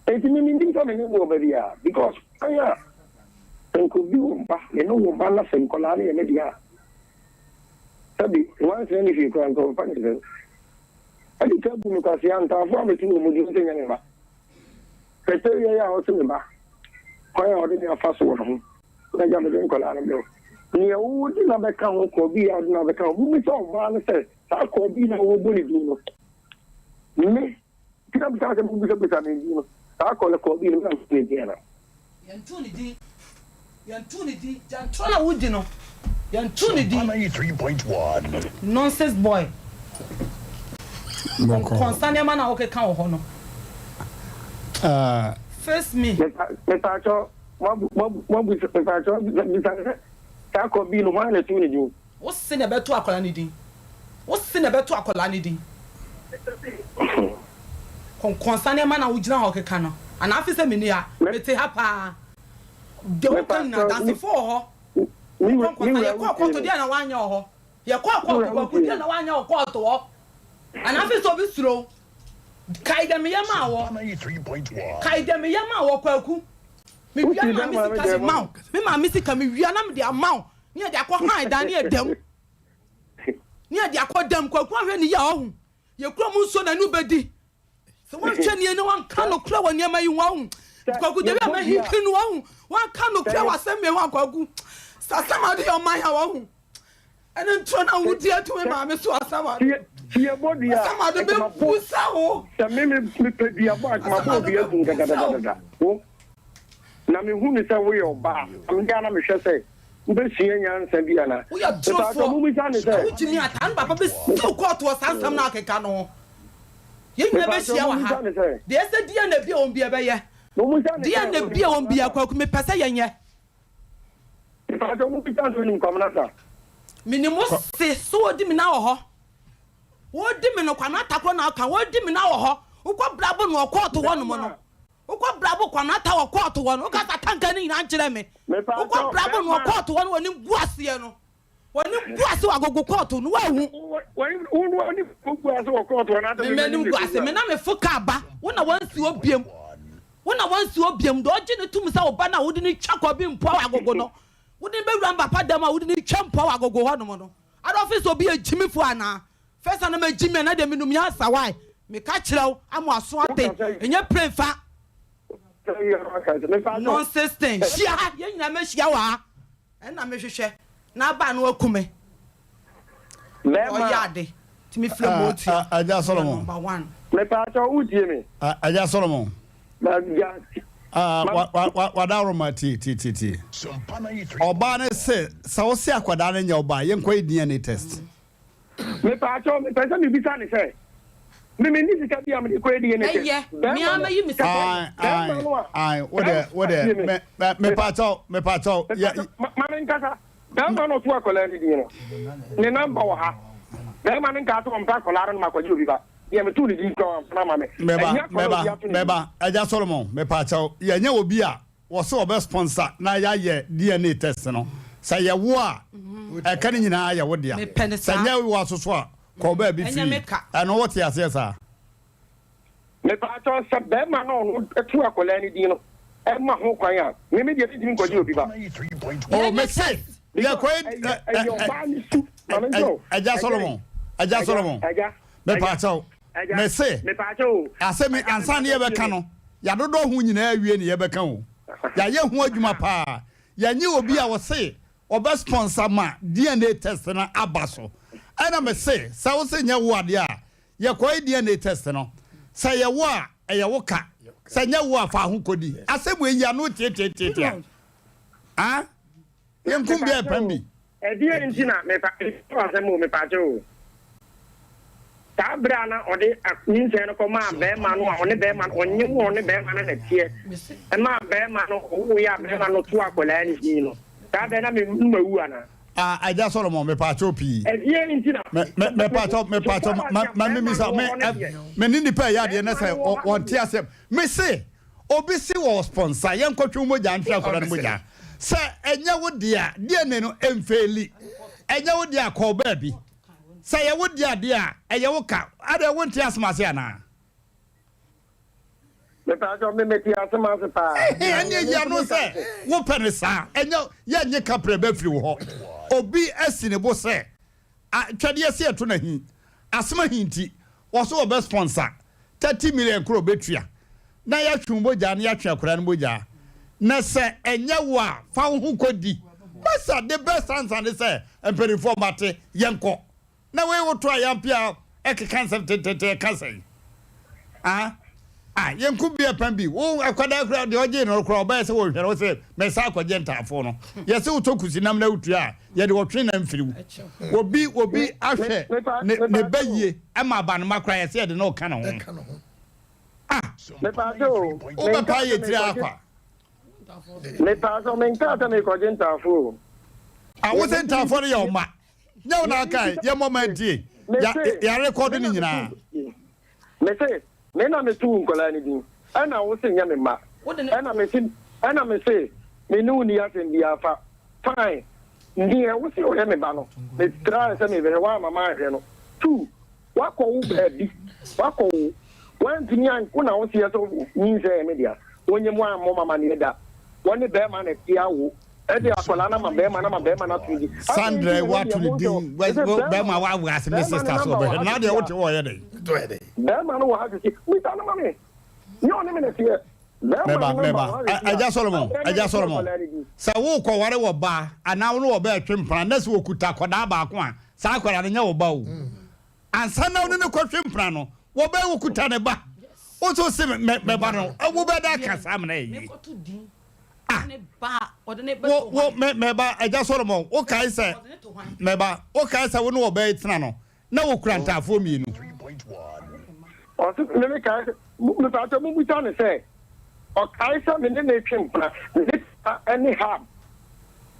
Enti me mennim sɛ me ne wo wɔ ba biara because kwan a sɛ nka obi wɔ ba, me ne wo ba na sɛ nkwadaa no yɛ me dea a, sɛbi nwansena ne hwee koraa nka ɔmfa ne nsam. Adi ka bu me kwasea ntaafo a mete wɔn mu di sɛ nyɛ me ba. Pɛtɛ yɛ a ɔse me ba, kwan a ɔde me afa so wɔ ne ho na gya mede nkwadaa no brɛ wo. Nea wode no abɛka ho kɔ bi a wode no abɛka ho, mumisa ɔbaa no sɛ saa kɔ bi na wɔbɔ ne din no. Me, nti na bisa sɛ mobisabisa me din no, saa kɔlɛkɔɔ bi no, me na meto ne din anaa? Yɛntoo ne din, yɛntoo ne din, gyantorɔ na wodi no, yɛntoo ne din. Nonsense boy, kɔnkɔnsa nneɛma na wokeka wɔ hɔ no. Face me. Mepaakyɛw, moabu, mepaakyɛw, bisa sɛ saa kɔ bi no, hwan na ɛtoo ne din? Wo se na ɛbɛto akwadaa no din. Wo se na ɛbɛto akwadaa no din. Kɔnkɔnsa nneɛma na wogyina hɔ keka no. Anaa afe sɛ menni ha. Mete ha paa. Deɛ woka nyinaa adansefoɔ wɔ hɔ. Kɔnkɔnsa yɛkɔɔ kɔɔto deɛ na woanyɛ wɔ hɔ. Yɛkɔɔ kɔɔto kwaku deɛ na woanyɛ wɔ kɔɔto hɔ. Anaa afe sɛ obi suro wo. Kae deɛ meyɛ maa wɔ. Kae deɛ meyɛ maa wɔ kwaku. Mewia maame sika de ma wo. Me maame sika mewia na mede ama wo. Ne yɛde akɔ han dan ne yɛ dam. Ne yɛde akɔ dam. Kwaku ahwɛ ne yie a ɔhu. Yɛ kura mu nsuo na ne wobɛdi. Sɛ wanhwɛ ne yie na wanka nokorɛ wɔ nneɛma yi ho ahu. Kwaku deɛ bi a mahinhim no wahu. Wanka nokorɛ wɔ asɛm wei ho a Kwaku. Sɛ asɛm a wode yɛ ɔman a wahu. Ɛne ntorɔ na wodi ato me maame so asɛm a asɛm a de bɛbusa wo. Sɛ me mepɛ duabɔ a, mabɔ obi akum dadadadada. Wo na mehu no sɛ woyɛ ɔbaa, na me deɛ na mehwɛ sɛ wobɛsua nyansa bi anaa. Woyɛ Mepaakyɛw torofoɔ mommisa no na sɛ. wogyimi ataa ne papa bɛsi wo kɔɔto wɔ saa nsɛm no a akeka no ho. Yɛn nyinaa Mepaakyɛw bɛhyia wɔ ha. mommisa no sɛ. Deɛ ɛsɛ DNA bi a wɔn biara bɛyɛ. Mommisa no sɛ DNA bi a wɔn biara Kwaku mepɛ sɛ yɛnyɛ. Mepaakyɛw mommisa no sɛ onim Kwamina sa. Menim wo se so wodi me na wɔ hɔ. Wodi me no Kwamina ta korɔ na ɔka wodi me na wɔ hɔ. Wokɔ brabo no wɔ kɔɔto hɔ nom no. Wokɔ brabo Kwamina ta wɔ kɔɔto hɔ no. Woka sa tanka no nyinaa nkyerɛ me. Wokɔ brabo no wɔ kɔɔto hɔ no wɔnim gu aseɛ no. Wɔnim gu ase wɔ agogo kɔɔto no woahu. Me m'anim gu ase me na me fo kaa ba wo na wansi hɔ biam. Wo na wansi hɔ biam deɛ ɔgye no tom sɛ wo ba no a wode no twa kɔ bi mpoa wɔ agogo no wode no bɛwura mpapa dam a wode no twa mpoa wɔ agogo hɔ nom no. Ada ɔfe sɛ obi yɛ gyimifoɔ anaa? First time na magyimi a na deɛ menom nyansa why? Meka kyerɛ wo ama w'aso ate ɛnyɛ plane fa nonsense thing hyia ha yɛn nyinaa mɛhyia wɔ ha ɛna mehwehwɛ na aba no aku me ɔyɛ ade nti mefrɛ mu otua Agya Solomon number one. Mepaakyɛw wotie me? Agya Solomon. Wadaworoma tie tie tie tie. Ɔbaa no se sɛ wo se akwadaa no nyɛ ɔbaa yɛnkɔ yɛ DNA test. Mepaakyɛw mepɛ sɛ mebisa ne sɛ me menni sika bi a mede kɔ yɛ DNA test. Ɛyɛ me ara mɛyi me sika. Ae ae wode wode mepaakyɛw mepaakyɛw. Ma me nkasa bɛrima no ɔto akwadaa no din no ne namba wɔ ha bɛrima no nkaa sɛ ɔmpɛ akwadaa no no makɔgye obi ba. Deɛ metoo ne din koraa wamfa no ama me. Meba, Ɛnyɛ akwadaa a meba, obi ato ne din. meba. Agya Solomon, mepaakyɛw, yɛnyɛ obi a wɔse ɔbɛ sponsor na yɛayɛ DNA test no. Sɛ yɛ wo a, ɛka no nyinaa yɛ wo dea. Mepɛ no Sɛ saa. nyɛ wo aso so a, kɔ baabi Ɛnyɛ free. me ka. Ɛno wote aseɛ saa? Mepaakyɛw, sɛ bɛɛma no a ɔno too akwadaa no din no ma ho kwan a, me me deɛ mentumi nkɔgye obi ba. Oh, Yɛnyɛ mese, test. Because yɛkɔyɛ, ɛyɛ ɛ, ɛyɛ ɛ, ɛ, ɔbaa no su. Ma ɛ, menkyerɛ wo. Agya Agya, Solomon, Agya agya, Solomon, agya, agya, mepaakyɛw, agya, mese, mepaakyɛw o. Asɛm yi, Agya, ansa na mepaakyɛw tie yɛbɛka me. no, yɛadodɔ ho nyinaa awie na yɛbɛka o. Yɛayɛ ho adwuma paa. Yɛanye obi a ɔse ɔbɛ sponsor ma DNA test no aba so. Ɛna mese, sɛ wose nyɛ wo adeɛ a, yɛkɔyɛ DNA test no. Sɛ ɛyɛ wo a, ɛyɛ wo ka. Sɛ nyɛ wo a, fa ho kɔdi. Asɛm wei yi ano tiatiatiatia. Ah? Yɛnkum bi a ɛpam bi. Ɛdeɛn nti na mepa wo asɛm o, mepaakyɛw o. Saa berɛ a na ɔde nyinsɛn no kɔmaa barima no a ɔne barima no, ɔnye wo a ɔne barima no na ɛteɛ, ɛmaa barima no, ɔwoeɛ a barima no too akwadaa no din no, saa berɛ na me mawu anaa? Ah, Agya Solomon, mepaakyɛw pii. Ɛdeɛn nti na. Me, me, mepaakyɛw, mepaakyɛw, ma, ma me misa, me, ɛ, me ne nipa ɛyɛ adeɛ na sɛ wɔnte aseɛ. Me se, obi se wɔ sponsor, yɛnkɔtwe wo mogya nhwɛ akwadaa no mogya. Sɛ ɛnyɛ wo dea, DNA no ɛmfeeli. Ɛnyɛ wo dea, kɔ baabi. Sɛ ɛyɛ wo dea deɛ a, ɛyɛ wo ka. Adɛn, wonte asem ase anaa? Mepaakyɛw, me mete asem ase paa. Ehe, ɛneɛ yi ano sɛ wopɛ no saa. Ɛnyɛ, yɛnnye kaprɛ bɛ firi wo hɔ. Obi asi ne bo sɛ, a, twɛdeɛ se ɛto no ahi. Asem ahi nti, wɔse wɔbɛ sponsor 30 million korɔ ɔbɛtua na yɛatwe wo mogyaa na yɛatwe akwadaa no mogyaa. Na sɛ ɛnyɛ wo a, fa wo ho kɔdi. Masa, the best answer ne sɛ, mpanimfoɔ mate, yɛnkɔ. Na wei woto a yɛampia ɛkeka nsɛm tententen ɛka sɛn? Ah, ah, yɛnko bi ɛpɛn bi. Wo akwadaa kura deɛ ɔgye no kura ɔbɛyɛ sɛ wɔhwɛ no sɛ mɛsa akɔgye ntaafo no. Yɛsɛ wotɔ kusi nam na wotua a, yɛde ɔtwe nam firi wo. Obi obi ahwɛ ne ne ba yie ɛma abanoma kora yɛsɛ yɛde no ɔka ne ho. Ah, wobɛpa yɛ tiri akwa. Mepaakyɛw, menkaa sɛ merekɔgye ntaafo o. Ah, wo sɛ ntaafo no yɛ ɔma. Nyɛ wo na aka yɛ mmɔ ma ntie. Ya ya rekɔdo ne nyinaa. Mese, me na metoo nkwadaa no din, ɛna wo se nyɛ me mma. Ɛna mese, ɛna mese, me ne wo nni asɛm biara fa. Fine. Deɛ wo se ɔyɛ me ba no, me try sɛ mebɛhwɛ, woamma manhwɛ no. Two, woakɔ wo baabi, woakɔ wo, woantumi an, wo na wo seɛ sɛ nyinsɛn yɛ me dea. Wonyem woammɔ m'amaneɛ da. Wɔne bɛrima na ɛte awo. Ɛde akwadaa no ama bɛrima no ama bɛrima no ato ne din. Sandra wato ne din bɛrima wawo ase ne sista so ɔbɛhwɛ na deɛ wote hɔ ɔyɛ dɛn. Bɛrima no wɔ ha sisi bisa no ma me nyɛ ɔne me na teɛ. Mɛba mɛba Agya Solomon Agya Solomon sɛ wokɔ ware wɔ ba anaa wo ne wɔ bɛɛ twe mpena na sɛ wɔkuta akwadaa baako a saa akwadaa no nyɛ wo ba o ansa na wo ne no kɔtwe mpena no wɔbɛɛ wɔkuta ne ba wo so se mɛba no wobɛda aka saa mena ɛyie. Ah, wo, wo, me, mɛba, Agya Solomon, wokae sɛ, mɛba, wokae sɛ wo ne ɔbaa yi tena no, na wɔkura ntaafoɔ mmienu. Ɔse, me me kae sɛ, mepatɔ mobisa no sɛ, ɔkae sɛ me ne no retwe mpena, me ne papa ne Hab,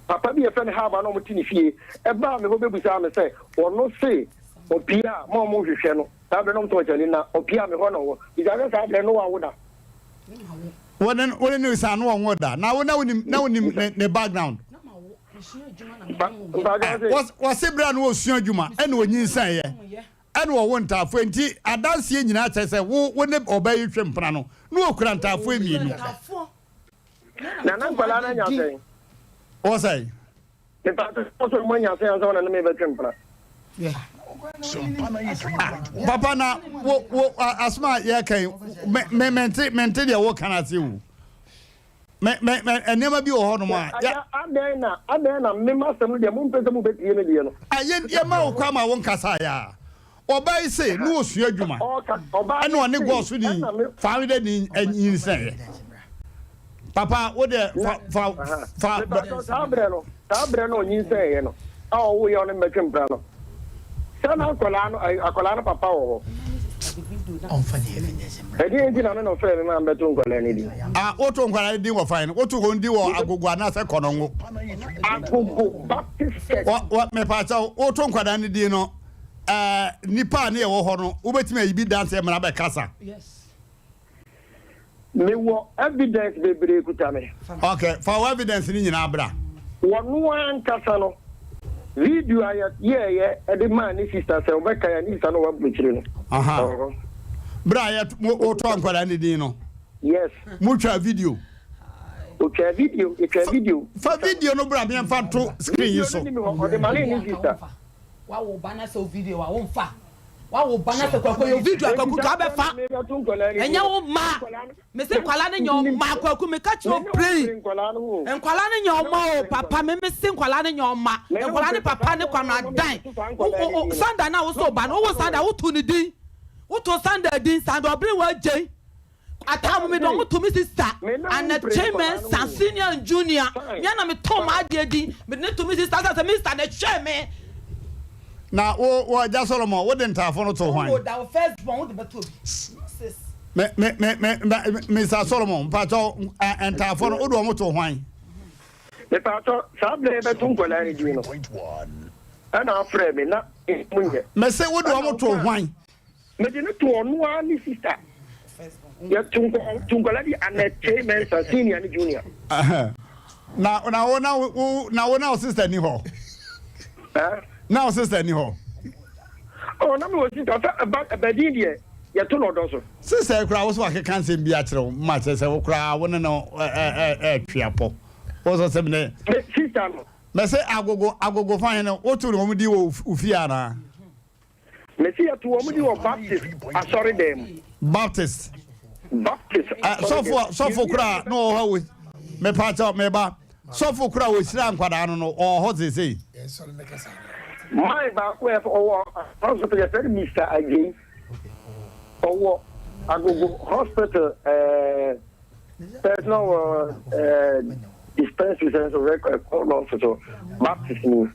papa bi a yɛfrɛ no Hab a na wɔte ne fie, ɛbaa me hɔ bɛbisaa me sɛ, ɔno se ɔpie a, ma wɔn nhwehwɛ no, saa berɛ no wɔn sɛ ɔkyɛle na ɔpie a me hɔ na ɔwɔ, bisa sɛ saa berɛ no wawo da. Wo ne wo ne no san no wɔn da na wo na wonim na wonim ne ne background. Wɔse berɛ a na wɔsua adwuma ɛna ɔnyinsɛn yɛ ɛna ɔwo ntaafoɔ nti adanseɛ nyinaa kyerɛ sɛ wo wo ne ɔbaa yi twe mpena no na ɔkura ntaafoɔ mmienu. Na na nkwadaa no anya sɛn? Wɔ sɛn? Mepatɔ sɛ ɔmo anya sɛn ansa na ne me bɛtwe mpena. Ah, papa na wo wo asɛm a yɛka yi me me mente mente deɛ woka no ase o me me me nneɛma bi wɔ hɔnom a. Agya adɛn na adɛn na me m'asɛm no deɛ mompɛ sɛ mobɛtie me deɛ no. Ɛyɛ yɛma wo kwan ma wo nkasa yɛ a ɔbaa yi se ne ɔsua adwuma ɛna ɔne gɔɔso ni faawedɛ ni nyinsɛn yɛ papa wo deɛ fa fa fa. Mepatɔ saa berɛ no saa berɛ no ɔnyinsɛn yɛ no a ɔwo yɛ ɔne mmɛtwe mpra no sɛ na akwadaa no akwadaa no papa wɔ hɔ ɛdeɛ nti na me na ɔfrɛ me ma mbɛto nkwadaa no din. Ah woto nkwadaa no din wɔ fan woto wɔn din wɔ agogo anaasɛ kɔnɔngo. Agogo Baptist Church. Wɔ wɔ mepatɔ woto nkwadaa no din no. ɛɛ nipa a ne yɛwɔ hɔ no wobɛtumi ayi bi danseɛ mmara bɛkasa. Mewɔ evidence bebree kuta me. Ok, fa wo evidence no nyinaa bra. Wɔno ankasa no, video a yɛyɛɛyɛ de maa ne sister sɛ ɔbɛkae a, ne sister no wɔ aburokyire no. Aha. Ɔwɔ hɔ. Berɛ a yɛ wotɔɔ nkwadaa no din no. Yes. Motwaa video. Otwaa video, yɛtwaa video. Fa video no bra meɛmfa nto screen yi so. Video no ni mi hɔ, ɔde ma ne ne sister. Wawo ba na sɛ wo video a womfa. Wawo ba na sɛ kwaku yɛ video a kwaku ka bɛfa. Ɛnyɛ wo ma. Me se nkwala no nyɛ ɔma kwaku me ka kyerɛ obiri. Nkwala no nyɛ ɔma o papa me me se nkwala no nyɛ ɔma. Nkwala no papa ne kwamra dan. Wo sanda na wo so ba no wo sanda wo to ne din. Wo to sanda din sanda obiri wa gyen. Ataa mo mede ɔmo to me sista Anatwei Mensah senior and junior me na me tɔn m'adeɛ din mede ne to me sista sɛ sɛ me sista na ɛhwɛɛ me. Na wo wo agya Solomon wo de ntaafo no too hwan? Wo da wo first born wo de bɛto obi sis. Me me me me Mr Solomon mpatsɔ ntaafo no wo de wɔn too hwan? Mepaatɔ saa berɛ yɛbɛto nkwadaa no din no ɛna afrɛ me na emu nyɛ. Mese wo de wɔn too hwan? Mede no too ɔno ara ne sister. Yɛto nkɔ to nkwadaa bi Annette K Mensah senior ne junior. Na na wo na wo na wo na wo sister ni hɔ. Na wo sister ni hɔ. Oh na me wɔ sister sɛ ɛba ɛbɛdin deɛ yɛto no ɔdɔ so. Sister yi koraa wo so wakeka nsɛm bi akyerɛ wo ma kyerɛ sɛ wo koraa wo ne no ɛɛtwe apɔ. Wo sɛ sɛ ne. Me sister no. Mɛsɛ agogo agogo fa hene woto ne wɔn di wɔ ofie anaa. Mese yɛto wɔn din wɔ Baptist asɔredan mu. Baptist. Baptist asɔredan. Sɔfo sɔfo kura na ɔwɔ hɔ wɔ mepa kyɛw meba sɔfo kura wɔhyira nkwadaa no no ɔwɔ hɔ seesei. Man baako a ɔwɔ hospital yɛfrɛ no Mr. Agyei ɔwɔ Agogo hospital ɛɛ personal wɔ ɛɛ dispensary sɛ nso record hospital Baptist ni.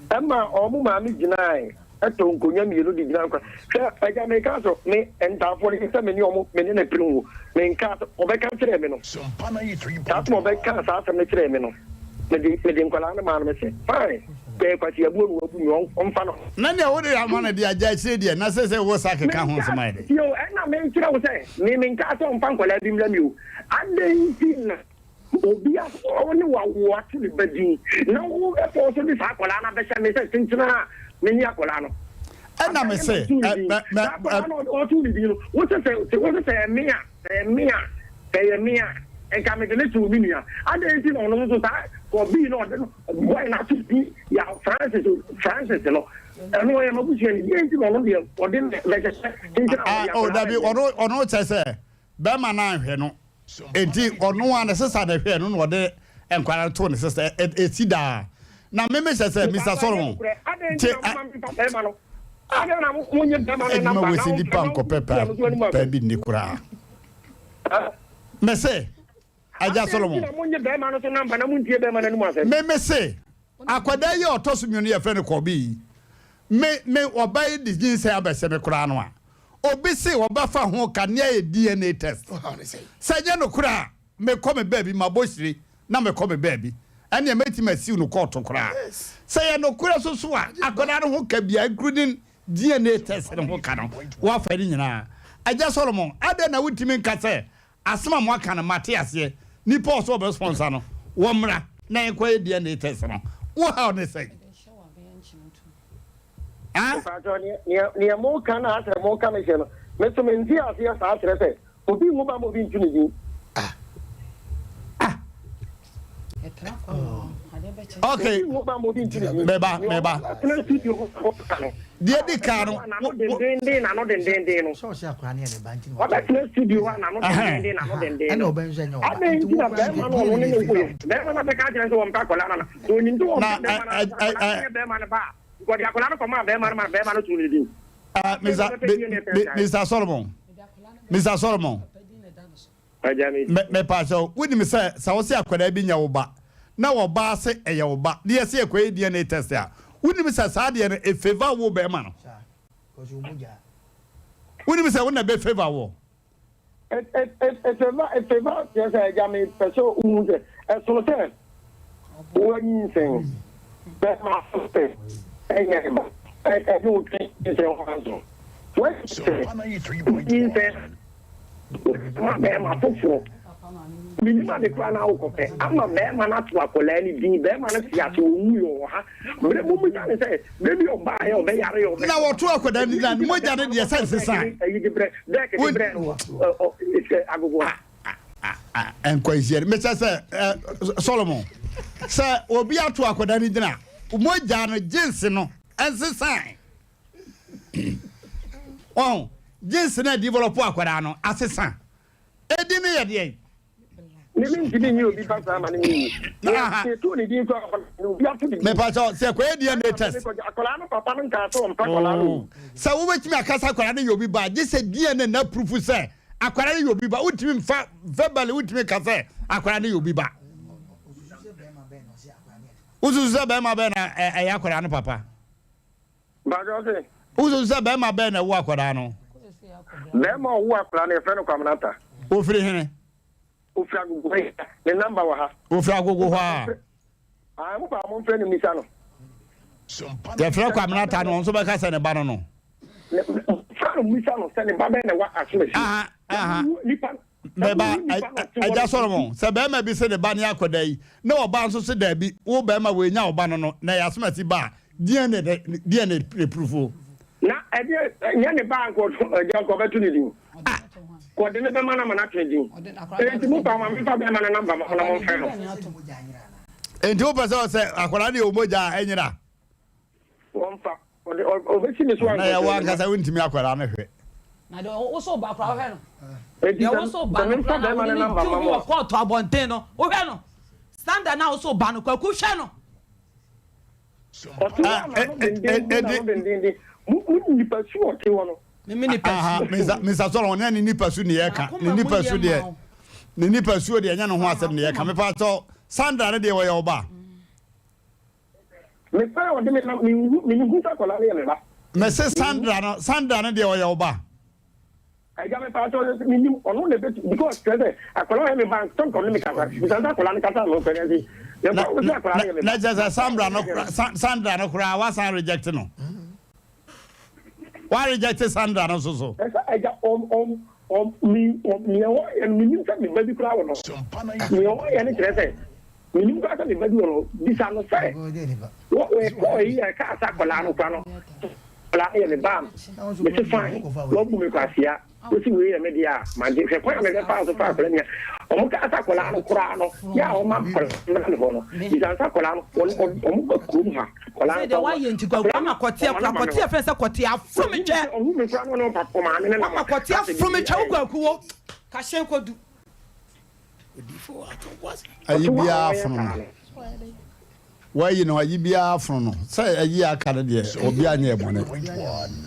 Ɛma wɔn maame gyinae tɔɔ nkonnwa mmienu de gyinaa nkwa. Hwɛ, agya, meka so, me, ntaafoɔ no, sɛ me ne wɔn, me ne no pere wo. Menkaa sɛ, wɔbɛka kyerɛɛ me no. Saa asɛm a wɔbɛkaa saa asɛm no kyerɛɛ me no, mede, mede nkwadaa no maa no. Mese, Fine, sɛ ɛyɛ kwasiabuo na wabu me, ɔmfa no. Na nea wode ama no deɛ, agya akyire deɛ, na seesei wo sa keka ho nsɛm ayɛ dɛn? Menkaa, tie o, ɛnna mekyerɛ wo sɛ, me, menkaa sɛ ɔmfa nkwadaa bi mmrɛ me o. Adɛn nti na. Obi a ɔne wo awo ato ne ba din na wo bɛfɔ so de saa akwadaa no abɛhyɛ me sɛ kyenkyena a menye akwadaa no. Ɛna me se, ɛ mɛ mɛ. Saa akwadaa no ɔto ne din no, wo se sɛ wo se sɛ ɛyɛ me a, sɛ ɛyɛ me a, sɛ ɛyɛ me a, nka mede ne too me nua. Adɛn nti na ɔno nso saa kɔbii na ɔde no boy no ato din ya Francis Francis no, ɛno ɔyɛ m'abusuani. Deɛn nti na ɔno deɛ ɔde no bɛhyehyɛ kyenkyena a ɔde Oh akwadaa dabi, no ɔno ɔno kyerɛ sɛ bɛrima no anhwɛ no. Enti ɔno ara ne sista na ɛhwɛɛ no na ɔde nkwadaa no too ne sista. Ɛsi daa. Na me mehyɛ sɛ Mr. Solomon te adwuma wɔ si nipa nkɔpɛ paa paa bi nni koraa. Mese Agya Solomon. Me mese akwadaa yi a ɔtɔ so mmienu yɛfrɛ no Kɔbi yi. Me me ɔba yi de nyinsɛn abɛhyɛ me koraa no a Obi se ɔbɛfa ho ka ne ayɛ DNA test. Sɛ ɛnyɛ nokorɛ a, mekɔ me baabi, mabɔ hyire na mekɔ me baabi. Ɛnneɛ mɛtumi asiw no kɔɔto koraa. Sɛ ɛyɛ nokorɛ nso so a, akwadaa no ho ka biara including DNA test no ho ka no, woafa ne nyinaa. Agya Solomon, adɛn na wontumi nka sɛ asɛm a moaka no mate aseɛ, nipa a ɔsɛ ɔbɛ sponsor no, wɔmmra na yɛnkɔyɛ DNA test no. Wo haw ne sɛn? Ah? Mpatsɔ, nea nea moka no a asɛ moka me hyɛ no, me so mente aseɛ saa kyerɛ sɛ obi nwo ba ma obi nto ne din. Ah. Ah. Okay. Obi nwo ba ma obi nto ne din. Meba, meba. Tena studio hɔ ka no. Deɛ di kan no. N'ano dendenden, n'ano dendenden no. Sɛ ɔsɛ akwadaa no yɛ ne ba nti na wate. Wabɛtena studio hɔ a n'ano dendenden, n'ano dendenden. Ɛna ɔbɛn nso ɛnyɛ ɔba. Adɛn nti na bɛrima no ɔno ne ne nkoyɛ? Bɛrima no abɛka akyerɛ sɛ wɔmpɛ akwadaa no ana? Sɛ onim sɛ wɔmpɛ bɛrima no ana, akwadaa no nyɛ bɛrima no ba a. Wɔde akwadaa no kɔmaa bɛrima no ma bɛrima no too ne din. Ah, Mr. Mr. Solomon, Mr. Solomon, mepa kyɛw, wonim sɛ sɛ wo se akwadaa bi nyɛ wo ba na wɔbaa se ɛyɛ wo ba ne yɛsɛ yɛkɔyɛ DNA test a, wonim sɛ saa deɛ no ɛfavour wo bɛrima no. Wonim sɛ wo na ɛbɛfavour wo. Efeva efeva kyerɛ sɛ agya mepɛ sɛ wohu sɛ ɛsono sɛ woanyinsɛn bɛrima so sɛ ɛnyɛ ne ba ɛne wo twe nyinsɛn ho nso woanyinsɛn nyinsɛn ma bɛrima foforɔ menim ade koraa na wokɔpɛ ama bɛrima no ato akwadaa no din bɛrima no te ase ɔwu yɛ wɔ ha berɛ mu bisa ne sɛ berɛ bi ɔbaeɛ ɔbɛyare ɔbɛ na wɔto akwadaa no din na ne mogya no deɛ sɛ nsesa ayi de brɛ dɛk de brɛ no wɔ agogo ha nkwanhyia no mekyɛ sɛ Solomon sɛ obi ato akwadaa no din a mogya no gyinsi no nsesa wɔn gyinsi no a develop akwadaa no asesa Edin no yɛ deɛn? Me me ntumi nyi obi ba saa ma no nyɛ yie. Nea yɛtoo ne din so a obi ato ne din. Mepa kyɛw sɛ kɔyɛ DNA test. Akwadaa no papa no nkaa sɛ ɔmpɛ akwadaa no o. Sɛ wobɛtumi aka sɛ akwadaa no yɛ obi ba a, gye sɛ DNA na proof sɛ. akwadaa no yɛ obi ba. Wontumi mfa verbally wontumi ka sɛ akwadaa no yɛ obi ba. Wosusu sɛ bɛrima bɛn na ɛyɛ akwadaa no papa? Mpakyɛ ɔse. Wosusu sɛ bɛrima bɛn na ɛwo akwadaa no? Bɛrima a ɔwo akwadaa no yɛfrɛ no Kwamina Ata. Ofiri hene? Ofiri Agogo hɔ. Ne namba wɔ ha. Ofiri Agogo hɔ a. Ah, mo paa mo mfrɛ no mmisa no. Yɛfrɛ Kwamina Ata no, ɔno nso bɛka sɛ ne ba no no. Frɛ no mmisa no sɛ ne ba bɛn na ɛwɔ asomasi. Aha, aha. Nipa Mɛba, Agya Solomon, sɛ barima bi se ne ba ne akwadaa yi, na ɔbaa nso se daabi, wo barima wei nya wo ba no no, na ɛyɛ asomasi ba a, deɛn na deɛn na ɛprufo? Na ɛdeɛ nyɛ ne ba a nka agya nka ɔbɛto ne din. Kɔde ne bɛma no ama no ato ne din. Enti mo pa ma memfa bɛrima no namba ma mo na momfrɛ no. Enti wopɛ sɛ ɔsɛ akwadaa no yɛ omogya a ɛnyera? Wɔmfa. Ɔde ɔbɛsi ne so Na yɛ wo ankasa wontumi akwadaa no hwɛ. Na deɛ wo so ba koraa wohwɛ no. Enti Deɛ sɛ wo so ba sɛ no memfa koraa na bɛrima wode no ne namba di ma wo mo wɔ a. kɔɔto abɔnten no wohwɛ no. Standard na wo so ba no kwaku hwɛ no. Ɔte hɔ a n'ano dendenden n'ano dendenden. Mo mo nipa su ɔte hɔ no. Me me nipa Aha, su. Mr. Mr. Solomon, ne ne nipa su ne yɛka. Ne N'akoma mu nipa su yɛ deɛ, ma wo. ne nipa suo deɛ ɛnyɛ ne ho asɛm ne yɛka. N'akoma. Mepa kyɛw, Sandra ne deɛ wɔyɛ ɔba. Me pɛ ɔde me nam menhu menhu sɛ akwadaa no yɛ me ba. Mese Sandra no Sandra no deɛ ɔyɛ wo ba. Agya me paa kyɛw sɛ menim ɔno na ɛbɛtu because kyerɛ sɛ akwadaa ɔyɛ me ba sɛ nka ɔne me kasa bisa sɛ akwadaa no kasa no pɛ nti yɛmfa wo sɛ akwadaa no yɛ me ba. Na kyerɛ sɛ Sandra no Sandra no koraa wasan reject no. Wa reject Sandra no nso so. Ɛsɛ agya ɔm ɔm ɔm mi ɔm nea ɔyɛ no menim sɛ me ba bi koraa wɔ no nea ɔyɛ no kyerɛ sɛ menim koraa sɛ me ba bi wɔ no bisa no sɛ wɔ ɛkɔɔ yi ɛkaa sɛ akwadaa no koraa no akwadaa no yɛ me ba a mese fine wabu me kwasea. Wosi wei yɛ me deɛ a, magye. Hwɛ kwan a mebɛfaa so faa akwadaa nia. Wɔn kaa sɛ akwadaa no koraa no, yɛ a wɔma akwadaa no mmra ne hɔ no, bisa no sɛ akwadaa no, wɔn wɔn wɔn ba kurom ha, akwadaa Sɛ no deɛ sɛ wɔn wayɛ nti kwaku akwadaa ama no kɔteɛ wɔma kora no ma me kɔteɛ hɔ. fɛn sɛ kɔteɛ aforo me Ɔhu me twɛ sɛ ɔhu me koraa no ɔne ɔpa ɔmaame ne nam wama a, kɔteɛ asɛ aforo me biribi twɛ wo ayɛ. kwaku wo kahyɛn kɔdu. Ayi Ɔte hɔ a biara wɔyɛ fono saa no. no. Wayi no ayi biara fono no. Sɛ ayi a aka no deɛ obi anyɛ bɔne.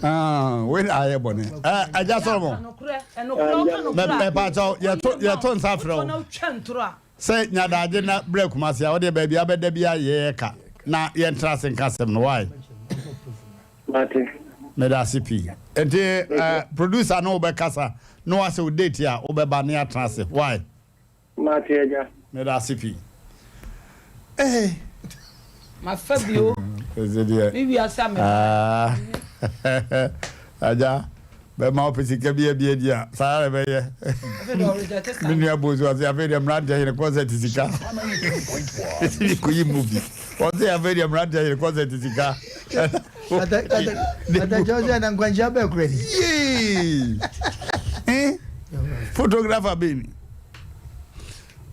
Ah, wei na ayɛ bɔne. Eh, Agya Solomon. Mɛpa kyɛw yɛto yɛto nsa frɛ wo. Sɛ nyadaagye na brɛ Kumasi a wodeɛ baabi abɛda bi ayɛ ka na yɛntra ase nka asɛm no why? Mate. Meda ase pii. Nti eh, producer no wobɛkasa na wasɛ wo date a wobɛba na yɛatena ase why? Mate agya. Meda ase pii. Eh. Mafa bi o. Ɛsɛ deɛ. Me wiase a me. Ah. Agya, bɛma wo pɛ sika bi abie di a, saa na ɛbɛyɛ. Me nua Bonsu ɔse afei deɛ mmeranteɛ yere concert sika. Ɛsɛ kɔyi movie. Ɔse afei deɛ mmeranteɛ yere concert sika. Atajɔ sɛ na nkwanhyia bɛɛ kura ni. Yee. Eh? Photographer bɛni.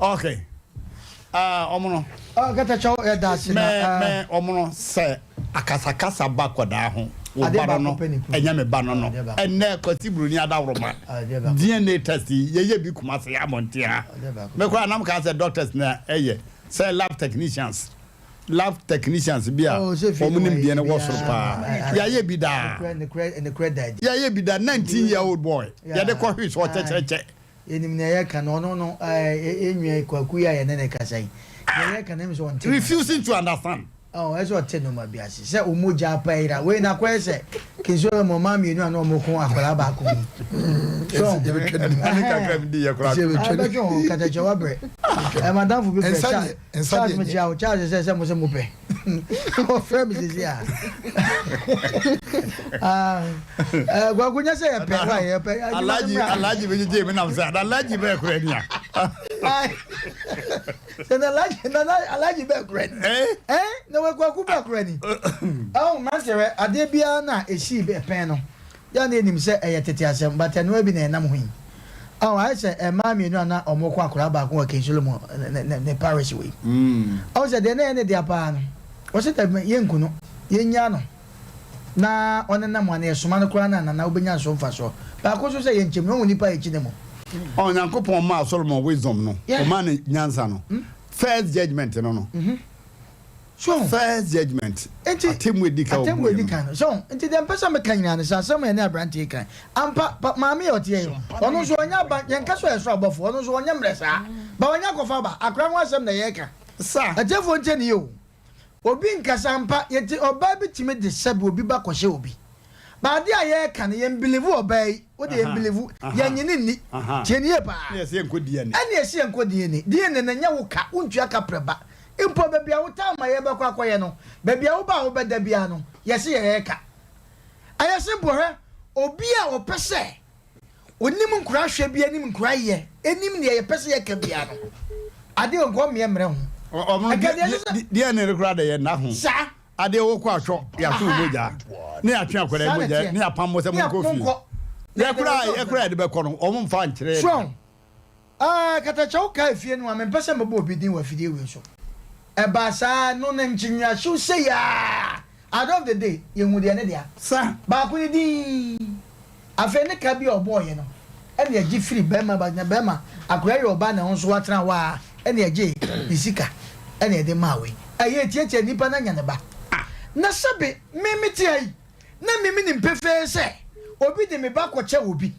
Okay. Ah, ɔmo no. Ah, katakyɛw yɛ da ase na. Mɛ mɛ ɔmo no sɛ akasakasa ba kɔdaa ho. Wo ba no no ɛnyɛ me ba no no. Ɛnɛ Kwasi Broni adaworoma. DNA test yi yɛyɛ bi Kumasi abɔnten ha. Me koraa nam kaa sɛ doctors na ɛyɛ sɛ lab technicians. Lab technicians bi a Oh, sɛ fie wɔn no nimdeɛ no wɔayɛ wɔ soro paa. biara. Yɛayɛ bi daa. Nokorɛ nokorɛ nokorɛ da adi. Yɛayɛ bi da 19 year old boy Yeah. yɛde kɔ hwee so ɔkyɛkyerɛkyɛ. Yɛnim nea yɛka no, ɔno no, ɛɛ, yɛn nua yi, Kwaku yi a yɛne no kasa yi, nea yɛka no, ɛm sɛ ɔnte nnoɔma. Refusing to understand. Ɔn, ɛsɛ ɔte nnoɔma bi ase. Sɛ wɔn mogya apa ayira. Wei no akɔyɛ sɛ Kinsuo bɛ mu ɔmaa mmienu a na wɔn ko akwadaa baako mu yi. So, Ɛne kakra mi di yɛ koraa. Ɛbɛtwe ho, katakyɛ wabrɛ. Ɛ, madamfo bi frɛ Charles, Charles mekyia wo, Charles sɛ sɛ mo sɛ mo pɛ. Ɔfrɛ me sisi a. Ah, eh, Kwaku nyɛ sɛ yɛpɛ, wa yɛpɛ. Alhaji, Alhaji bɛ gyegye mi nam sɛ, Alhaji bɛɛ kura ni a. Sɛ na Alhaji, na Alhaji bɛɛ kura ni. Eh? Eh, na wɔ Kwaku bɛɛ kura ni. Ɛho mmeranteɛ hwɛ, adeɛ biara na esii pɛn no. Yɛ a na yɛnim sɛ ɛyɛ tete asɛm, but ɛnoa bi na ɛnam ho yi. Ahu, ayɛ sɛ mmaa mmienu a na wɔko akwadaa baako wɔ King Solomon ne parish wei. Ahu sɛ deɛ na ɛyɛ ne dea paa no, wɔse dabi yɛnku no, yɛnnyaa no na ɔnenam hɔ anaa yɛsoma no koraa no a nana wobɛnya nso mfasoɔ. Baako nso sɛ yɛnkyɛm no, wahu nnipa a yɛkyi ne mo. Onyankopɔn maa Solomon wisdom no, ɔmaa no nyansa no, first judgement no no. So First judgement, Nti, atemmu a edi kan a atemmu wɔbuiɛ a edi no. kan no. So nti deɛ mpɛ sɛ meka nyinaa ne sɛ asɛm a yɛne aberanteɛ yi kan. Ampa, pa, maame a ɔteɛ yi, ɔno nso ɔnyɛ aba, yɛnka sɛ ɔyɛ soro abɔfoɔ, ɔno nso ɔnyɛ mmerɛ saa. Ba ɔnyɛ akɔfa aba, akora ho asɛm na yɛreka. Sa. Atiefoɔ ntie ne yie o. Obi nkasa ampa, yɛte ɔbaa bi tumi de sɛbe obi ba kɔhyɛ obi. But adeɛ a yɛreka no, yɛn believe ɔbaa yi, wo deɛ yɛn believe, yɛn nye no nni. Tie no yie paa. Ɛne yɛse yɛnkɔ DNA. Ɛne yɛse yɛnkɔ DNA. DNA no ɛnyɛ wo ka, wontua ka prɛ ba. Mpo baabi a wotaa ma yɛbɛkɔ akɔyɛ no, baabi a woba a wobɛda biara no, yɛse yɛyɛ ka. Ɛyɛ simple hwɛ, obi a ɔpɛ sɛ onim nkora hwɛ bi anim nkora yɛ, nim deɛ yɛpɛ sɛ yɛka biara no, adeɛ nka ɔmmeɛ mmerɛ ho. Ɔmo Nka deɛ ɛsɛ sɛ. DNA no koraa de yɛ nna ho. Saa. Adeɛ wokɔ atwɔ, yɛatwe wo mogya, ne yɛatwe akwadaa yi mogya, ne yɛapam mo sɛ monkɔ fie. Yɛ koraa yɛ koraa yɛde bɛkɔ no, ɔmo mfa nkyerɛ yɛn. So Ah, katakyɛ wo kaa efie no a, mempɛ sɛ mɛbɔ obi din wɔ afidie wei so. Ɛbaa saa no na nkyinnyeahyew sei aa, at the end of the day, yɛhuu deɛ ne dea. Sa. Baako no din. Afei ne ka bi a ɔbɔɔeɛ no, ɛna yɛgye firi barima ba, na barima, akwadaa yi yɛ ɔbaa na ɛho nso watena hɔ a, ɛna yɛgyee ne sika ɛna yɛde maa wei. Ɛyɛ tiatia nipa no anya ne ba. Na sɛbe me mete ha yi, na me menim pefee sɛ obi de me ba kɔkyɛ obi.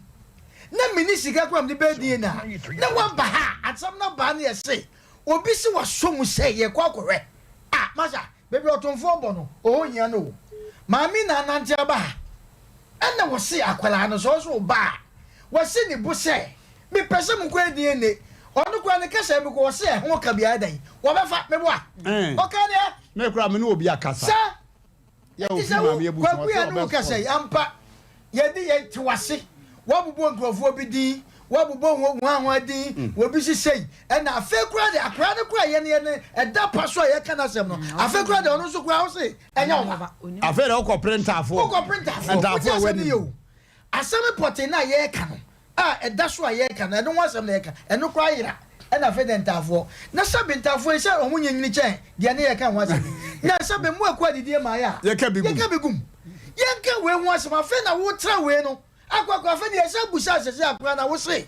na menni sika koraa a mede bɛyɛ DNA a, na waba ha a, asɛm no aba na yɛse obi se wasɔ mu sɛ yɛkɔ akɔhwɛ a, masa, baabi a ɔtomfoɔ bɔ no, ɔhɔ hia no o. Maame na anante aba ha, ɛna wɔse akwadaa no sɛ ɔso ɔba a, wasi ne bo sɛ mepɛ sɛ mokɔyɛ DNA, ɔno koraa ne kasa mu koraa ɔse ɛho ka biara dɛn, wɔbɛfa, meboa? Ɔkaa deɛ. Me koraa me ne obi akasa. Sɛ Yɛ Enti ofi sɛ wo, maame abusua Kwaku ɔsɛ yɛ ne wo ɔbɛ kasa yi, sɔre. ampa, yɛde yɛn te w'ase, woabobɔ nkurɔfoɔ bi din, woabobɔ ho hwanhwa din, obi se sei, ɛna afei koraa deɛ, akwadaa no koraa yɛne yɛne ɛda pa so a yɛka n'asɛm no, afei koraa deɛ ɔno nso koraa wo se ɛnyɛ wo ba. Afei deɛ wokɔ pere ntaafoɔ. Wokɔ pere ntaafoɔ. Ntaafoɔ Wote a asɛm no wɔanim. yie o. Asɛm pɔtee no a yɛreka no, a ɛda so a yɛreka no, ɛno ho asɛm na yɛreka. Ɛno koraa yera. Ɛna afei deɛ ntaafoɔ. Na sɛbe ntaafoɔ yi sɛ wɔn nyɛ nyini kyɛn deɛ ne yɛreka ho asɛm yi. Na sɛbe mmoa ɛkɔ adidie mmaeɛ a, Yɛka bi gum. yɛka bi gum. Yɛnka wei ho asɛm. Afei na wotra wei no akɔ akɔ. Afei deɛ yɛsan bu sɛ asese a koraa na wose deɛ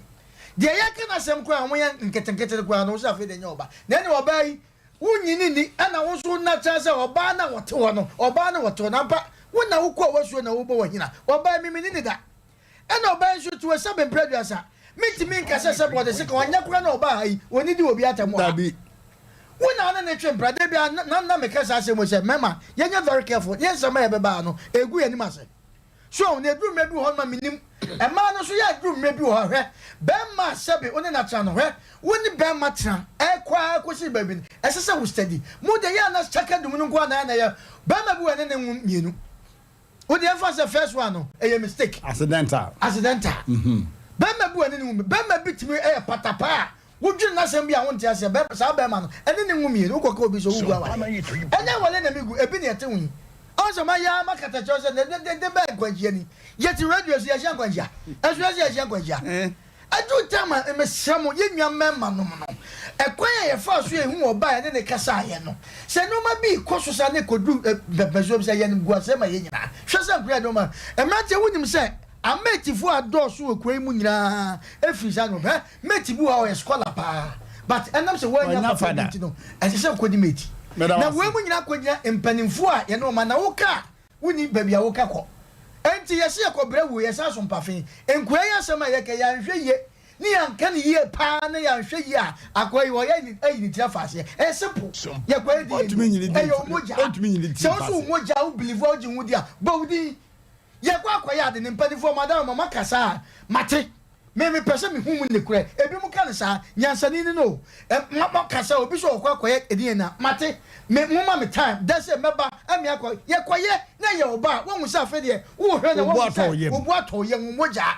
yɛreka no asɛm koraa a wɔyɛ nketenkete no koraa no wose afei deɛ nyɛ ɔba. Na ɛne ɔbaa yi wonyini nni ɛna wo nso wona kyɛn sɛ ɔbaa no a wɔte hɔ no ɔbaa no wɔte hɔ no ampa wo na wokɔ wasuo na wobɔ wahina ɔbaa mi menni ne da. Ɛna ɔbaa yi nso te hɔ sɛbe mprɛ aduasa. Mentumi nka sɛ sɛbe ɔde sekan, ɔnyɛ koraa na ɔbaa ha yi, ɔnnidi obi atɛm wɔ ha. Dabi. Wo na wo ne no twe mpra. Da biara na na meka saa asɛm yi sɛ, mmarima, yɛnyɛ very careful, yɛn nsɛm a yɛbɛba ha no, ɛgu yɛn anim ase. So ahu? Na ɛduru mmerɛ bi wɔ hɔnom a mennim. Mmaa no nso, yɛ a ɛduru mmerɛ bi wɔ hɔ a, hwɛ, barima a sɛbe wo ne no atena no, hwɛ, wo ne barima tena, ɛkɔ ara kɔsi baabi no, ɛsɛ sɛ wo steady. Mo deɛ, yɛ a na kyaka dum no nko ara na ɛyɛ na ɛyɛ, barima bi wɔ hɔ a ɛne no nwo mmienu. Wo deɛ nfa sɛ first one no ɛyɛ mistake. Accidental. Accidental. Bɛrima bi wɔ ɛne ne ho bɛrima bi tumi ɛyɛ patapaa a wodwene n'asɛm bi a wonte aseɛ bɛ saa bɛrima no ɛne ne ho mmienu wokɔ ka obi sɛ wogu awareɛ ɛnyɛ awareɛ na megu ebi na ɛte ho yi ɔn sɛ mayɛ ara makata kyerɛ sɛ ne de de bɛɛ nkwanhyia ni yɛte radio so yɛhyɛ nkwanhyia ɛso yɛsɛ yɛhyɛ nkwanhyia Ɛduru tam a, mesrɛ mo, yɛn nua mmarima nom no, ɛkwan a yɛfaa so yɛhuu ɔbaa a yɛne no kasaeɛ no, sɛ nnoɔma bi rekɔ so saa na ɛkɔduru mpɛmpɛnsoɔ bi sɛ ɛyɛ animguaseɛ ma yɛn nyinaa. Hwɛ sɛ nkoraa nnoɔma. Mmeranteɛ, wonim sɛ Ameetifoɔ a dɔɔso wɔ kuro yi mu nyinaa firi saa nnoɔma. Hwɛ, mate bi wɔ hɔ a ɔyɛ scholar paa, but ɛnam sɛ wannya Wannya papa bi father. nti no, ɛsɛ sɛ ɔkɔdi mate. Meda wo Na ase. wei mu nyinaa kɔgyina mpanimfoɔ a yɛne wɔn ma. Na woka a, Wonni baabi a woka kɔ. Enti yɛse yɛkɔ brɛ wuo, yɛsan so mpafe. Nkoa yi asɛm a yɛka yi, yɛanhwɛ yie ne yɛanka no yie paa na yɛanhwɛ yie a, akoa yi ɔyɛ ayi ne tiri afa aseɛ. Ɛyɛ simple. Yɛkɔ yɛ di Ɔntumi nyi ne yɛn din ɛyɛ wo mogya. ɔntumi nyi ne tiri Sɛ wo mfa nso wo aseɛ. mogya wo believe a wogye ho di a, bɔ wo din. Yɛkɔ akɔyɛ ade no, mpanimfoɔ madam ma moaka saa a, mate. Me mepɛ sɛ mehu mu nokorɛ. Ebinom ka no saa. Nyansani ni no o. Ɛ, mo, moka sɛ obi sɛ ɔkɔ akɔyɛ ɛdeɛn na, mate. Me, momma me time. Dɛ sɛ mɛba, ɛme akɔ. Yɛkɔyɛ na ɛyɛ wo ba a, woahu sɛ afei deɛ wohwɛ na Wo bo woahu atɔ wo sɛ yam. wo bo atɔ wo yam, wo mogyaa.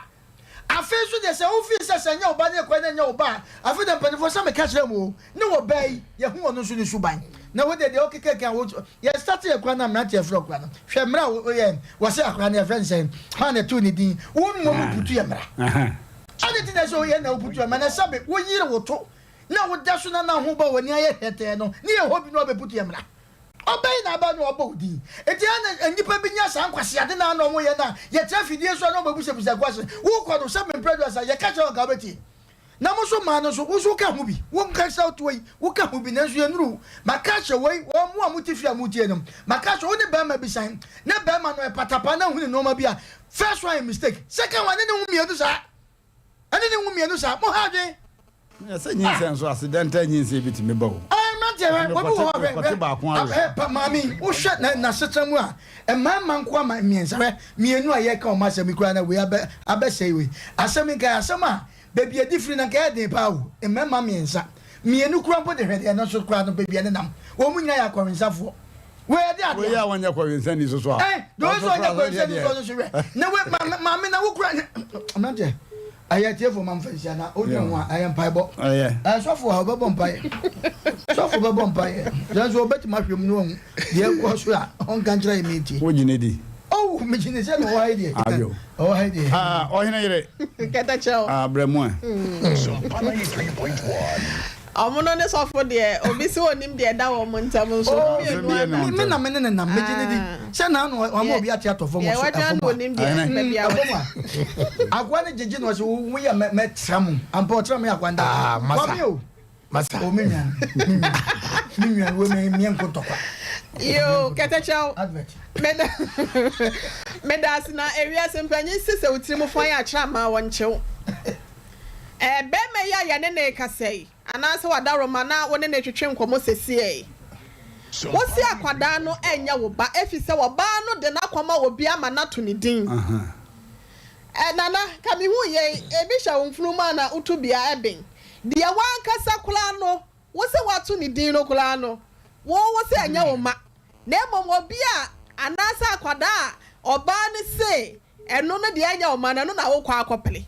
Afei nso deɛ sɛ wo feel sɛ sɛ ɛnyɛ wo ba ne yɛkɔyɛ na ɛnyɛ wo ba a, afei deɛ mpanimfoɔ sɛ meka kyerɛ mo o, ne wɔ baa yi, yɛhu ɔno nso ne suban. Na wo deɛ deɛ wokekeka a, wo, yɛ start yɛ koraa na mmeranteɛ frɛ wo koraa no, hwɛ mmerɛ a wo, woyɛ, wɔse akwadaa no yɛfrɛ no sɛn, hwan na ɛtoo ne din, wo mmom woputu yɛ mmara. Adɛn nti na ɛsɛ sɛ woyɛ na woputu yɛ mmara, na sɛbe woyere wo to na woda so na na ho ba w'ani ayɛ hɛtɛɛ no, ne yɛ hɔ bi na wabɛputu yɛ mmara. Ɔbɛn na aba na wabɔ wo din. Enti ɛyɛ na nnipa bi nya saa nkwaseade no a na wɔyɛ no a, yɛtra afidie so a na wɔbɛbusabusa question. Wokɔ no, sɛbe mprɛ aduasa, yɛka kyerɛ wo anka wobɛtie. Na mo nso mmaa no nso, wo nso woka ho bi. Wo nkasa wotoɔ yi, woka ho bi, nanso yɛnnuru wo. Maka ahyɛ wei, wɔn mo a mote fie a motie no, maka ahyɛ wo ne barima bi san, na barima no ɛpatapaa na ahunu nnoɔma bi a, first one yɛ mistake, second one ne ne ho mmienu saa, ɛne ne ho mmienu saa, mo ha adwene. Na sɛ nyinsɛn nso accidental nyinsɛn bi tumi ba o. Ɛɛ mmeranteɛ hwɛ obi wɔ hɔ hwɛ Kɔte baako hwɛ awe. hwɛ pa maame yi wohwɛ na n'asetena mu a mmarima nko ama mmiɛnsa hwɛ mmienu a yɛka wɔn asɛm yi koraa na wei abɛ abɛsɛe wei asɛm yi nka yɛ asɛm a baabi a ɛdi firi na nka ɛyɛ den paa o mmarima mmiɛnsa mmienu koraa mpo de hwɛ deɛ ɛno nso koraa no baabi a ɛnenam wɔn mu nyinaa yɛ akɔwensafoɔ wei ɛde adeɛ Wei a wɔnyɛ kɔwensani so so a. Ɛn deɛ ɔyɛ sɛ ɔnyɛ kɔwensani so ɔno nso hwɛ na wei maame maame na wo kura mmeranteɛ Ɛyɛ atiefo ma mfa nhyia na wodwen ho a ɛyɛ mpaebɔ. Ɛyɛ sɔfo a ɔbɛbɔ mpaeɛ. Sɔfo bɛbɔ mpaeɛ. Nanso ɔbɛtumi ahwɛ mu na wahu deɛ ɛkɔ so a ɔnka nkyerɛ yɛ meetie. Wogye ne di? Oh, megye ne sɛ na ɔwɔ ha yi deɛ. Ayo. Ɔwɔ ha yi deɛ. Ah, ɔhene yere. Kɛtɛkyɛw. Ah, brɛ mu ɛ. Ɔmo no ne sɔfo deɛ obi se onim deɛ ɛda wɔn ntɛm nso ɔmo mmienu ana. Me na me ne ne nam megye ne di sɛ na ano wama obi ate atɔ fam ɔso ɛfam a ɛfam a akoa ne gyegye na ɔsɛ wo yɛ mɛ mɛtra mu ampa ɔtra mu yɛ akoa nda kwame o masa o me nua me nua wo me me nko ntɔkwa. Yoo kɛtɛkyɛw meda meda ase na ewiase mpanyin se sɛ wo tirim fɔn akyerɛ amaa wɔn kyew. Ɛɛ, barima yi a yɛne no rekasa yi, anaasɛ w'adaworoma na wo ne no retwetwe nkɔmmɔ seesei yi, wose akwadaa no nyɛ wo ba efisɛ ɔbaa no de no akɔma obi ama no ato ne din. Ɛɛ, Nana, ka mehu yei, ebi hyɛ wo mfunumu a na woto bi a, ɛben. Deɛ w'ankasa koraa no, wose woato ne din no koraa no, wo wose ɛnyɛ wo mma, na mmom obi a, anaasɛ akwadaa a ɔbaa no se Ɛno no deɛ ɛnyɛ wo ma no, ɛno na wokɔ akɔpere.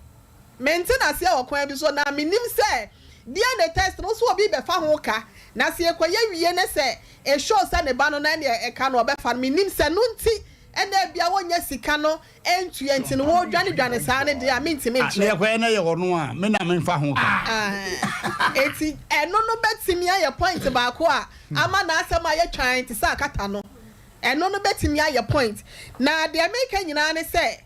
Mente no aseɛ wɔ kwan bi so, na mennim sɛ DNA test no wo sɛ obi bɛfa ho ka, na sɛ yɛkɔyɛ wie ne sɛ it show sɛ ne ba no na ɛneɛ ɛka no ɔbɛfa no, mennim sɛ ɛno nti na ebia wɔnnya sika no ntua nti no wɔredwane dwane saa no deɛ a mentumi Ah, na nkyerɛ. yɛkɔyɛ na ɛyɛ ɔno a, me na memfa ho ka. Ah, enti ɛno no bɛtumi ayɛ point baako a ama n'asɛm ayɛ twann te sɛ akata no. Ɛno no bɛtumi ayɛ point. Na deɛ mereka nyinaa ne sɛ,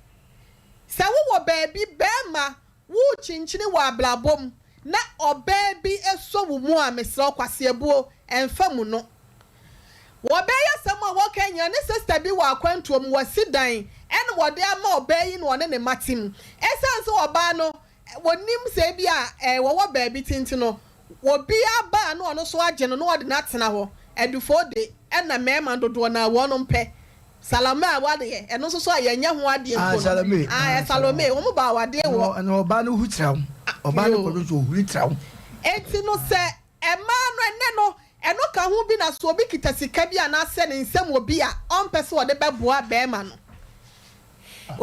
sɛ wowɔ baabi, barima, worekyinkyini wɔ abrabɔ mu na ɔbaa bi sɔ wo mu a, mesrɛ wo, kwaseabuo, ɛmfa mu no. Wɔbɛyɛ asɛm a wɔka nyinaa, ne sister bi wɔ akwantuo mu, wasi dan ɛna wɔde ama ɔbaa yi na ɔne ne mma te mu. Ɛsiane sɛ ɔbaa no, wɔnim sɛ ebia wɔwɔ baabi te nti no, obi aba a na ɔno nso agye no na ɔde no atena hɔ. Adufoo de, ɛna mmarima dodoɔ no ara wɔnom pɛ. Salome awadeɛ, ɛno nso so a yɛnyɛ ho adeɛ Ah, mpo no. Salome. Ah, Salome, wɔn ba awadeɛ wɔ. Ɛna ɔbaa no hu tra wo. Ɔbaa no kɔdwo nso ɔhuri tra wo. Enti no sɛ mmaa no ɛnnɛ no, ɛno ka ho bi na sɛ obi kita sika bi anaasɛ ne nsam wɔ bi a, ɔmpɛ sɛ ɔde bɛboa barima no.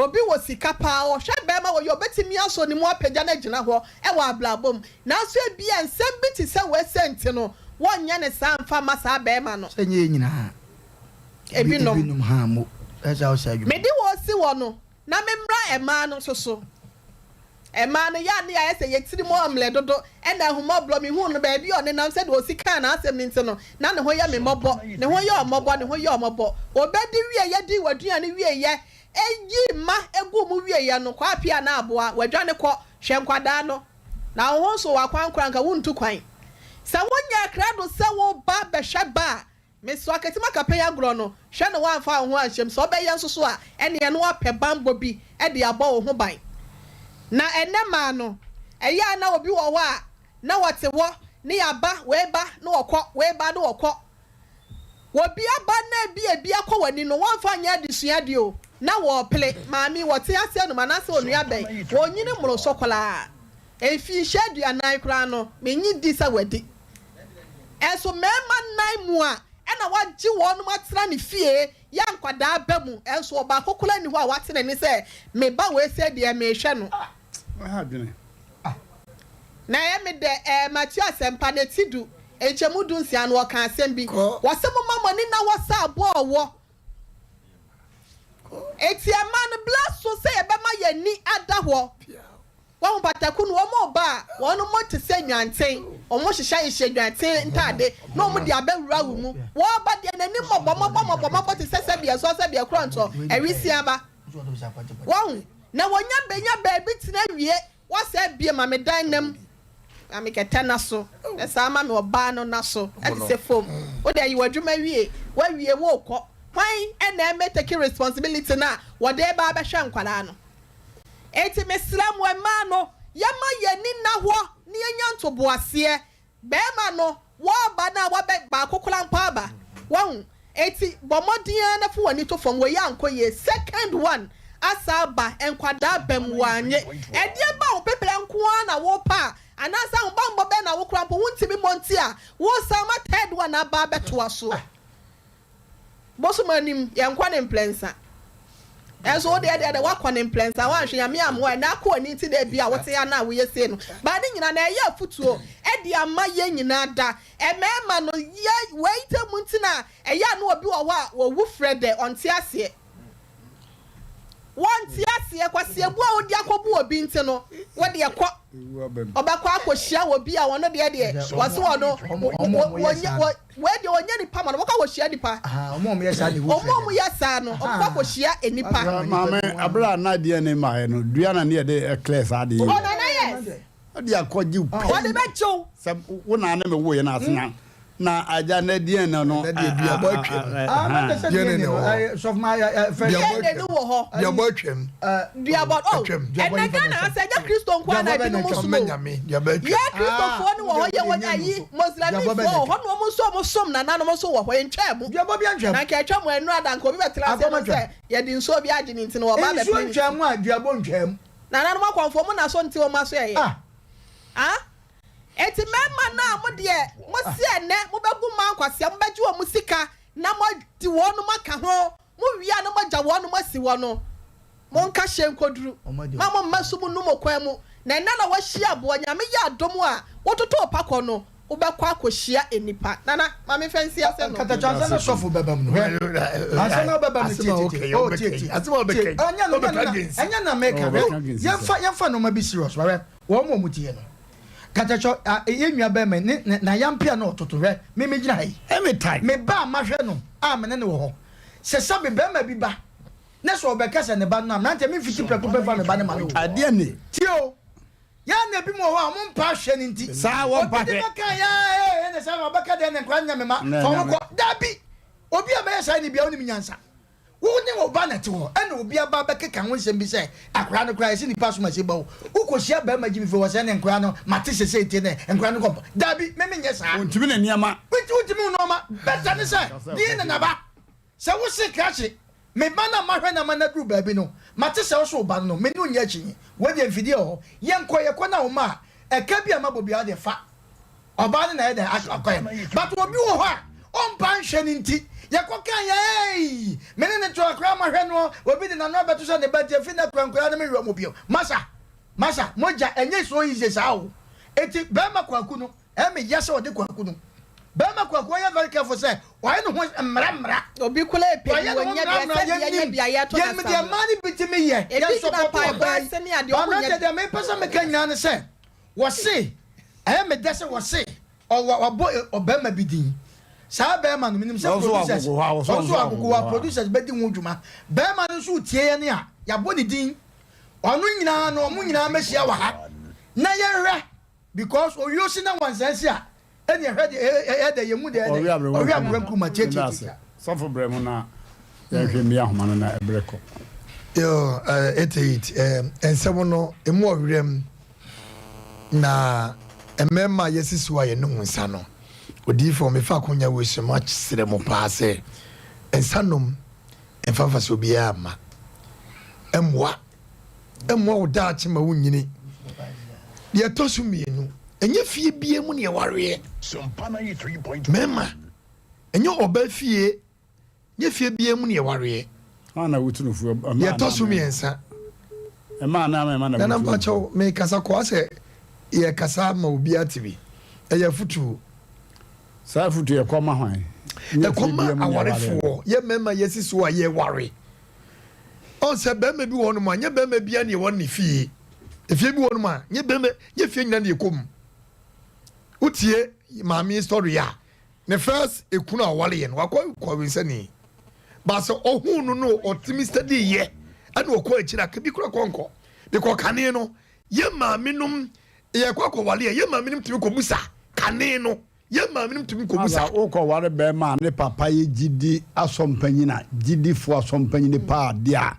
Obi wɔ sika paa, ɔhwɛ barima wɔ yi a, ɔbɛtumi asɔ ne mu apagya no agyina hɔ wɔ abrabɔ mu. Nanso ebia nsɛm bi te sɛ wei sɛ nti no, wɔnyɛ no saa mfa mma saa barima no. Sɛ nyɛ yɛn nyinaa. Ebinom. Ebinom haa mo. Ɛsɛ a ɔsɛ adwuma. Mede wɔn si hɔ no, na memmra mmaa no nso so. Mmaa no, yɛ a na yɛayɛ sɛ yɛn tirim ɔmmerɛ dodo, ɛna ahummɔborɔ, mehuu no baabi a ɔnenam, sɛdeɛ ɔsi kaa n'asɛm no nti no, na ne ho yɛ me mmɔbɔ, ne ho yɛ ɔmmɔbɔ, ne ho yɛ ɔmmɔbɔ. Ɔbɛdi wieeɛ, dii w'aduane wieeɛ, yii mma guu mu wieeɛ no, Kwapea na aboa, wadwane kɔ, hwɛ nkwadaa no, na wo ho nso w'akwan koraa anka wontu kwan. Sɛ wonyɛɛ krado sɛ woba bɛhwɛ ba a, Meso aketem akapɛn agorɔ no, hwɛ na woamfa wo ho anhyɛ mu. Sɛ wobɛyɛ nso so a, ɛnneɛ na woapɛ banbɔ bi de abɔ wo ho ban. Na ɛnnɛ mmaa no, ɛyɛ a na obi wɔ hɔ a, na wɔte hɔ, ne yɛaba, wei ba na wɔkɔ, wei ba na wɔkɔ. Obi aba na ebi a ebi akɔ w'ani no, wɔmfa nyɛ adesua deɛ o, na wɔrepere. Maame yi, wɔte ase anom anaasɛ onua bɛn, wɔnyini mmoroso koraa. Mfinhyia aduanan koraa no, mennye nni sɛ wadi. Nso mmarima nnan mu a ɛna wagye wɔnom atena ne fie yɛ nkwadaa ba mu, nso ɔbaako koraa nni hɔ a wate n'ani sɛ me ba wei sei deɛ mehwɛ no. Na ɛyɛ me dɛ ɛɛ Matthew Asɛmpa no ti du nkyɛmu du nsia no ɔka asɛm bi, ɔse momma mo ani nna hɔ sɛ aboa ɔwɔ. Enti ɛma no bla so sɛ yɛbɛma yɛn ani ada hɔ. Wahu pataku no, wɔreba a, wɔn te sɛ nnwanten, wɔhyehyɛhyehyɛ nnwanten ntade na wɔde abɛwura wo mu. Wɔreba deɛ, n'ani mmɔbɔmmɔbɔmmɔbɔ te sɛ sɛdeɛ ɛsɔ sɛdeɛ korɔntɔ awisiaa ba. Wahu? Na wɔnya bɛnya baabi tena wie, wɔasɛe abue ma me dan nam. Maame kɛtɛ na so na saa ma me ɔbaa no na so ɛte sɛ fom. Wo deɛ yɛ w'adwuma wie, w'awie worekɔ. Hwan na ɛmɛ take responsibility no a wɔde reba abɛhwɛ nkwadaa no? Enti mesrɛ mo mmaa no yɛma yɛn ani nna hɔ na yɛnya ntoboaseɛ. Barima no wɔreba no a wabɛ baako koraa mpo aba. Wahu? Enti bɔ mmɔden ara na fa w'ani to fam. Wei ankɔ yie. Second one asa aba, nkwadaa ba mu, wannye. Ɛdeɛ ba a wo peprɛ nko ara na wopɛ a, anaasɛ ahobammɔ bɛn na wo koraa mpo wontumi mmɔ nti a woresan ma third one aba abɛtoa soɔ? Bosom anim, yɛnkɔ ne mprɛnsa. Ɛnso wo deɛ deɛ deɛ woakɔ ne mprɛnsa, woanhwɛ Nyame ammoa ɛnɛ akɔ w'ani nti na ebia wote ha na woyɛ sei no. But ne nyinaa no ɛyɛ afutuo de ama yɛn nyinaa da. Mmarima no yɛ wei ntam nti na ɛyɛ a na obi wɔ hɔ a wɔwu frɛ dɛ ɔnte aseɛ. Wɔnte aseɛ, kwaseɛbu a wode akɔbu obi nti no, wo deɛ kɔ. Ɔbɛkɔ akɔhyia obi a ɔno deɛ deɛ wɔse ɔno wɔnyɛ wei deɛ ɔnyɛ nipa ma no wɔkɔ akɔhyia nipa. Wɔn a wɔyɛ saa na ewu Wɔn a wɔyɛ saa no wɔkɔ akɔhyia nipa. Maame abere a na DNA mmaeɛ no dua na ne yɛde clear saa adeɛ yi. Oh nana yes. Ɔde akɔgye wo pɛn. Wɔde bɛgye wo. Sɛ wo na ne me woeɛ na asena na agya na DNA no. Ɛnɛ deɛ duabɔ atwam. DNA wɔ hɔ. DNA no wɔ hɔ. Duabɔ atwam. Duabɔ oh ɛnɛ Ghana ha sɛ ɛnyɛ Kristo nko ara na ebinom som o. Yɛ Kristofoɔ no wɔ hɔ yɛ wɔ ayi Moslemifoɔ wɔ hɔ na wɔn nso wɔn som nananom nso wɔ hɔ yɛntwaa mu. Na nka atwa mu ɛnora da nka obi bɛtena ase no sɛ yɛde nsuo bi agye ne nti no wɔba abɛpene. Nsuo ntwaa mu a duabɔ ntwaa mu. Nananom akɔmfoɔ mo na so nte wɔn aso ɛyɛ ah. Enti mmarima no a mo deɛ mose ɛnnɛ mobɛbu mmaa nkwasea, mobɛgye wɔn sika na moadi wɔnom aka ho, mowie a na moagya wɔnom asi hɔ no, monka hyɛ nkɔduru. Mma mo mma sum nnu mo kwan mu, na ɛnnɛ na woahyia aboa, Nyame yɛ adom a wototoo pakɔ no, wobɛkɔ akɔhyia nnipa. Nana, ma memfa nsi ase no. Katakyɛ ansa na sɔfo bɛba mu no, hwɛ, ansa na ɔbɛba mu no, tie, tie, oh, tie, tie, tie, ɛnyɛ no, ɛnyɛ na meka, hwɛ, yɛmfa, yɛmfa nneɛma bi serious, hwɛ, wɔn a wɔtie no. Katakyɛ, a, yɛn nua bɛrima yi, ne, ne, n'ayampe a na ɔtoto, hwɛ, me, megyina ha yi, me ba a mahwɛ no a me ne no wɔ hɔ, sɛ sɛbe bɛrima bi ba, na sɛ ɔbɛka sɛ ne ba no a, mmeranteɛ, memfiti prɛko pɛ mfa me ba no ma no o. Adeɛ ne. Tie o. Yɛ a na ebinom wɔ hɔ a wɔmpa ahwɛ no nti. Saa, wɔmpa Obi de hwɛ. bɛka yɛ a, ee, ɛnna saa na ɔbɛka deɛ, ɛnna nkwadaa no nyɛ me mma, fa wɔn kɔ. Dabi! Obi a ɔbɛyɛ saa ni biara, ɔnnim nyansa. Wo ne wo ba na ɛte hɔ, ɛnna obi aba abɛkeka ho nsɛm bi sɛ, Akwadaa no koraa, yɛse nnipa asom ase ba o. Wokɔhyia barima gyimifo wɔ sɛ ɛnna nkwadaa no, mate sɛ sei nti ɛnna nkwadaa no kɔ mpa. Dabi, me menyɛ saa. Ɔntumi ne nneɛma. Wontumi wo nneɛma. Better ne sɛ, deɛ na naba. Sɛ wose krakye, me ba no a mahwɛ no ama no aduru baabi no, mate sɛ wose wo ba no no, me ne wo nyɛ akyinnye. Wei deɛ mfidie wɔ hɔ. Yɛnkɔ, yɛkɔ na wo mma a, ɛka bi a mabɔ biara deɛ fa. Ɔbaa no na ɛyɛ dɛn akɔyɛ no. But obi wɔ hɔ a, ɔmpa nhwɛ no nti, yɛkɔ kaa yɛ eii, me ne no to akora mahwɛ no, obi de n'ano abɛto sɛ ne ba nti, ɛfiri nnɛ kora nkwadaa no menhwɛ wɔn bio. Masa, masa, mogya, ɛnyɛ so easy saa o. Enti barima Kwaku no, Ɛyɛ me ya sɛ ɔde kwaku no. Bɛrima kwaku ɔyɛ very careful sɛ wayɛ ne ho mmara mmara. Obi kura epe bi Wayɛ ne ho wɔnyɛ mmara deɛ mmara sɛ deɛ yɛnim nyɛ bia yɛto yɛnim n'asam deɛ no. mmaa no bi tumi yɛ Ebi yɛn gyina support mpaebɔ ɔbaa yi. ase ne adeɛ Ba ɔmo nyɛ mmeranteɛ deɛ mepɛ sɛ meka nyinaa ne sɛ wɔse ɛyɛ me dɛ sɛ wɔse ɔwɔ wabɔ ɔbɛrima bi din saa bɛrima no menim sɛ Ɔnso wɔ producers agogo hɔ a, wɔsɛ ɔnso ɔnso wɔ wɔ agogo agogo hɔ a hɔ a. producers bɛdi ho dwuma bɛrima no nso retie yɛn a yɛabɔ ne din ɔno nyinaa no ɔmo nyinaa mɛhyia wɔ ha na yɛnhwɛ Because owio si na wansan si a, ɛne ɛhwɛ deɛ ɛyɛ dɛ yɛn mu deɛ ɛyɛ dɛ ɔwe abrɛ nkruma tiatiatia. Sɔfo brɛ mu na yɛnhwɛ mmea ahoma no na ɛbrɛ kɔ. Yo, 88 nsɛm no emu ɔwerɛm na mmarima a yɛasi so a yɛnom nsa no odiyifoɔ mefa akonya wei so masrɛ mo paa sɛ nsa nom mfa mfasoɔ biara mma mmoa mmoa wo daakye ma wonyini. Deɛ ɛtɔ so mmienu, ɛnyɛ fie biara mu na yɛwareɛ. Mmarima, ɛnyɛ ɔbaa fie, nyɛ fie biara mu na yɛwareɛ. Deɛ ɛtɔ so mmiɛnsa, Nana mpakyɛw mekasa kɔ asɛ yɛkasa ma obi ate bi, ɛyɛ afutuo. Saa afutuo ɛkɔ ma hwan? Ɛkɔ ma awarefoɔ, yɛ mmarima yɛsi so a yɛware. Ɔn sɛ bɛrima bi wɔ hɔnom a, nyɛ bɛrima biara na ɛwɔ ne fie. Efie bi wɔ hɔnom a, nyɛ bɛrima, nyɛ fie nyinaa na ɛkɔ mu. Wotie maame yi story a, ne first ekunu a ɔware yɛ no, wakɔ kɔwensani. Ba sɛ ɔhuu no no, ɔtumi study yɛ, ɛna ɔkɔ akyiri a, bi kora kɔ nkɔ. Because kane no, yɛ maame nom. Yɛkɔ akɔware a, yɛn maamenom tumi kɔbusa kane no. Yɛn maamenom tumi kɔbusa. Asa wokɔware bɛrima a ne papa yɛ gyidi asɔmpanyin a, gyidifo asɔmpanyin paa deɛ a,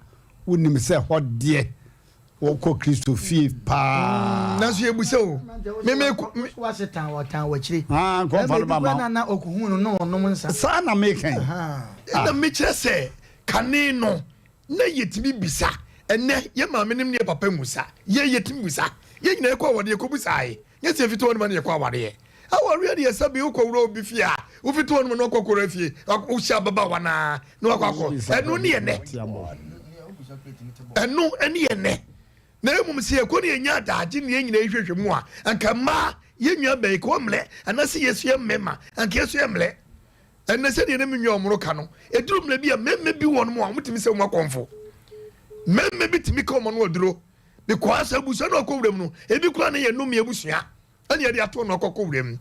wonim sɛ hɔ deɛ wɔkɔ Kristo fie paa. Nanso yɛbusa o. Me me kɔ. Me. Wase tan ɔtan w'akyire. Haa nkɔmfa Bɛrima no bi ba koraa ma. na na ɔkɔhuu no na ɔnom nsa. Saa na meka yi. Ɛna mekyerɛ sɛ kane no na yɛtumi bisa. Ɛnnɛ, yɛn maamenom ne yɛn papa mmusa. Yɛn, yɛtumi bisa. Yɛn nyinaa yɛkɔ awareɛ, yɛkɔbisaae. Nyɛ sɛ yɛfiti hɔnom a na yɛkɔ awareɛ. Awareɛ deɛ, sɛbe wokɔwura obi fie a, wofiti hɔnom na woakɔ kɔwura fie, wohyia ababaawa no ara na woakɔ akɔ. Ɛno ne ɛnnɛ. Ɛno ne ɛnnɛ. Na mmom sɛ yɛkɔ ne yɛnya adaagye ne yɛn nyinaa yɛhwehwɛ mu a, anka mmaa, yɛn nua bɛn, ka wɔmmlɛ, anaasɛ yɛn nso yɛn mmarima, anka yɛn nso yɛmmlɛ. Ɛnnɛ, sɛdeɛ na me nua wɔn reka no, ɛduru mmerɛ bi a mmarima bi wɔ nom a wɔtumi sɛ wɔn akɔmfo. Mmarima bi tumi ka wɔn ano aduro because abusua no akɔ wuram no, ebi koraa na yɛ nnome abusua ɛna yɛde ato no akɔkɔ wuram.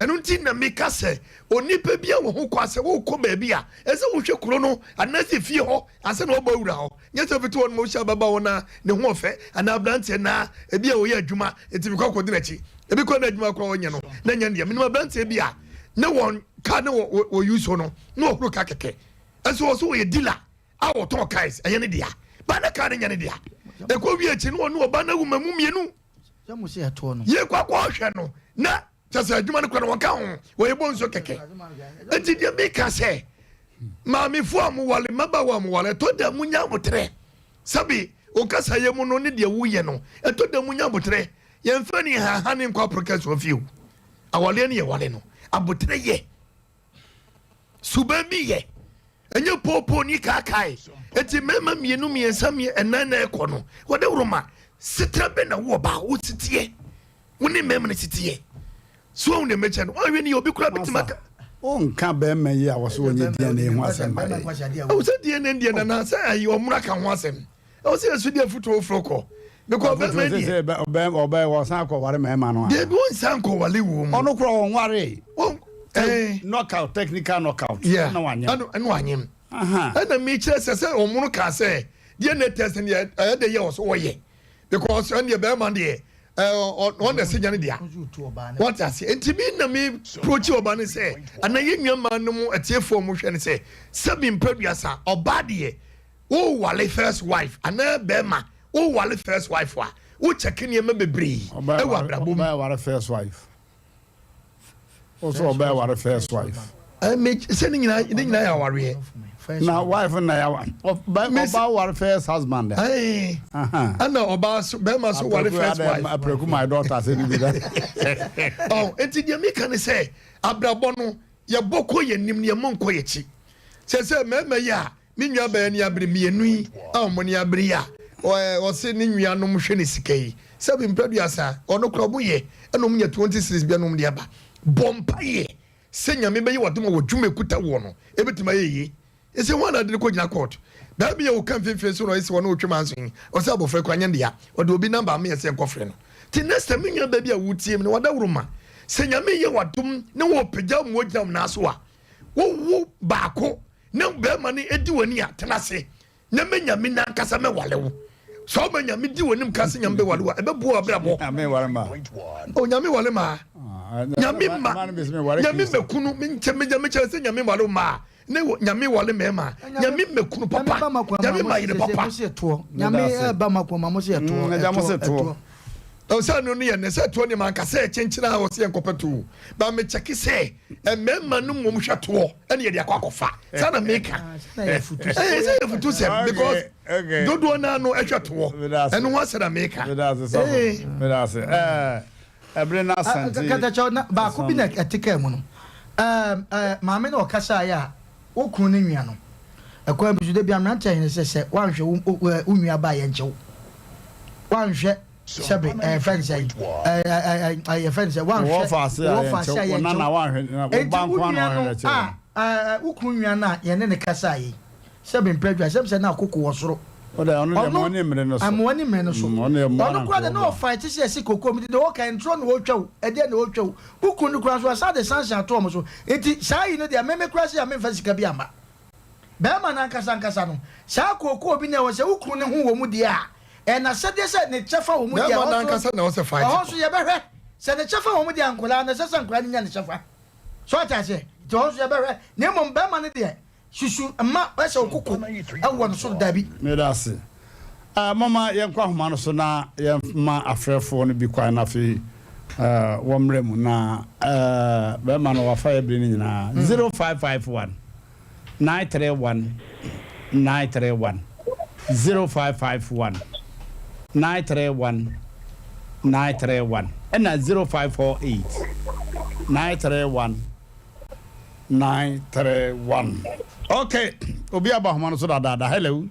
Ɛno nti na meka sɛ onipa bi a wɔ ho kwan sɛ wokɔ baabi a ɛsɛ wohwɛ kuro no anaasɛ fie hɔ ansa na wɔbɔ awura hɔ. Nyɛ sɛ fiti hɔ no ma wohyɛ ababaawa no a ne ho ɔfɛ anaa aberanteɛ na ebi a ɔyɛ adwuma nti mekɔ akɔdi n'akyi. Ebi kɔ na adwuma koraa ɔnyɛ no na nyɛ deɛ. Menim aberanteɛ bi a ne wɔn kaa ne wɔ wɔ use no na ɔhoro ka kɛkɛ ɛnso wɔ so wɔyɛ dealer a wɔtɔn cars ɛyɛ ne dea ba ne kaa ne nyɛ ne dea ɛkɔ wie akyi no ɔne ɔba no awu ma mu mmienu yɛ kɔ akɔ ɔhwɛ no na kyɛ sɛ adwuma no kora no wɔnka ho wɔyɛ bɔ nsuo kɛkɛ nti deɛ meka sɛ maamefoɔ a mowale mmabaawa a mowale ɛtɔ da munya aboterɛ sɛbi okasa yɛ mu no ne deɛ woyɛ no ɛtɔ da munya aboterɛ yɛmfɛ ne haha ne nkɔ aporokɛ soɔ fie o Awareɛ no yɛ ware no aboterɛ yɛ suban bi yɛ ɛnyɛ poopoo ni kaakae eti mmarima mmienu mmiɛnsa mmiɛ ɛnan na ɛkɔ no wɔde woroma setra bɛ na wo ɔbaa wo siteɛ wo ne mmarima no siteɛ so wɔn deɛ mɛkyɛ no wɔn ahwɛ ni obi kura bɛtumi aka. Wonka bɛrima yi a wɔso wɔnyɛ DNA ho asɛm ma yɛ. Ɛwɔ sɛ DNA deɛ nana sɛ ayi ɔmora ka ho asɛm. Ɛwɔ sɛ yɛso di afutuo foforɔ kɔ. Because ɔbɛrima yi deɛ. Ɔbɛrima ɔbɛrima wɔsan kɔ ware mmarima no. Deebi wɔn nsan kɔ wale wɔn mu. Ɔno kura wɔn ware. Wɔn ɛɛ. Knockout technical knockout. Yeah ɛna wanyem. Ɛna ɛna wanyem. Ɛna mi kyerɛ sɛ sɛ wɔn no kaa sɛ DNA test deɛ ɛyɛ de yɛ wɔ so wɔyɛ because ɛn deɛ bɛrima deɛ ɛɛ wɔn na ɛsɛ nya ne dea wɔn te ase nti mi na mi prochi ɔbaa ne sɛ ana yɛ nua maa no mu atiefoɔ mu hwɛ ne sɛ sɛbi mpɛduasa ɔbaa deɛ. Wo ware first wife anaa bɛɛma wo ware first wife a wo check nneɛma bebree ɛwɔ abrabɔ mu. Ɔbaa ware first wife. Wo so ɔbaa ware first wife. Ɛmɛ sɛ ne nyinaa ne nyinaa yɛ awareɛ. Na wife na yɛ awa ɔbaa ware first husband. Ɛɛ ɛna ɔbaa so bɛɛma so ware first wife. Apreku my daughter sɛ ne bi da. Ɔ eti deɛ mi ka ne sɛ abrabɔ no yɛ bɔ kɔ yɛ nim ne yɛ mɔ nkɔ yɛ kyi sɛ sɛ mɛɛma yi a. Ne nuabaa ani abere mmienu yi a wɔn ani abere yi a ɔse ne nuanom hwɛ ne sika yi sɛbi mprɛduasa ɔno koraa ɔmo yɛ ɛna ɔmo nya 20 series bi ɛna ɔmo de aba bɔ mpaeɛ sɛ nyame bɛyɛ wadom a wɔdwuma ekuta woɔ no ebetumi ayɛ yie ɛsɛ wɔn na ade no kɔ gyina court baabi yɛ woka mfimfini so na ɔyɛ sɛ wɔn otwe manso yi ɔsɛ abɔfra kura nyɛ dea ɔde obi namba ama yɛ sɛ nkɔfrɛ no ti next time me nua baabi a wotie mu no wadaworo ma sɛ nyame yɛ wadom ne wɔpagya mu ogyina mu n'aso a wowo baako ne bɛrima no di w'ani a tena ase na mɛ nyame nankasa mɛwale wo sɛ ɔma nyame di w'anim ka sɛ nyame bɛwale wo a ɛbɛboa w'abrabɔ nyame wale ma o nyame wale ma ah, nyame ma nyame mɛkunu menkyɛ mekyɛ mekyɛ sɛ nyame wale ma ne nyame wale mɛma nyame mɛkunu papa nyame ma yere papa nyame ba ma kɔma mo sɛ ɛtoɔ ɛtoɔ Ɔsɛ no no yɛ nɛ sɛ toɔ ne manka sɛ kyenkyen a ɔsɛ yɛnkɔpɛ too ba mekyɛke sɛ mmarima no mmom hwɛ toɔ ɛne yɛde akɔ akɔfa saa na meka ɛɛ sɛ yɛ futu sɛm because dodoɔ naa no ɛhwɛ toɔ ɛno ho asɛ na meka ɛɛ ɛbere na asante katakyɛw na baako bi na ɛte kaa mu no ɛɛ maame na ɔkasa yɛ a wo kunu ne nua no ɛkwan bi so de bi mmeranteɛ hene sɛ sɛ woanhwɛ wo nua ba yɛ nkyɛw woanhwɛ sɛbe ɛɛ fɛn sɛ ɛɛ ɛɛ ɛɛ yɛfɛn sɛ wanhwɛ wɔfa ase a wɔfa ase a yɛnkyɛw yɛnkyɛw nana wanhwɛ na enti wɔba wo nko nua na no wanhwɛ kyɛw a ɛɛ wo kunu nua no a yɛne ne kasa yi sɛbe mpɛ adwa sɛm sɛ na akoko wɔ soro ɔdɛ ɔno deɛ mmoa ne mmere no so mmoa ne mmere no so mm, ɔno deɛ mmoa ɔno na koraa de na nkoɔ ɔfa ɛte sɛ ɛsi koko mu de ɔka ntorɔ na ɔretwa wo ɛdeɛ na ɔretwa wo wo kunu no koraa nso ɔsan de sansan ato wɔn so nti saa yi no deɛ meme koraa sɛ a memfa sika bi amma bɛrima no ankasa ankasa no saa kookoo bi na ɛwɔ sɛ wo kunu no ho wɔ mu deɛ a. Ɛyɛ n'asɛdeɛ sɛ ne kyɛfa wɔ mu deɛ, Bɛrima ɛhɔ no nso, ankasa na ɛwɔ sɛ fight ɛhɔ kɔ. nso yɛbɛhwɛ. Sɛ ne kyɛfa wɔ mu deɛ a, nkwadaa no, ɛsɛ sɛ nkwadaa no nya ne kyɛfa. So ate aseɛ? Nti ɛhɔ nso yɛbɛhwɛ. Na mmom barima no deɛ, susu mma ɛsɛ wo koko wɔ no so, dabi. Meda ase. Eh, momma yɛnkɔ ahoma no so na yɛmma afrɛfoɔ no bi kwan na afei eh, wɔmmrɛ mu na eh, bɛrima no wafa yɛ bere no nyinaa. 0551 931 931 0551 931 931 ɛna 0548 931 931. Okay, obi aba ahoma no so dadaada. Hello.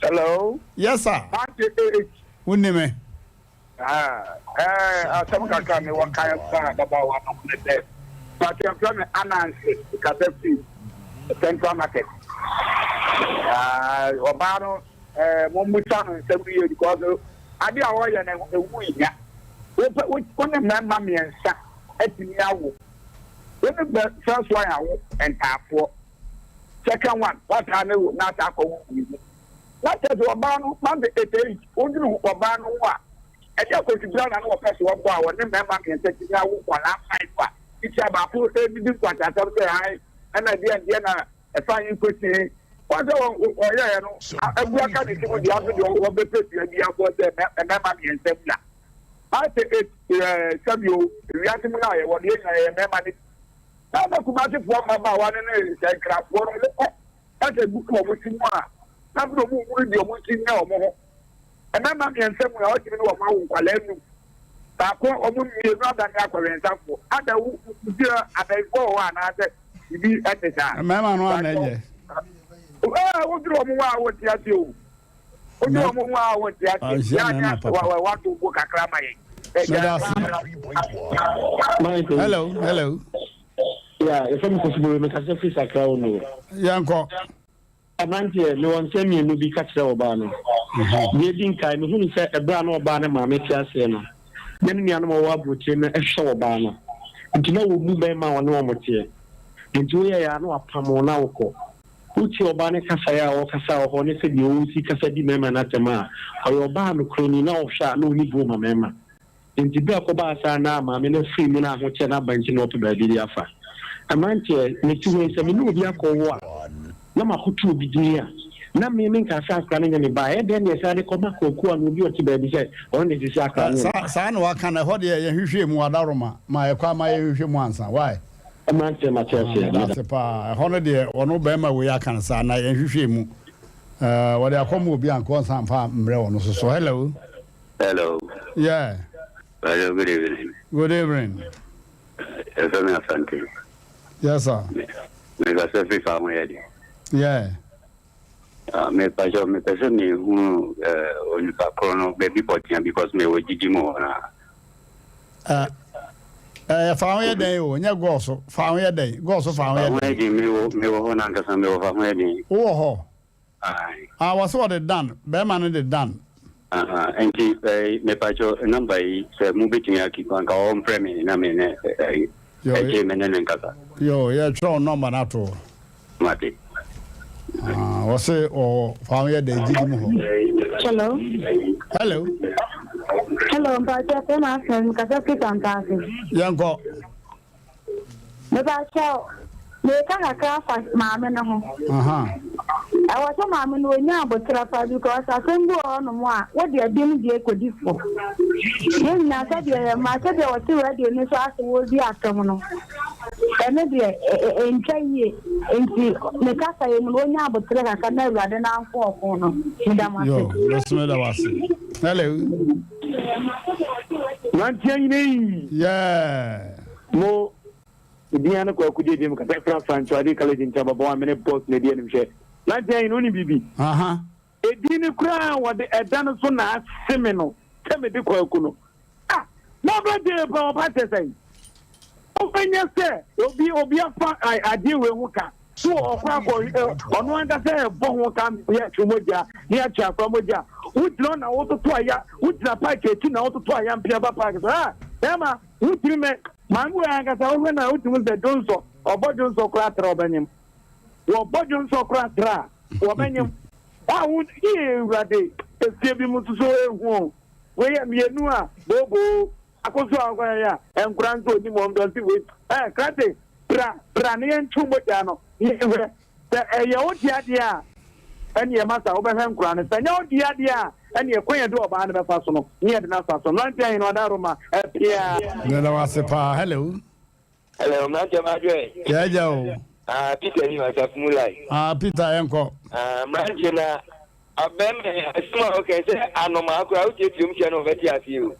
Hello. Yes sir. Mante eh. Wonni me. Ah, eh, asɛm kakra me wɔ kan fa ababaawa no ho ne sɛ, pàtó yɛfrɛ me Ananse kasa fi Central Market. Ah, ɔbaa no, eh, mo mmusa no nsɛm no yie because ade a ɔyɛ no ewu nya. Wopɛ wo ne mmarima mmiɛnsa atumi awo. Wo ne bɛ first one awo ntaafoɔ. Second one, wataa ne wo na asa akɔ wo mmienu. Na kyerɛ sɛ ɔbaa no, month 88, wodwene ho ɔbaa no ho a, ɛnyɛ akosibra na na wɔpɛ sɛ wɔbɔ a wɔne mmarima mmiɛnsa tumi awo nkwadaa five a, titi a baako redidi nkwaseasɛm sɛ ae, ɛna deɛ deɛ na ɛfa he kɔsi he. Wɔn sɛ wɔyɛɛ no, abu aka ne ti mu deɛ aso deɛ wɔbɛpɛ dua bi abɔ sɛ mmarima mmiɛnsa mu na. Month 8, sɛbio, wiase mu no a yɛwɔ no, yɛn nyinaa yɛyɛ mmarima ne Na sɛ Kumasefoɔ mmabaawa no ne Nkrafoɔ no wɔkɔ na sɛ gu wɔn ti mu a, na afei wɔn nhunu deɛ wɔn nsi nyɛ wɔn ho. Mmarima mmiɛnsa mu a wɔtumi ne wɔn awo nkwadaa num. Baako wɔn mmienu adane akɔwɛnsafoɔ. Ada wo gyina abayifoɔ wɔ hɔ anaasɛ biribi ɛte saa. Mmarima no ana ɛnyɛ. Ɛɛ woduru wɔn ho a wɔnte ase o. Wode wɔn ho a wɔnte ase. Anhyia mmarima papa. Wato bo kakra ma yɛn. Meda ase. Hello, hello. Yeah, yɛfrɛ me Kofi Bobe, mekasa firi Sakra wo no. Yɛnkɔ. Aberanteɛ, mewɔ nsɛm mmienu bi ka kyerɛ ɔbaa no. Deɛ ɛdi nkae, mehunu sɛ ɛberɛ a na ɔbaa no maame te aseɛ no, na ne nuanom a wɔwɔ aburokyire no hwɛ ɔbaa no. Nti na wɔmmu bɛrima a ɔne wɔn teɛ. Nti woyɛeɛ a na wapam wo na wokɔ. Wotie ɔbaa no kasaeɛ a ɔkasa wɔ hɔ ne sɛdeɛ ɔsi kasa di mmarima no atɛm a, ɔyɛ ɔbaa nokorɛni na ɔhwɛ a na ɔnni buo ma mmarima. Enti berɛ a ɛkɔbaa saa na maame no afiri mu na ahokyerɛ no aba nti na ɔpɛ baabi de afa. Mmeranteɛ, mete hɔ yi, sɛ me ne obi akɔwo a, na makoto obi din a, na me menkaa sɛ akora no nyɛ me ba a, ɛyɛ dɛn na yɛsan de kɔma Kwaku anaa obi a ɔte baabi sɛ ɔno na ɛsisi akora no yɛ me ba? Saa na waka no, ɛhɔ deɛ yɛnhwehwɛɛ mu, Adaworoma, ma ɛkwan ma yɛnhwehwɛ mu ansa, why? Mmeranteɛ mate aseɛ. Meda ase paa. Ɛhɔ no deɛ ɔno barima wei aka no saa na yɛnhwehwɛɛ mu. Eh, wɔde akɔma obi anka ɔnsan mfa mmerɛ ɔno so so. Hello. Hello. Yeah. Hello, good evening. Good evening. Ɛfɛ mi Asante. Yes sir. Mekasa firi fa ho yɛ de. Yeah. Ah, mepakyɛw mepɛ sɛ mehunu eh, onipa korɔ no baabi pɔtea because mewɔ gyidi mu hɔ na. Eh, eh, fa ho yɛ dɛn o, nyɛ gɔɔ so, fa ho yɛ dɛn, gɔɔ so fa ho yɛ dɛn. Fa ho yɛ den, mewɔ mewɔ hɔ nankasa mewɔ fa ho yɛ den. Wowɔ hɔ? Aye. Ah, wɔse wɔde dan, bɛrima no de dan. Aha, nti eh, mepakyɛw number yi sɛ mobɛtumi akipa anka ɔmfrɛ me na me ne eh, ɛkyɛ me ne ne nkasa. Yo, yɛtwerɛ wo number no ato hɔ. Mate. Ah, wɔse ɔwɔ fa ho yɛ dɛ gyidi mu hɔ. Hello. Hello. Hello, mpakyɛ fɛ ma afɛ mi kasa fi Tampaase. Yɛnkɔ. Mepakyɛw, meka kakra afa maame no ho. Ɛwɔ sɛ maame no onya aboterɛ pa because asɛm bi wɔ hɔnom a wode ɛbem deɛ kɔdi fɔ. Yɛn nyinaa sɛdeɛ yɛ mma sɛdeɛ wɔte radio no so ase wɔredi asɛm no, ɛno deɛ ɛntwa yie. Nti ne kasa yɛ mu no ɔnya aboterɛ kakra na Awurade no anko ɔko no. Meda mo ase. Yo, mɛso meda wo ase. Hello. Nanteɛ nyina yi. Yeah. Mo Edin ano Kwaku deɛ deɛ mu kasa fira Franco ade college nti ababɔ wa mene boss na edi anim hwɛ. Nanteɛ nyina wonim biribi? Aha. Edin no koraa wɔde ɛda no so na ase me no sɛ mede Kwaku no. Ah! Na aberanteɛ yɛ paa ɔpa kyɛ sɛn? Wobɛnya sɛ obi obi afa adeɛ wei ho ka so ɔkɔ akɔ ɔno ankasa ɛbɔ ho ka yɛtwe mogya ne yɛatwe akora mogya wogyina na wototo aya wogyina park akyi na wototo aya mpea ba park so ah bɛrima wotumi mɛ maame wei ankasa wohwɛ na wotumi sɛ dwonsɔ ɔbɔ dwonsɔ koraa tra ɔbɛnyem wɔbɔ dwonsɔ koraa tra wɔbɛnyem a wo yie awurade. Efie bi mu nso so ehu o. Wei yɛ mmienu a booboo. Baako nso a ɔkɔyɛ a nkora nso onim wɔn dɔ nti wei. Ɛɛ krate bra bra ne yɛntwe mogya no ne yɛnhwɛ. Sɛ ɛyɛ wo dea deɛ a ɛneɛ masa wobɛhwɛ nkora no. Sɛ ɛnyɛ wo dea deɛ a ɛneɛ kwan yɛde ɔbaa no bɛfa so no ne yɛde no afa so. Mmeranteɛ ahene ɔdaroma ɛpea. Meda wo ase paa. Hello. Hello, mmeranteɛ madwɛ. Yɛ agya o. Ah, Peter ni asafo mu lai. Ah, Peter yɛnkɔ. Ah, mmeranteɛ na abɛɛma asɛm a wɔka sɛ anomaa koraa wotietie mu kyɛ no wɔbɛte aseɛ o.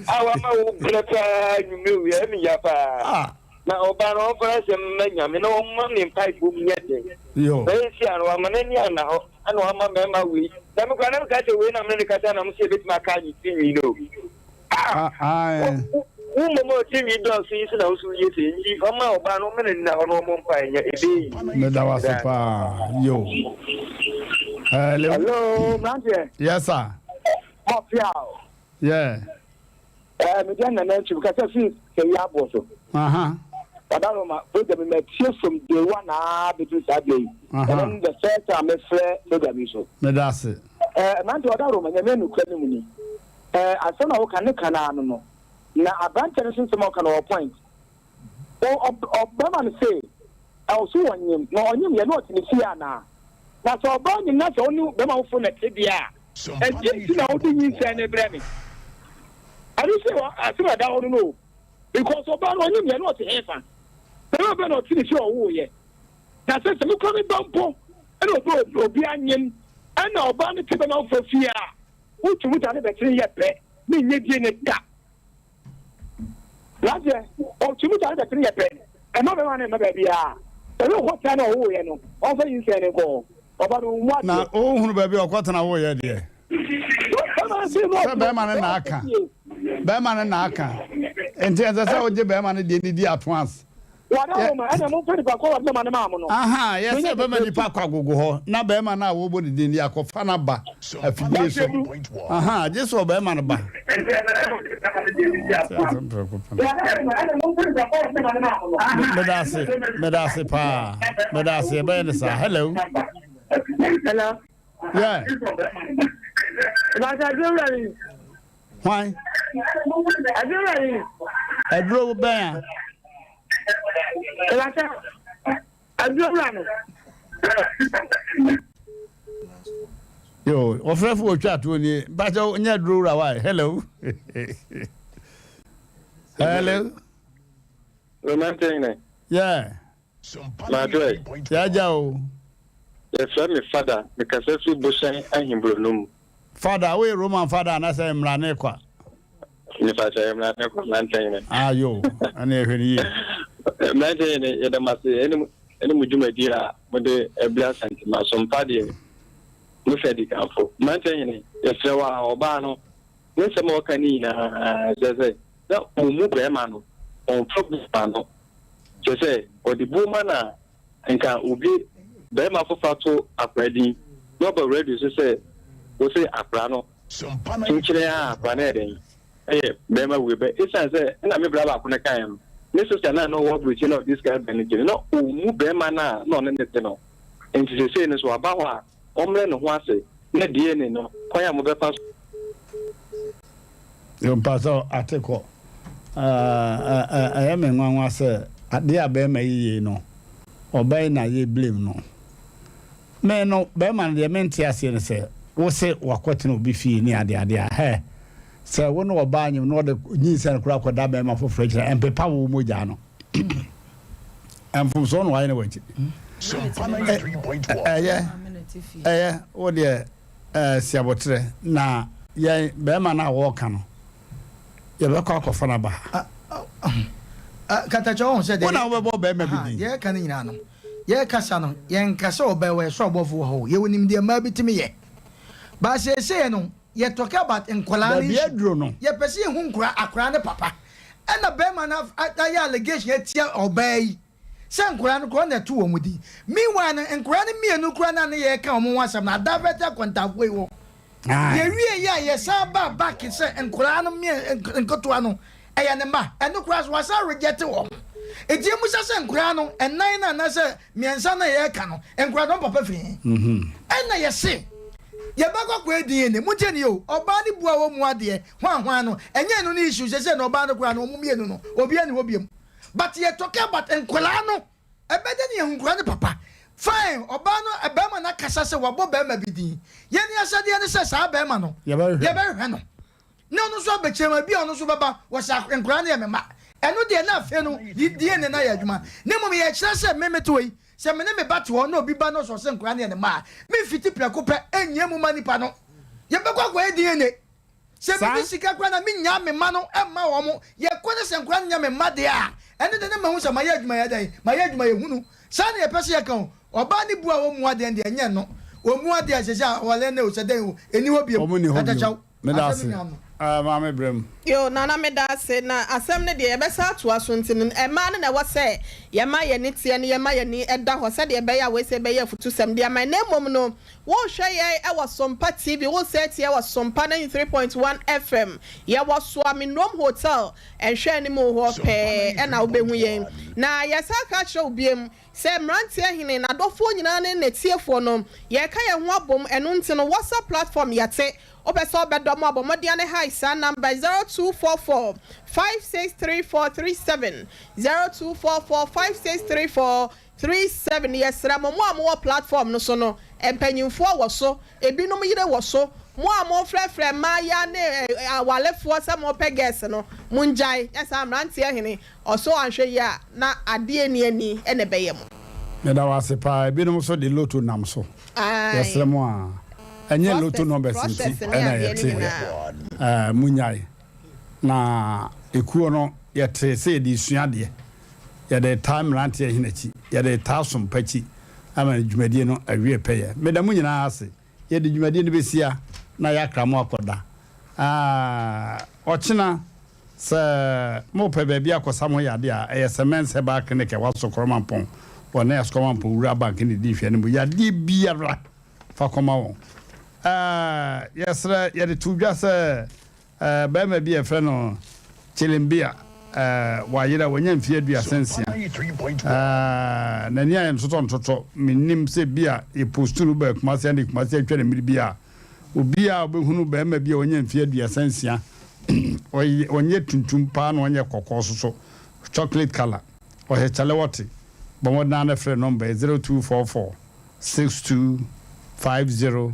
A wama wo brɛ paa nwummerɛ wei ɛmi ya paa. Ah. Na ɔbaa no ɔmfa asɛm mma nyame na ɔmma ne mpaebɔ mu nyɛ den. Yo. Na ɛsi ano wama n'ani anna hɔ ɛna wama mmarima wei. Na me koraa na meka sɛ wei na mene ne kasa na mo sɛ yɛbɛtumi aka ne ti nwi no. Ah! Wo mmom a ɔtiri nwi dɔɔso yi so na wo so woyɛ sei nti ɔma ɔbaa no ɔma n'ani na hɔ na ɔmmɔ mpaeɛ nyɛ ɛbɛyɛ yie. Meda wo ase paa. Yo. Hello. Hello, mmeranteɛ. Yes, sir. Mɔfia o. Yeah. Eh, me deɛ nana ntwi kasa fi sɛ yi aboɔ so. Aha. Wadaroma program yi matie from day one aa bɛduru saa berɛ yi. Ɛno ne the first time mefrɛ program yi so. Meda ase. Eh, mmeranteɛ wadaroma nyame nokura no mu ni. Eh asɛm a woka ne kan ara no no na abranteɛ no nso nsɛm a ɔka no ɔwɔ point. O ɔb ɔbɛma no se ɛwɔ so ɔnyem na ɔnyem yɛ na ɔte ne fie anaa? Na sɛ ɔbaa nyem na sɛ ɔne bɛma foforɔ na ɛte deɛ a ɛdeɛn nti na wode nyinsɛn no brɛ me? Ɛno nso yɛ asɛm a ɛda hɔ no no o because ɔbaa no ɔnyem yɛ na ɔte hefa? Bɛma bɛn na ɔte ne fie a ɔwoo yɛ? Na sɛ sɛ mekura me ba mpo ɛna obi obi anyem ɛna ɔbaa no te bɛma foforɔ fie a Wo tu da ne bɛtene yɛ pɛ ne nyɛ die ne da. Nanteɛ, ɔtu mu da ne bɛtene yɛ pɛ, ɛma bɛma ne mma baabiara. Sɛ ne ɔkɔ tena na ɔwoeɛ no, ɔmfa nyinsɛn no nkɔ hɔ. Ɔba no, ɔmmu adeɛ. Na wohunu baabi a ɔkɔtena woeɛ deɛ? Sɛ bɛrima no na aka. Bɛrima no na aka. Nti ɛnsɛ sɛ wogye bɛrima no deɛ no di at once. Wada ma, ɛna momfa nipa kɔ wɔde mama no maa mo no. Aha, yɛsɛ bɛma nipa akɔ agogo hɔ na bɛrima no a wɔbɔ ne din de akɔfa no aba afidie so. Aha, gye sɛ ɔbɛrima no ba. Meda ase, meda ase paa. Meda ase, ɛbɛyɛ ne saa. Hello. Hello. Yeah. Hwan? Aduro bɛn a? Aduro wura no. Yo, wɔfrɛfo wɔtwa atoɔ nie. Mpakyɛ nyɛ aduro wura wae. Hello. Hello. Romantic ne. Yeah. Madwoe. Yɛagya o. Yɛfrɛ me Fada, mekasa firi Bohyɛn Ahenburo no mu. Fada, woyɛ Roman fada anaasɛ mmrane kwa? Mepakyɛ yɛ mmrane kwa, mmerantɛ hene. Ah yo, ɛne ɛhwɛ no yie. Mmerantɛ hene, yɛda mo ase ɛne ɛne mo dwumadi a mode ɛbrɛ Asantema so mpa deɛ mo fɛ dikanfo. Mmerantɛ hene, yɛsrɛ wo a ɔbaa no ne nsɛm a ɔka ne nyinaa kyerɛ sɛ na ɔmmu bɛrima no, ɔmfa bu ma no. Kyerɛ sɛ, ɔde buo ma no a, nka obi, barima foforɔ ato akwadaa din na ɔba radio so sɛ wose akwadaa no kyenkyene a akwadaa no yɛ dɛn ɛyɛ barima wei bɛ ɛsiane sɛ ɛna me bra baako no kaeɛ no ne sista no a na ɔwɔ aburokyire na ɔde sika brɛ no nti no na ɔmmu barima no a na ɔne ne te no nti sesei no so waba hɔ a ɔmmrɛ ne ho ase na DNA no kwan a mobɛfa so. Yo mpakyɛw ate kɔ. Ɛyɛ me nwanwa sɛ adeɛ a bɛɛma yi yei no ɔbaa yi na yɛ blame no. Me no bɛɛma no deɛ mente aseɛ ne sɛ wo se wakɔtena obi fie ne ade ade a hɛ sɛ wo ne ɔbaa nyem na ɔde nyinsɛn koraa kɔda bɛɛma foforɔ akyiri a ɛmpepa wo mogya no. Mfomsoɔ na wayɛ no wɔ akyiri. Ɛyɛ ɛyɛ wo deɛ si aboterɛ na yɛn bɛrima no a wɔreka no yɛbɛkɔ akɔfa no aba ha. Katakyɛ wɔn sɛ deɛ wo na wobɛbɔ bɛrima bi din. Deɛ yɛka no nyinaa no yɛkasa no yɛnka sɛ ɔbɛn wɔ ɛsoro abɔfo wɔ hɔ o yɛwɔ nimdeɛ mmaa bi tumi yɛ but seesei no yɛ talk about nkwadaa no Baabi aduro no. Yɛpɛ sɛ yɛhu nkwadaa akwadaa ne papa ɛna bɛrima no ayɛ allegation atia ɔbaa yi. Sɛ nkwadaa no koraa na ɛto wɔn din. Meanwhile no, nkwadaa no mmienu koraa no a na yɛreka wɔn ho asɛm no, adavɛte akɔntaafoɔ yi hɔ. Yɛwie yɛ a, yɛsan baa back sɛ nkwadaa no mmie nketewa no, ɛyɛ ne mma. Ɛno koraa so, wasan reject wɔn. Nti yɛmmisa sɛ nkwadaa no, nnan no anaasɛ mmiɛnsa no a yɛreka no, nkwadaa no wɔn papa firi he? Ɛna yɛse, Yɛbɛkɔ akɔyɛ DNA. Montie nie o, ɔbaa no bu a ɔmmu adeɛ, hwan hwan no, ɛnyɛ ɛno ne issue, seesei no ɔbaa no koraa no, wɔn mmienu no, obiara nni hɔ biom. But yɛ talking about nkwadaa no, ɛbɛyɛ dɛn na yɛahu nkwadaa no papa? Fine, ɔbaa no, barima no akasa sɛ wabɔ barima bi din. Yɛn asɛdeɛ ne sɛ saa barima no, yɛbɛhwehwɛ no. Na ɔno nso abɛkyerɛ mu, ebia ɔno nso bɛba, wɔsɛ nkwadaa no yɛ me mma. Ɛno deɛ na afei no, DNA no ayɛ adwuma. Na mmom yɛkyerɛ sɛ me mete hɔ yi, Sɛ me ne me ba te hɔ na obi ba na ɔsɛ ɔsɛ nkwadaa no yɛ ne mma a, memfiti prɛko pɛ nyia mu mma nipa no. Yɛbɛkɔ akɔyɛ DNA. Sɛ minni sika koraa na minnyaa me mma no mma wɔn, yɛkɔ na sɛ nkwadaa no nyɛ me mma deɛ a, ɛno deɛ na mahu sɛ mayɛ adwuma yɛ dɛn? Mayɛ adwuma yɛ hunu. Saa na yɛpɛ sɛ yɛka o. Ɔbaa no bu a ɔmmu adeɛ no deɛ, ɛnyɛ ɛno. Ɔmmu adeɛ a, seesei aware nnɛ o, sɛ dɛn o, ɛnni hɔ bio. Wɔn nni hɔ bio. Katakyɛw. Meda Asɛm ase. no nyinaa no. Eh, maame brɛ mu. Yoo Nana meda ase na asɛm no deɛ yɛbɛsan atoa so nti no mmaa no na ɛwɔ sɛ yɛma yɛn ani teɛ na yɛma yɛn ani da hɔ sɛdeɛ ɛbɛyɛ a wei sei bɛyɛ afutusɛm de ama yɛn na mmom no worehwɛ yɛn wɔ Sompa TV woresan atie wɔ Sompa 93.1 FM yɛwɔ Soaminom Hotel nhwɛanim hɔ pɛɛ na wobɛhu yɛn na yɛsan ka kyerɛ wo biom Sɛ mmeranteɛ hene, n'adɔfoɔ nyinaa ne n'atiefoɔ no, yɛreka yɛn ho abom, ɛno nti no WhatsApp platform yɛte, wopɛ sɛ wobɛdɔ mo a bɔ mmɔden ane hae saa number yi 0244 563437, 0244 563437, yɛsrɛ mo, mo a mowɔ platform no so no, mpanyinfoɔ wɔ so, ebinom yere wɔ so, mo a mofrɛfrɛ mmaayaa ne awalefoɔ sɛ mopɛ girls no, mongyae, nyɛ saa mmeranteɛ hene, Ɔsɔ anhwɛ yie a na adeɛ nni ani na ɛbɛyɛ mo. Meda wo ase paa ebinom nso de lotto nam so yɛsrɛ mo a ɛnyɛ lotto numbers nti ɛna yɛte yɛ munyae na ekuo no yɛte sɛ yɛde sua adeɛ yɛde taa mmeranteɛ hene akyi yɛde taa sompa akyi ama dwumadie no awie pɛyɛ meda mo nyinaa ase yɛde dwumadie no bɛsia na yɛakra mo akɔda ɔkyena Sɛ mopɛ baabi akɔsa mo yadeɛ a, ɛyɛ Semens Herbal Clinic a ɛwɔ Asokorɔmampɔn wɔ ne Asukɔmampɔn Wura Bank ne di nhwɛanim. Yadeɛ biara fa kɔma wɔn. Ɛɛ, yɛsrɛ, yɛde to dwa sɛ ɛɛ, barima bi a yɛfrɛ no Kyelembea, ɛɛ, wayera, wanya mfeɛ 36. Ɛɛ, n'ani ayɛ ntotɔntotɔ. Mennim sɛ bi a yɛpostu no baa Kumasi a na Kumasi atwa no mmere bi a. Obiara a ɔbɛhunu barima bi a wanya mfeɛ 36, ɔyɛ, ɔnyɛ tuntum paa na ɔnyɛ kɔkɔɔ nso so, chocolate colour, ɔhyɛ kyalewɔte, bɔ mmɔden ara na frɛ nɔmba yi, 0244 62 50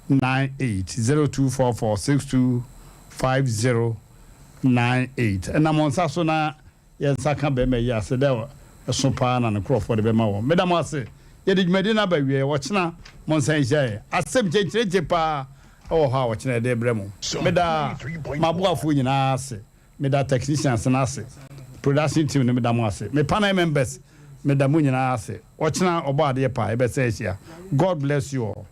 98, 0244 62 50 98. Ɛnam wɔn nsa so na Yɛn nsa ka bɛrima yi ase dɛ ɛso paa na ne nkorɔfoɔ de bɛma wɔn. Meda mo ase. Yɛde dwumadie no aba awieɛ. Ɔkyena monsan nhyia yɛn. Asɛm kyenkyerenkye paa wɔ hɔ a ɔkyena yɛde rebrɛ mo. Meda m'aboafoɔ nyinaa ase. Meda technicians no ase. Production team no meda mo ase. Me panel members meda mo nyinaa ase. Ɔkyena ɔbɔ adeɛ paa yɛbɛsan ahyia. God bless you all.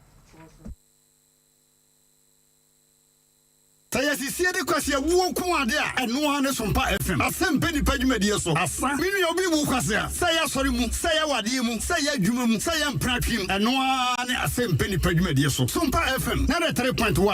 Sɛ yɛsisie de kwasea wuo nko ade a, ɛno ara ne Sompa FM. Asɛm pɛ nipa dwumadie so. Asa. Me nua obi wu kwasea, sɛ ɛyɛ asɔre mu, sɛ ɛyɛ awadeɛ mu, sɛ ɛyɛ adwuma mu, sɛ ɛyɛ mpenatwe mu, ɛno ara ne Asɛm pɛ nipa dwumadie so. Sompa FM, 93.1.